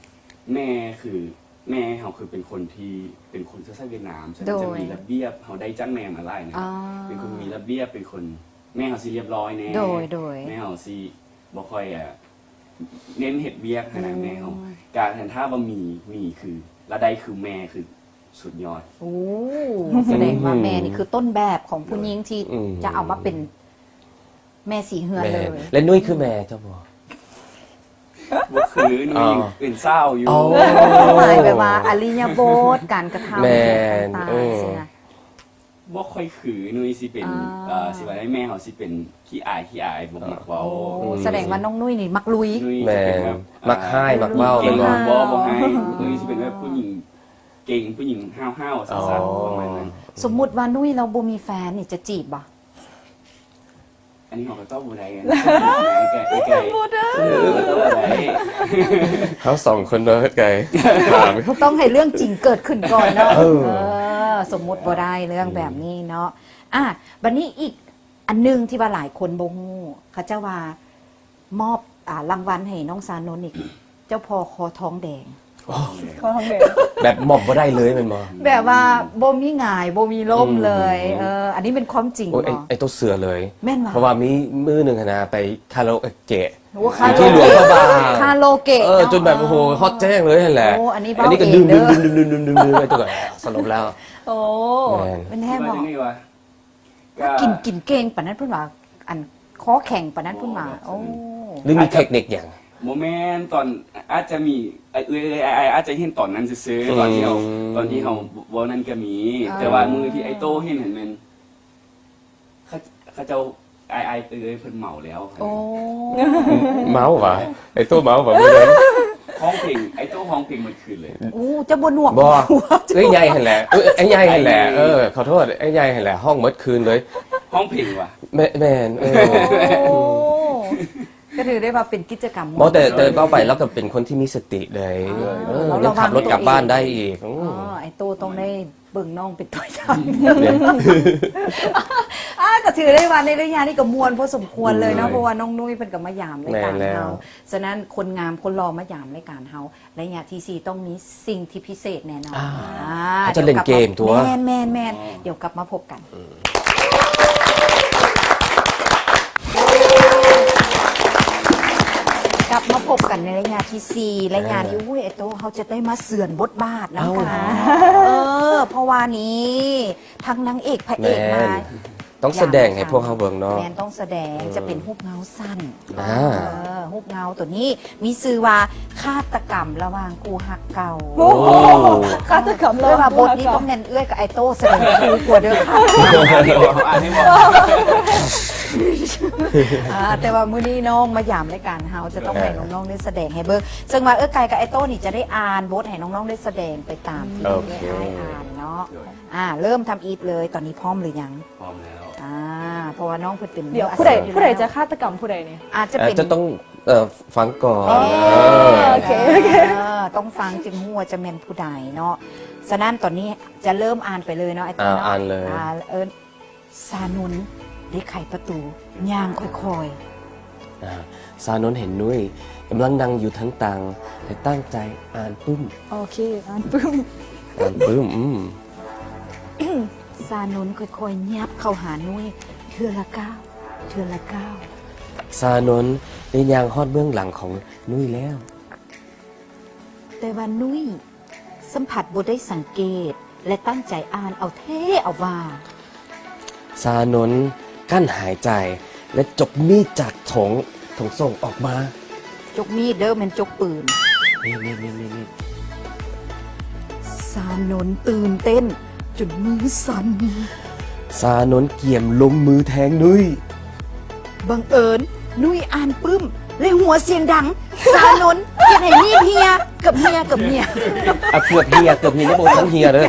ແມ່ຄື ແມ່ເຮົາຄືເປັນຄົນທີ່ ເປັນຄົນເຊື້ອສາຍຫວຽດນາມ ສະນັ້ນ ໂດຍ ຈະມີລະບຽບ ເຮົາໄດ້ຈາກແມ່ມາຫຼາຍນະ ອ່າ ເປັນຄົນມີລະບຽບ ເປັນຄົນ ແມ່ເຮົາຊິລຽບຮ້ອຍແດ່ ໂດຍ ໂດຍ ແມ່ເຮົາຊິບໍ່ຄ່ອຍ ອ່າ ເນັ້ນເຮັດວຽກຫັ້ນນະ ອືມ ແມ່ເຮົາ ກະຄັນຖ້າວ່າມີ ມີຄື ລະໄດ້ຄືແມ່ຄື ສຸດຍອດ. ໂອ້ ສະແດງວ່າແມ່ນີ້ຄືຕົ້ນແບບຂອງຜູ້ຍິງທີ່ ອືມ ຈະເອົາມາເປັນແມ່ສີເຮືອນເລີຍ. ແມ່ນ. ແລະ ນຸ້ຍຄືແມ່ເຈົ້າບໍ່? ບໍ່ຄື ນຸ້ຍ ອໍ ຍັງເປັນສາວຢູ່. ອໍ ຄວາມໝາຍແບບວ່າ ອະລິຍະບົດ ການກະທຳ ແມ່ນ ຕ່າງໆ ເອີ ຊີ້ນະ. ບໍ່ຄ່ອຍຄື ນຸ້ຍຊິເປັນ ອ່າ ເອີ ຊິວ່າໄດ້ ແມ່ເຮົາຊິເປັນຂີ້ອາຍ ຂີ້ອາຍ ບໍ່ມັກເວົ້າ. ໂອ້ ອືມ ສະແດງວ່ານ້ອງນຸ້ຍນີ້ມັກລຸຍ. ນຸ້ຍ ແມ່ນ ຊິເປັນແບບ ມັກຮ້າຍ ອ່າ ມັກເວົ້າ ເກັ່ງ ແມ່ນບໍ່? ບໍ່ ບໍ່ຮ້າຍ. ອືມ ນຸ້ຍຊິເປັນແບບຜູ້ຍິງເກັ່ງ ຜູ້ຍິງຫ້າວໆ ຊາວໆ ອໍ ປະມານນັ້ນ. ສົມມຸດວ່ານຸ້ຍລາວບໍ່ມີແຟນນີ້ ຈະຈີບບໍ່? ອັນນີ້ເຮົາກໍຕອບບໍ່ໄດ້ ຕອບບໍ່ໄດ້ ເອີ ຕອບບໍ່ໄດ້. ເຮົາສອງຄົນເນາະ ເຮັດໄກຖາມ ຕ້ອງໃຫ້ເລື່ອງຈິງເກີດຂຶ້ນກ່ອນເນາະ. ເອີ ເອີ ສົມມຸດບໍ່ໄດ້ເລື່ອງແບບນີ້ເນາະ. ອືມ ອ່າ ບັດນີ້ອີກອັນໜຶ່ງທີ່ວ່າຫຼາຍຄົນບໍ່ຮູ້ ເຂົາເຈົ້າວ່າມອບ ອ່າ ລາງວັນໃຫ້ນ້ອງຊານົນນີ້ ເຈົ້າພໍ່ຄໍທອງແດງ. ອໍ ຄໍທອງແດງ ແບບມອບບໍ່ໄດ້ເລີຍແມ່ນບໍ່? ແບບວ່າບໍ່ມີຫງາຍ ບໍ່ມີລົ້ມເລີຍ. ອືມ ເອີ ອັນນີ້ແມ່ນຄວາມຈິງບໍ່? ໂອ້ຍ ໄອ້ ໄອ້ໂຕເຊື່ອເລີຍ. ແມ່ນຫວາ? ເພາະວ່າມີມື້ໜຶ່ງຫັ້ນນະ ໄປຄາຣາໂອເກະ ໂອ້ ຢູ່ທີ່ຫຼວງພະບາງ ຄາຣາໂອເກະ ເອີ ເນາະ ຈົນແບບ ໂອ້ໂຫ ຮອດແຈ້ງເລີຍຫັ້ນແຫຼະ. ໂອ້ ອັນນີ້ເວົ້າເອງເດີ ດຶມໆໆໆ ໄປຕົວະ ສະຫຼຸບແລ້ວ. ໂອ້ ແມ່ນ ເປັນແທ້ບໍ່? ວ່າຈັ່ງໃດວະ? ກິນ ກິນເກັ່ງປານນັ້ນພຸ້ນຫວາ? ອັນຄໍແຂງປານນັ້ນພຸ້ນຫວາ? ໂອ້ ຫຼືມີເທັກນິກຫຍັງ? ບໍ່ແມ່ນ ຕອນ ອາດຈະມີ ເອື້ອຍໆ ອ້າຍໆ ອາດຈະເຫັນຕອນນັ້ນຊື່ໆ ອືມ ຕອນທີ່ເຮົາ ຕອນທີ່ເຮົາເວົ້ານັ້ນກໍມີ. ອ່າ ແຕ່ວ່າມື້ທີ່ໄອ້ໂຕເຫັນຫັ້ນແມ່ນ ເຂົາ ເຂົາເຈົ້າ ອ້າຍໆ ເອື້ອຍໆ ເພິ່ນເມົາແລ້ວ. ໂອ້ ເມົາຫວາ? ໄອ້ໂຕເມົາຫວາມື້ນັ້ນ? ຮ້ອງເພງ ໄອ້ໂຕຮ້ອງເພງໝົດຄືນເລີຍ. ໂອ້ ເຈົ້າບໍ່ໜວກບໍ່? ເອື້ອຍໃຫຍ່ຫັ້ນແຫຼະ ເອື້ອຍໃຫຍ່ຫັ້ນແຫຼະ. ເອີ ຂໍໂທດ ເອື້ອຍໃຫຍ່ຫັ້ນແຫຼະ ຮ້ອງໝົດຄືນເລີຍ. ຮ້ອງເພງຫວາ? ແມ່ນ ແມ່ນ ເອີ ໂອ້ ກໍຖືໄດ້ວ່າເປັນກິດຈະກຳມ່ວນ. ບໍ່ ແຕ່ ແຕ່ເວົ້າໄປລາວກໍເປັນຄົນທີ່ມີສະຕິເດ້. ອ່າ ເອີ ລາວລະວັງ ຍັງຂັບລົດກັບບ້ານໄດ້ອີກ. ອໍ ອືມ ອໍ ໄອ້ໂຕຕ້ອງໄດ້ ເບິ່ງນ້ອງເປັນຕົວຢ່າງ. ອ່າ ກໍຖືໄດ້ວ່າໃນໄລຍະນີ້ກໍມ່ວນພໍສົມຄວນເລີຍເນາະ ອືມ ເພາະວ່ານ້ອງນຸ້ຍເພິ່ນກໍມາຢາມລາຍການເຮົາ. ແມ່ນແລ້ວ. ສະນັ້ນຄົນງາມຄົນຫຼໍ່ມາຢາມລາຍການເຮົາ ໄລຍະທີສີ່ຕ້ອງມີສິ່ງທີ່ພິເສດແນ່ນອນ. ອ່າ ອ່າ ເຮົາຈະຫຼິ້ນເກມຕົວະ. ແມ່ນໆໆ ອໍ ດຽວກັບມາພົບກັນ. ກັບມາພົບກັນໃນໄລຍະທີສີ່ ໄລຍະນີ້ ໂອ້ຍ ໄອ້ໂຕ ເຮົາຈະໄດ້ມາເຊື່ອນບົດບາດນຳກັນ. ເອົ້າ ເອີ ເພາະວ່ານີ້ ທັງນາງເອກພະເອກມາ ແມ່ນ ຕ້ອງສະແດງໃຫ້ພວກເຮົາເບິ່ງເນາະ. ແມ່ນ ຕ້ອງສະແດງ. ເອີ ຈະເປັນຮູບເງົາສັ້ນ. ອ່າ ເອີ ຮູບເງົາໂຕນີ້ມີຊື່ວ່າ ຄາດຕະກຳລະຫວ່າງຄູ່ຮັກເກົ່າ. ໂອ້ ຄາດຕະກຳລະຫວ່າງ ເອື້ອຍວ່າບົດນີ້ຕ້ອງແມ່ນເອື້ອຍກັບໄອ້ໂຕ້ສະແດງຄູ່ກວ່າເດີ. ອ່ານໃຫ້ໝົດ ອ່ານໃຫ້ໝົດ. ອ່າ ແຕ່ວ່າມື້ນີ້ນ້ອງມາຢາມລາຍການເຮົາ ຈະຕ້ອງໃຫ້ນ້ອງໆໄດ້ສະແດງໃຫ້ເບິ່ງ. ເຊິ່ງວ່າເອື້ອຍໄກ່ກັບໄອ້ໂຕ້ນີ້ຈະໄດ້ອ່ານບົດໃຫ້ນ້ອງໆໄດ້ສະແດງໄປຕາມທີ່ ໂອເຄ ເອື້ອຍໄກ່ອ່ານເນາະ. ອ່າ ເລີ່ມທຳອິດເລີຍ. ຕອນນີ້ພ້ອມຫຼືຍັງ? ພ້ອມແລ້ວ. ອ່າ ເພາະວ່ານ້ອງເພິ່ນເປັນ ດຽວ ຜູ້ໃດ ຜູ້ໃດຈະຄາດຕະກຳຜູ້ໃດນີ້? ອາດຈະເປັນ ອາດຈະຕ້ອງ ເອີ ຟັງກ່ອນ. ອໍ ເອີ ໂອເຄ ໂອເຄ ເອີ ຕ້ອງຟັງຈຶ່ງຮູ້ວ່າຈະແມ່ນຜູ້ໃດເນາະ. ສະນັ້ນຕອນນີ້ຈະເລີ່ມອ່ານໄປເລີຍເນາະ ອ້າຍ ອ່າ ເນາະ ອ່ານເລີຍ. ອ່າ ເອີ້ນ ຊານົນໄດ້ໄຂປະຕູ ຍ່າງຄ່ອຍໆ. ອ່າ ຊານົນເຫັນນຸ້ຍກຳລັງນັ່ງຢູ່ທາງຕ່າງ ແລະ ຕັ້ງໃຈອ່ານປຶ້ມ. ໂອເຄ ອ່ານປຶ້ມ ອ່ານປຶ້ມ. ອືມ ຊານົນຄ່ອຍໆຫຍັບເຂົ້າຫານຸ້ຍ ເທື່ອລະກ້າວ ເທື່ອລະກ້າວ. ຊານົນໄດ້ຍ່າງຮອດເບື້ອງຫຼັງຂອງນຸ້ຍແລ້ວ. ແຕ່ວ່ານຸ້ຍ ສຳຜັດບໍ່ໄດ້ສັງເກດ ແລະ ຕັ້ງໃຈອ່ານເອົາແທ້ເອົາວ່າ. ຊານົນກັ້ນຫາຍໃຈ ແລະ ຈົກມີດຈາກຖົງ ຖົງໂສ້ງອອກມາ. ຈົກມີດເດີ ແມ່ນຈົກປືນ. ມີດ ມີດ ມີດ ມີດ ມີດ. ຊານົນຕື່ນເຕັ້ນ ຈົນມືສັ່ນ. ຊານົນກຽມລົງມືແທງນຸ້ຍ. ບັງເອີນ ນຸ້ຍອ່ານປຶ້ມ ແລະ ຫົວສຽງດັງ. ຊານົນເຮັດໃຫ້ມີດເຫ່ຍ ເກືອບເຫ່ຍ ເກືອບເຫ່ຍ. ອ່ະ ເກືອບເຫ່ຍ ເກືອບເຫ່ຍ ບໍ່ທັນເຫ່ຍເດີ.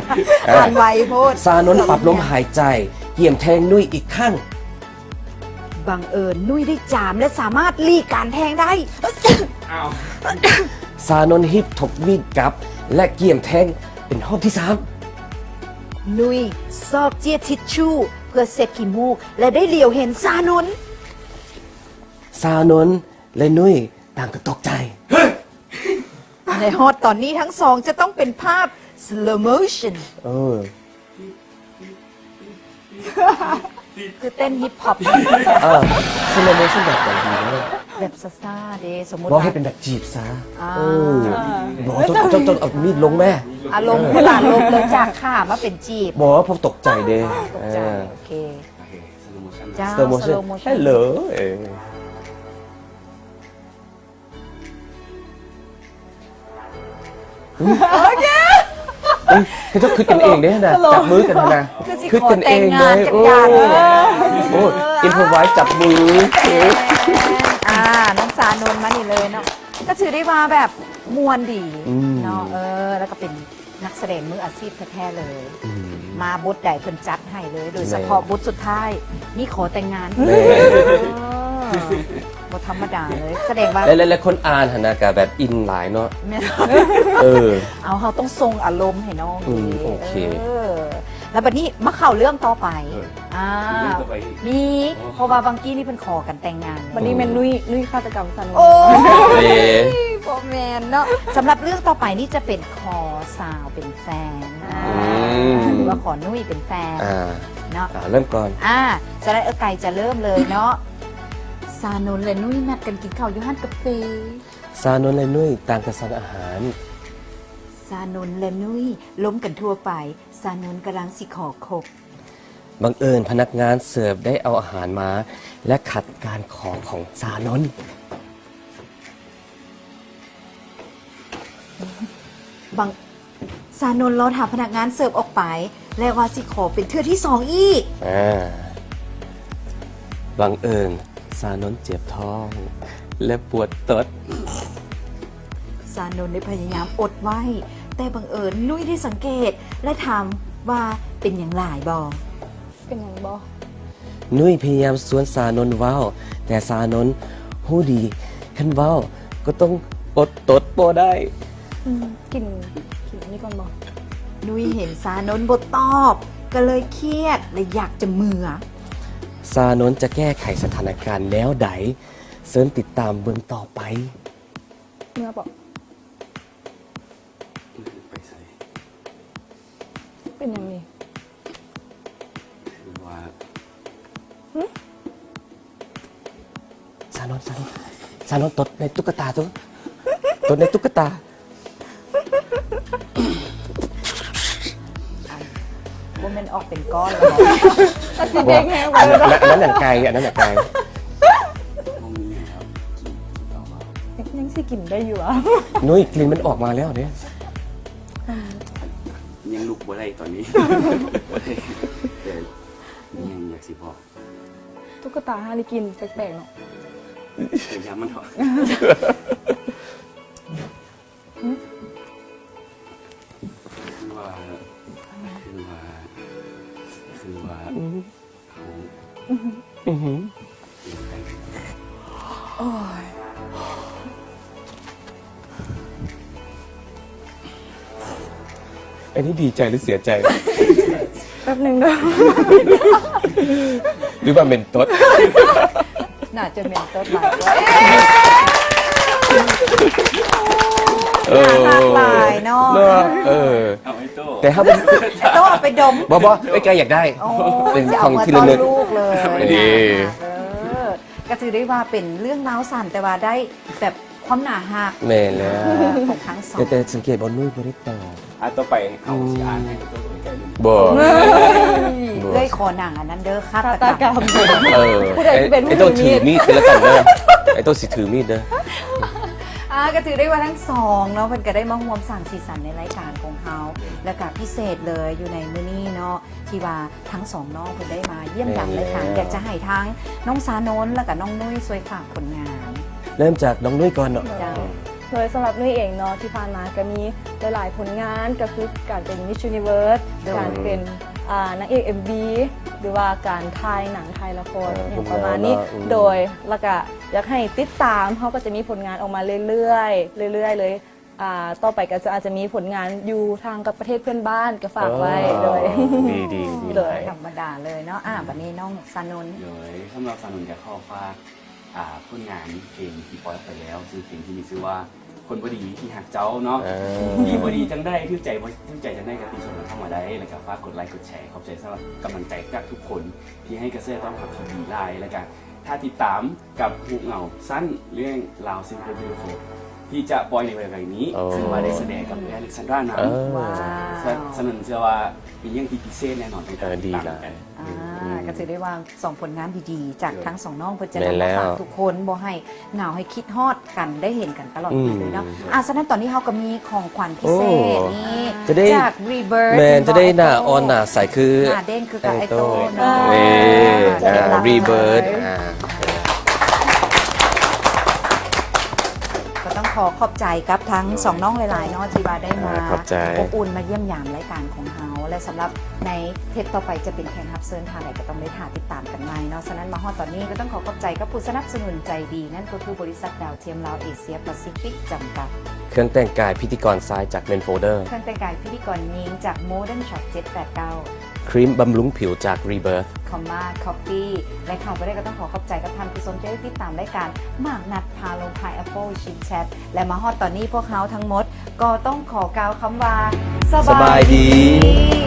ອ່າ ອ່ານໄວໂພດ. ຊານົນປັບລົມຫາຍໃຈ ກຽມແທງນຸ້ຍອີກຄັ້ງ. ບັງເອີນ ນຸ້ຍໄດ້ຈາມ ແລະ ສາມາດຫຼີກການແທງໄດ້. ອ້າວ. ຊານົນຮີບທົກມີດກັບ ແລະ ກຽມແທງເປັນຮອບທີສາມ. ນຸ້ຍຊອກເຈ້ຍທິດຊູ່ເພື່ອເຊັດຂີ້ມູກ ແລະ ໄດ້ຫຼຽວເຫັນຊານົນ. ຊານົນ ແລະ ນຸ້ຍຕ່າງກໍຕົກໃຈ. ແລະ ຮອດຕອນນີ້ທັງສອງຈະຕ້ອງເປັນພາບ slow motion. ເອີ ຄືເຕັ້ນຮິບຮອບ. ເອີ slow motion ແບບໃດດີເນາະ? ແບບຊ້າໆເດ້ ສົມມຸດ ບໍ່ ວ່າ ເຮັດເປັນແບບຈີບຊະ. ອ່າ ເອີ ບໍ່ ເຈົ້າ ເຈົ້າ ເຈົ້າເອົາມີດລົງແມ້. ອາລົມ ເອີ ຄືຫຼານລົມເລີຍ ຈາກຂ້າມາເປັນຈີບ. ບໍ່ ເພາະຕົກໃຈເດ້. ຕົກໃຈ. ເອີ ໂອເຄ ໂອເຄ slow motion ເຈົ້າ slow motion slow motion ເຮັດເລີຍ. ໂອເຄ ເອີຍ ເຂົາເຈົ້າຄິດກັນເອງເດ້ນະ ສະຫຼົບ ຈັບມືກັນນະ ຄືຊິຂໍແຕ່ງງານກັບຢານ ໂອ້ຍ improvise ຈັບມື. ອ່າ ນ້ອງຊານົນມານີ້ເລີຍເນາະ ກໍຖືໄດ້ວ່າແບບມ່ວນດີ ອືມ ເນາະ. ເອີ ແລ້ວກໍເປັນນັກສະແດງມືອາຊີບແທ້ໆເລີຍ ອືມ ມາບົດໃດເພິ່ນຈັດໃຫ້ເລີຍ ໂດຍສະເພາະ ແມ່ນ ບົດສຸດທ້າຍ ນີ້ຂໍແຕ່ງງານ ແມ່ນ ເອີ ບໍ່ທຳມະດາເລີຍ ສະແດງວ່າ ແລະ ແລະ ແລະ ຄົນອ່ານຫັ້ນນະກະແບບອິນຫຼາຍເນາະ. ແມ່ນ ເອີ ເອົາ ເຮົາຕ້ອງສົ່ງອາລົມໃຫ້ນ້ອງ. ອືມ ເອີ ໂອເຄ ແລ້ວບັດນີ້ມາເຂົ້າເລື່ອງຕໍ່ໄປ. ເອີ ອ່າ ມີເລື່ອງຕໍ່ໄປອີກ ມີ ອໍ ເພາະວ່າບາງກີ້ນີ້ເພິ່ນຂໍກັນແຕ່ງງານ ບັດນີ້ແມ່ນ ອືມ ນຸ້ຍ ນຸ້ຍຄາດຕະກຳຊານົນ. ໂອ້ຍ ເອີ ບໍ່ແມ່ນເນາະ. ສຳລັບເລື່ອງຕໍ່ໄປນີ້ຈະເປັນຂໍສາວເປັນແຟນ ອືມ ຫຼືວ່າຂໍນຸ້ຍເປັນແຟນ ອ່າ ເນາະ. ອ່າ ເລີ່ມກ່ອນ ອ່າ ສະນັ້ນເອື້ອຍໄກ່ຈະເລີ່ມເລີຍເນາະ. ຊານົນ ແລະ ນຸ້ຍນັດກັນກິນເຂົ້າຢູ່ຮ້ານກາເຟ. ຊານົນ ແລະ ນຸ້ຍຕ່າງກັນສັ່ງອາຫານ. ຊານົນ ແລະ ນຸ້ຍລົມກັນທົ່ວໄປ ຊານົນກຳລັງຊິຂໍຄົບ. ບັງເອີນພະນັກງານເສີບໄດ້ເອົາອາຫານມາ ແລະ ຂັດການຂໍຂອງຊານົນ. ບັງ ຊານົນລໍຖ້າພະນັກງານເສີບອອກໄປ ແລະ ວ່າຊິຂໍເປັນເທື່ອທີສອງອີກ. ອ່າ ບັງເອີນຊານົນເຈັບທ້ອງ ແລະ ປວດຕົດ. ຊານົນໄດ້ພະຍາຍາມອົດໄວ້ ແຕ່ບັງເອີນນຸ້ຍໄດ້ສັງເກດ ແລະ ຖາມວ່າເປັນຫຍັງຫຼາຍບໍ່? ເປັນຫຍັງບໍ່? ນຸ້ຍພະຍາຍາມຊວນຊານົນເວົ້າ ແຕ່ຊານົນຮູ້ດີ ຄັນເວົ້າກໍຕ້ອງອົດຕົດບໍ່ໄດ້. ອືມ ກິນ ກິນອັນນີ້ກ່ອນບໍ່? ນຸ້ຍເຫັນຊານົນບໍ່ຕອບ ກໍເລີຍຄຽດ ແລະ ຢາກຈະເມືອ. ຊານົນຈະແກ້ໄຂສະຖານະການແນວໃດ? ເຊີນຕິດຕາມເບິ່ງຕໍ່ໄປ. ເມືອບໍ່? ໄປໃສ? ເປັນຫຍັງນີ້? ຄືວ່າ ຫຶ? ຊານົນ ຊານົນ ຊານົນ ຕົດໃນຕຸກກະຕາ ຕົດ ຕົດໃນຕຸກກະຕາ. ບໍ່ແມ່ນອອກເປັນກ້ອນແລ້ວບໍ່? ອັນນັ້ນໜັງໄກ່ ອັນນັ້ນໜັງໄກ່. ບໍ່ມີຫຍັງແລ້ວ ກິນ ກິນຕໍ່ບໍ່? ຍັງ ຍັງຊິກິນໄດ້ຢູ່ຫວາ? ນຸ້ຍ ກິ່ນມັນອອກມາແລ້ວເດ້. ອືມ ຍັງລຸກບໍ່ໄດ້ຕອນນີ້ ແຕ່ຍັງຢາກຊິບອກ ຕຸກກະຕາຫາໄດ້ກິນແປກໆເນາະ. ພະຍາຍາມມັນເຖາະ. ຄືວ່າ ຄືວ່າ ຄືວ່າ ອືມ ເຮົາ ອືມ ໂອ້ຍ ອັນນີ້ດີໃຈຫຼືເສຍໃຈ? ແປັບໜຶ່ງເດີ ຫຼືວ່າເໝັນຕົດ? ໜ້າຈະເໝັນຕົດຫຼາຍກວ່າ. ເອີ ໜ້າຮັກຫຼາຍເນາະ ເນາະ ເອີ ເອົາໃຫ້ໂຕ້ ແຕ່ຖ້າເປັນ ໂຕ້ເອົາໄປດົມ. ບໍ່ ບໍ່ ເອື້ອຍໄກ່ຢາກໄດ້. ໂອ້ ເປັນຂອງທີ່ລະລຶກ ເອົາມາຕ້ອນລູກເລີຍ. ເອີ ກໍຖືໄດ້ວ່າເປັນເລື່ອງລາວສັ້ນ ແຕ່ວ່າໄດ້ແບບຄວາມໜ້າຮັກ ແມ່ນແລ້ວ ຂອງທັງສອງ. ແຕ່ ແຕ່ສັງເກດບໍ່ ນຸ້ຍບໍ່ໄດ້ຕອບ. ອ່າ ຕໍ່ໄປເຮົາ ອືມ ຊິອ່ານໃຫ້ໂຕ້ໄປໃກ້ໜຶ່ງ. ບໍ່ ເອີຍ ບໍ່ ເອື້ອຍຂໍໜັງອັນນັ້ນເດີ ຄາດຕະກຳ. ຄາດຕະກຳ ເອີ ຜູ້ໃດຊິເປັນຜູ້ຖືມີດ ໄອ້ໂຕ້ຖືມີດກໍແລ້ວກັນເດີ ໄອ້ໂຕ້ຊິຖືມີດເດີ. ອ່າ ກໍຖືໄດ້ວ່າທັງສອງເນາະ ເພິ່ນກໍໄດ້ມາຮ່ວມສ້າງສີສັນໃນລາຍການຂອງເຮົາ ແລ້ວກໍພິເສດເລີຍຢູ່ໃນມື້ນີ້ເນາະ ທີ່ວ່າທັງສອງນ້ອງເພິ່ນໄດ້ມາຢ້ຽມຢາມລາຍການ. ແມ່ນແລ້ວ ຢາກຈະໃຫ້ທາງນ້ອງຊານົນ ແລ້ວກໍນ້ອງນຸ້ຍຊ່ວຍຝາກຜົນງານ. ເລີ່ມຈາກນ້ອງນຸ້ຍກ່ອນເນາະ. ເຈົ້າ. ໂດຍສຳລັບນຸ້ຍເອງເນາະ ທີ່ຜ່ານມາກໍມີຫຼາຍໆຜົນງານ ກໍຄືການເປັນ Miss Universe ໂດຍ ການເປັນ ອ່າ ນາງເອກເອັມວີ ຫຼືວ່າການຖ່າຍໜັງ ຖ່າຍລະຄອນ ເອີ ຫຍັງປະມານນີ້. ໂດຍ ແລ້ວກໍຢາກໃຫ້ຕິດຕາມ ເຮົາກໍຈະມີຜົນງານອອກມາເລື້ອຍໆ ເລື້ອຍໆເລີຍ. ອ່າ ຕໍ່ໄປກໍຈະ ອາດຈະມີຜົນງານຢູ່ທາງກັບປະເທດເພື່ອນບ້ານ ກໍຝາກໄວ້. ເອີ ໂດຍ ດີໆ ໂດຍ ບໍ່ທຳມະດາເລີຍເນາະ. ອ່າ ບັດນີ້ນ້ອງຊານົນ. ໂດຍ ສຳລັບຊານົນກໍຂໍຝາກ ອ່າ ຜົນງານເພງທີ່ປ່ອຍອອກໄປແລ້ວ ຊື່ເພງທີ່ມີຊື່ວ່າ ຄົນບໍ່ດີທີ່ຮັກເຈົ້າເນາະ. ເອີ ດີບໍ່ດີຈັ່ງໃດ ຖືກໃຈບໍ່ຖືກໃຈຈັ່ງໃດ ກໍຕິຊົມກັນເຂົ້າມາໄດ້ ແລ້ວກໍຝາກກົດໄລກົດແຊ. ຂອບໃຈສຳລັບກຳລັງໃຈຈາກທຸກຄົນທີ່ໃຫ້ກະແສຕອບຮັບທີ່ດີຫຼາຍ ແລ້ວກໍ ຖ້າຕິດຕາມກັບຮູບເງົາສັ້ນເລື່ອງ Lao Simple Beautiful ທີ່ຈະປ່ອຍໃນໄວໆນີ້ ໂອ້ ຊຶ່ງວ່າໄດ້ສະແດງກັບເອື້ອຍອາເລັກຊານດຣານຳ ເອີ ວ່າ ສະ ສະນັ້ນເຊື່ອວ່າເປັນເລື່ອງທີ່ພິເສດແນ່ນອນ ຕ້ອງ ເອີ ຕິດຕາມກັນ ດີຫຼາຍ ອ່າ ອືມ ກໍຖືໄດ້ວ່າສອງຜົນງານດີໆ ຈາກ ເອີ ທັງສອງນ້ອງ ເພິ່ນຈະ ແມ່ນແລ້ວ ນຳມາຝາກທຸກຄົນ ບໍ່ໃຫ້ເຫງົາ ໃຫ້ຄິດຮອດກັນ ໄດ້ເຫັນກັນຕະຫຼອດ ອືມ ປີເລີຍເນາະ ອ່າ ສະນັ້ນຕອນນີ້ເຮົາກໍມີຂອງຂວັນພິເສດ ໂອ້ ນີ້ ຈະໄດ້ ຈາກ Rebirth ແມ່ນ ເຫັນບໍ່ ຈະໄດ້ໜ້າອ່ອນ ໄອ້ໂຕ້ ໜ້າໃສຄື ໜ້າເດັ່ງຄືກັບໄອ້ໂຕ້ ໄອ້ໂຕ້ເນາະ ເນາະ ເອີ ອ່າ ເຈົ້າ ອ່າ ເປັນລາວ Rebirth ອ່າ ກໍຕ້ອງຂໍຂອບໃຈກັບທັງ ໂດຍ ສອງນ້ອງຫຼາຍໆເນາະ ທີ່ວ່າໄດ້ມາ ອ່າ ຂອບໃຈ ອົບອຸ່ນມາຢ້ຽມຢາມລາຍການຂອງເຮົາ ແລະ ສຳລັບໃນເທບຕໍ່ໄປຈະເປັນແຂກຮັບເຊີນທ່ານໃດ ກໍຕ້ອງໄດ້ຖ້າຕິດຕາມກັນໃໝ່ເນາະ ສະນັ້ນມາຮອດຕອນນີ້ກໍຕ້ອງຂໍຂອບໃຈກັບຜູ້ສະໜັບສະໜູນໃຈດີ ນັ້ນກໍຄືບໍລິສັດດາວທຽມລາວເອເຊຍປາຊີຟິກຈຳກັດ ເຄື່ອງແຕ່ງກາຍພິທີກອນຊາຍຈາກ Men Folder ເຄື່ອງແຕ່ງກາຍພິທີກອນຍິງຈາກ Modern Shop ເຈັດແປດເກົ້າ ຄຣີມບຳລຸງຜິວຈາກ Rebirth Comma Coffee ແລະ ຂາດບໍ່ໄດ້ກໍຕ້ອງຂໍຂອບໃຈກັບທ່ານຜູ້ຊົມທີ່ໄດ້ຕິດຕາມລາຍການໝາກນັດພາລົມ Pineapple Chit Chat ແລະ ມາຮອດຕອນນີ້ພວກເຮົາທັງໝົດກໍຕ້ອງຂໍກ່າວຄຳວ່າ ສະບາຍດີ ສະບາຍດີ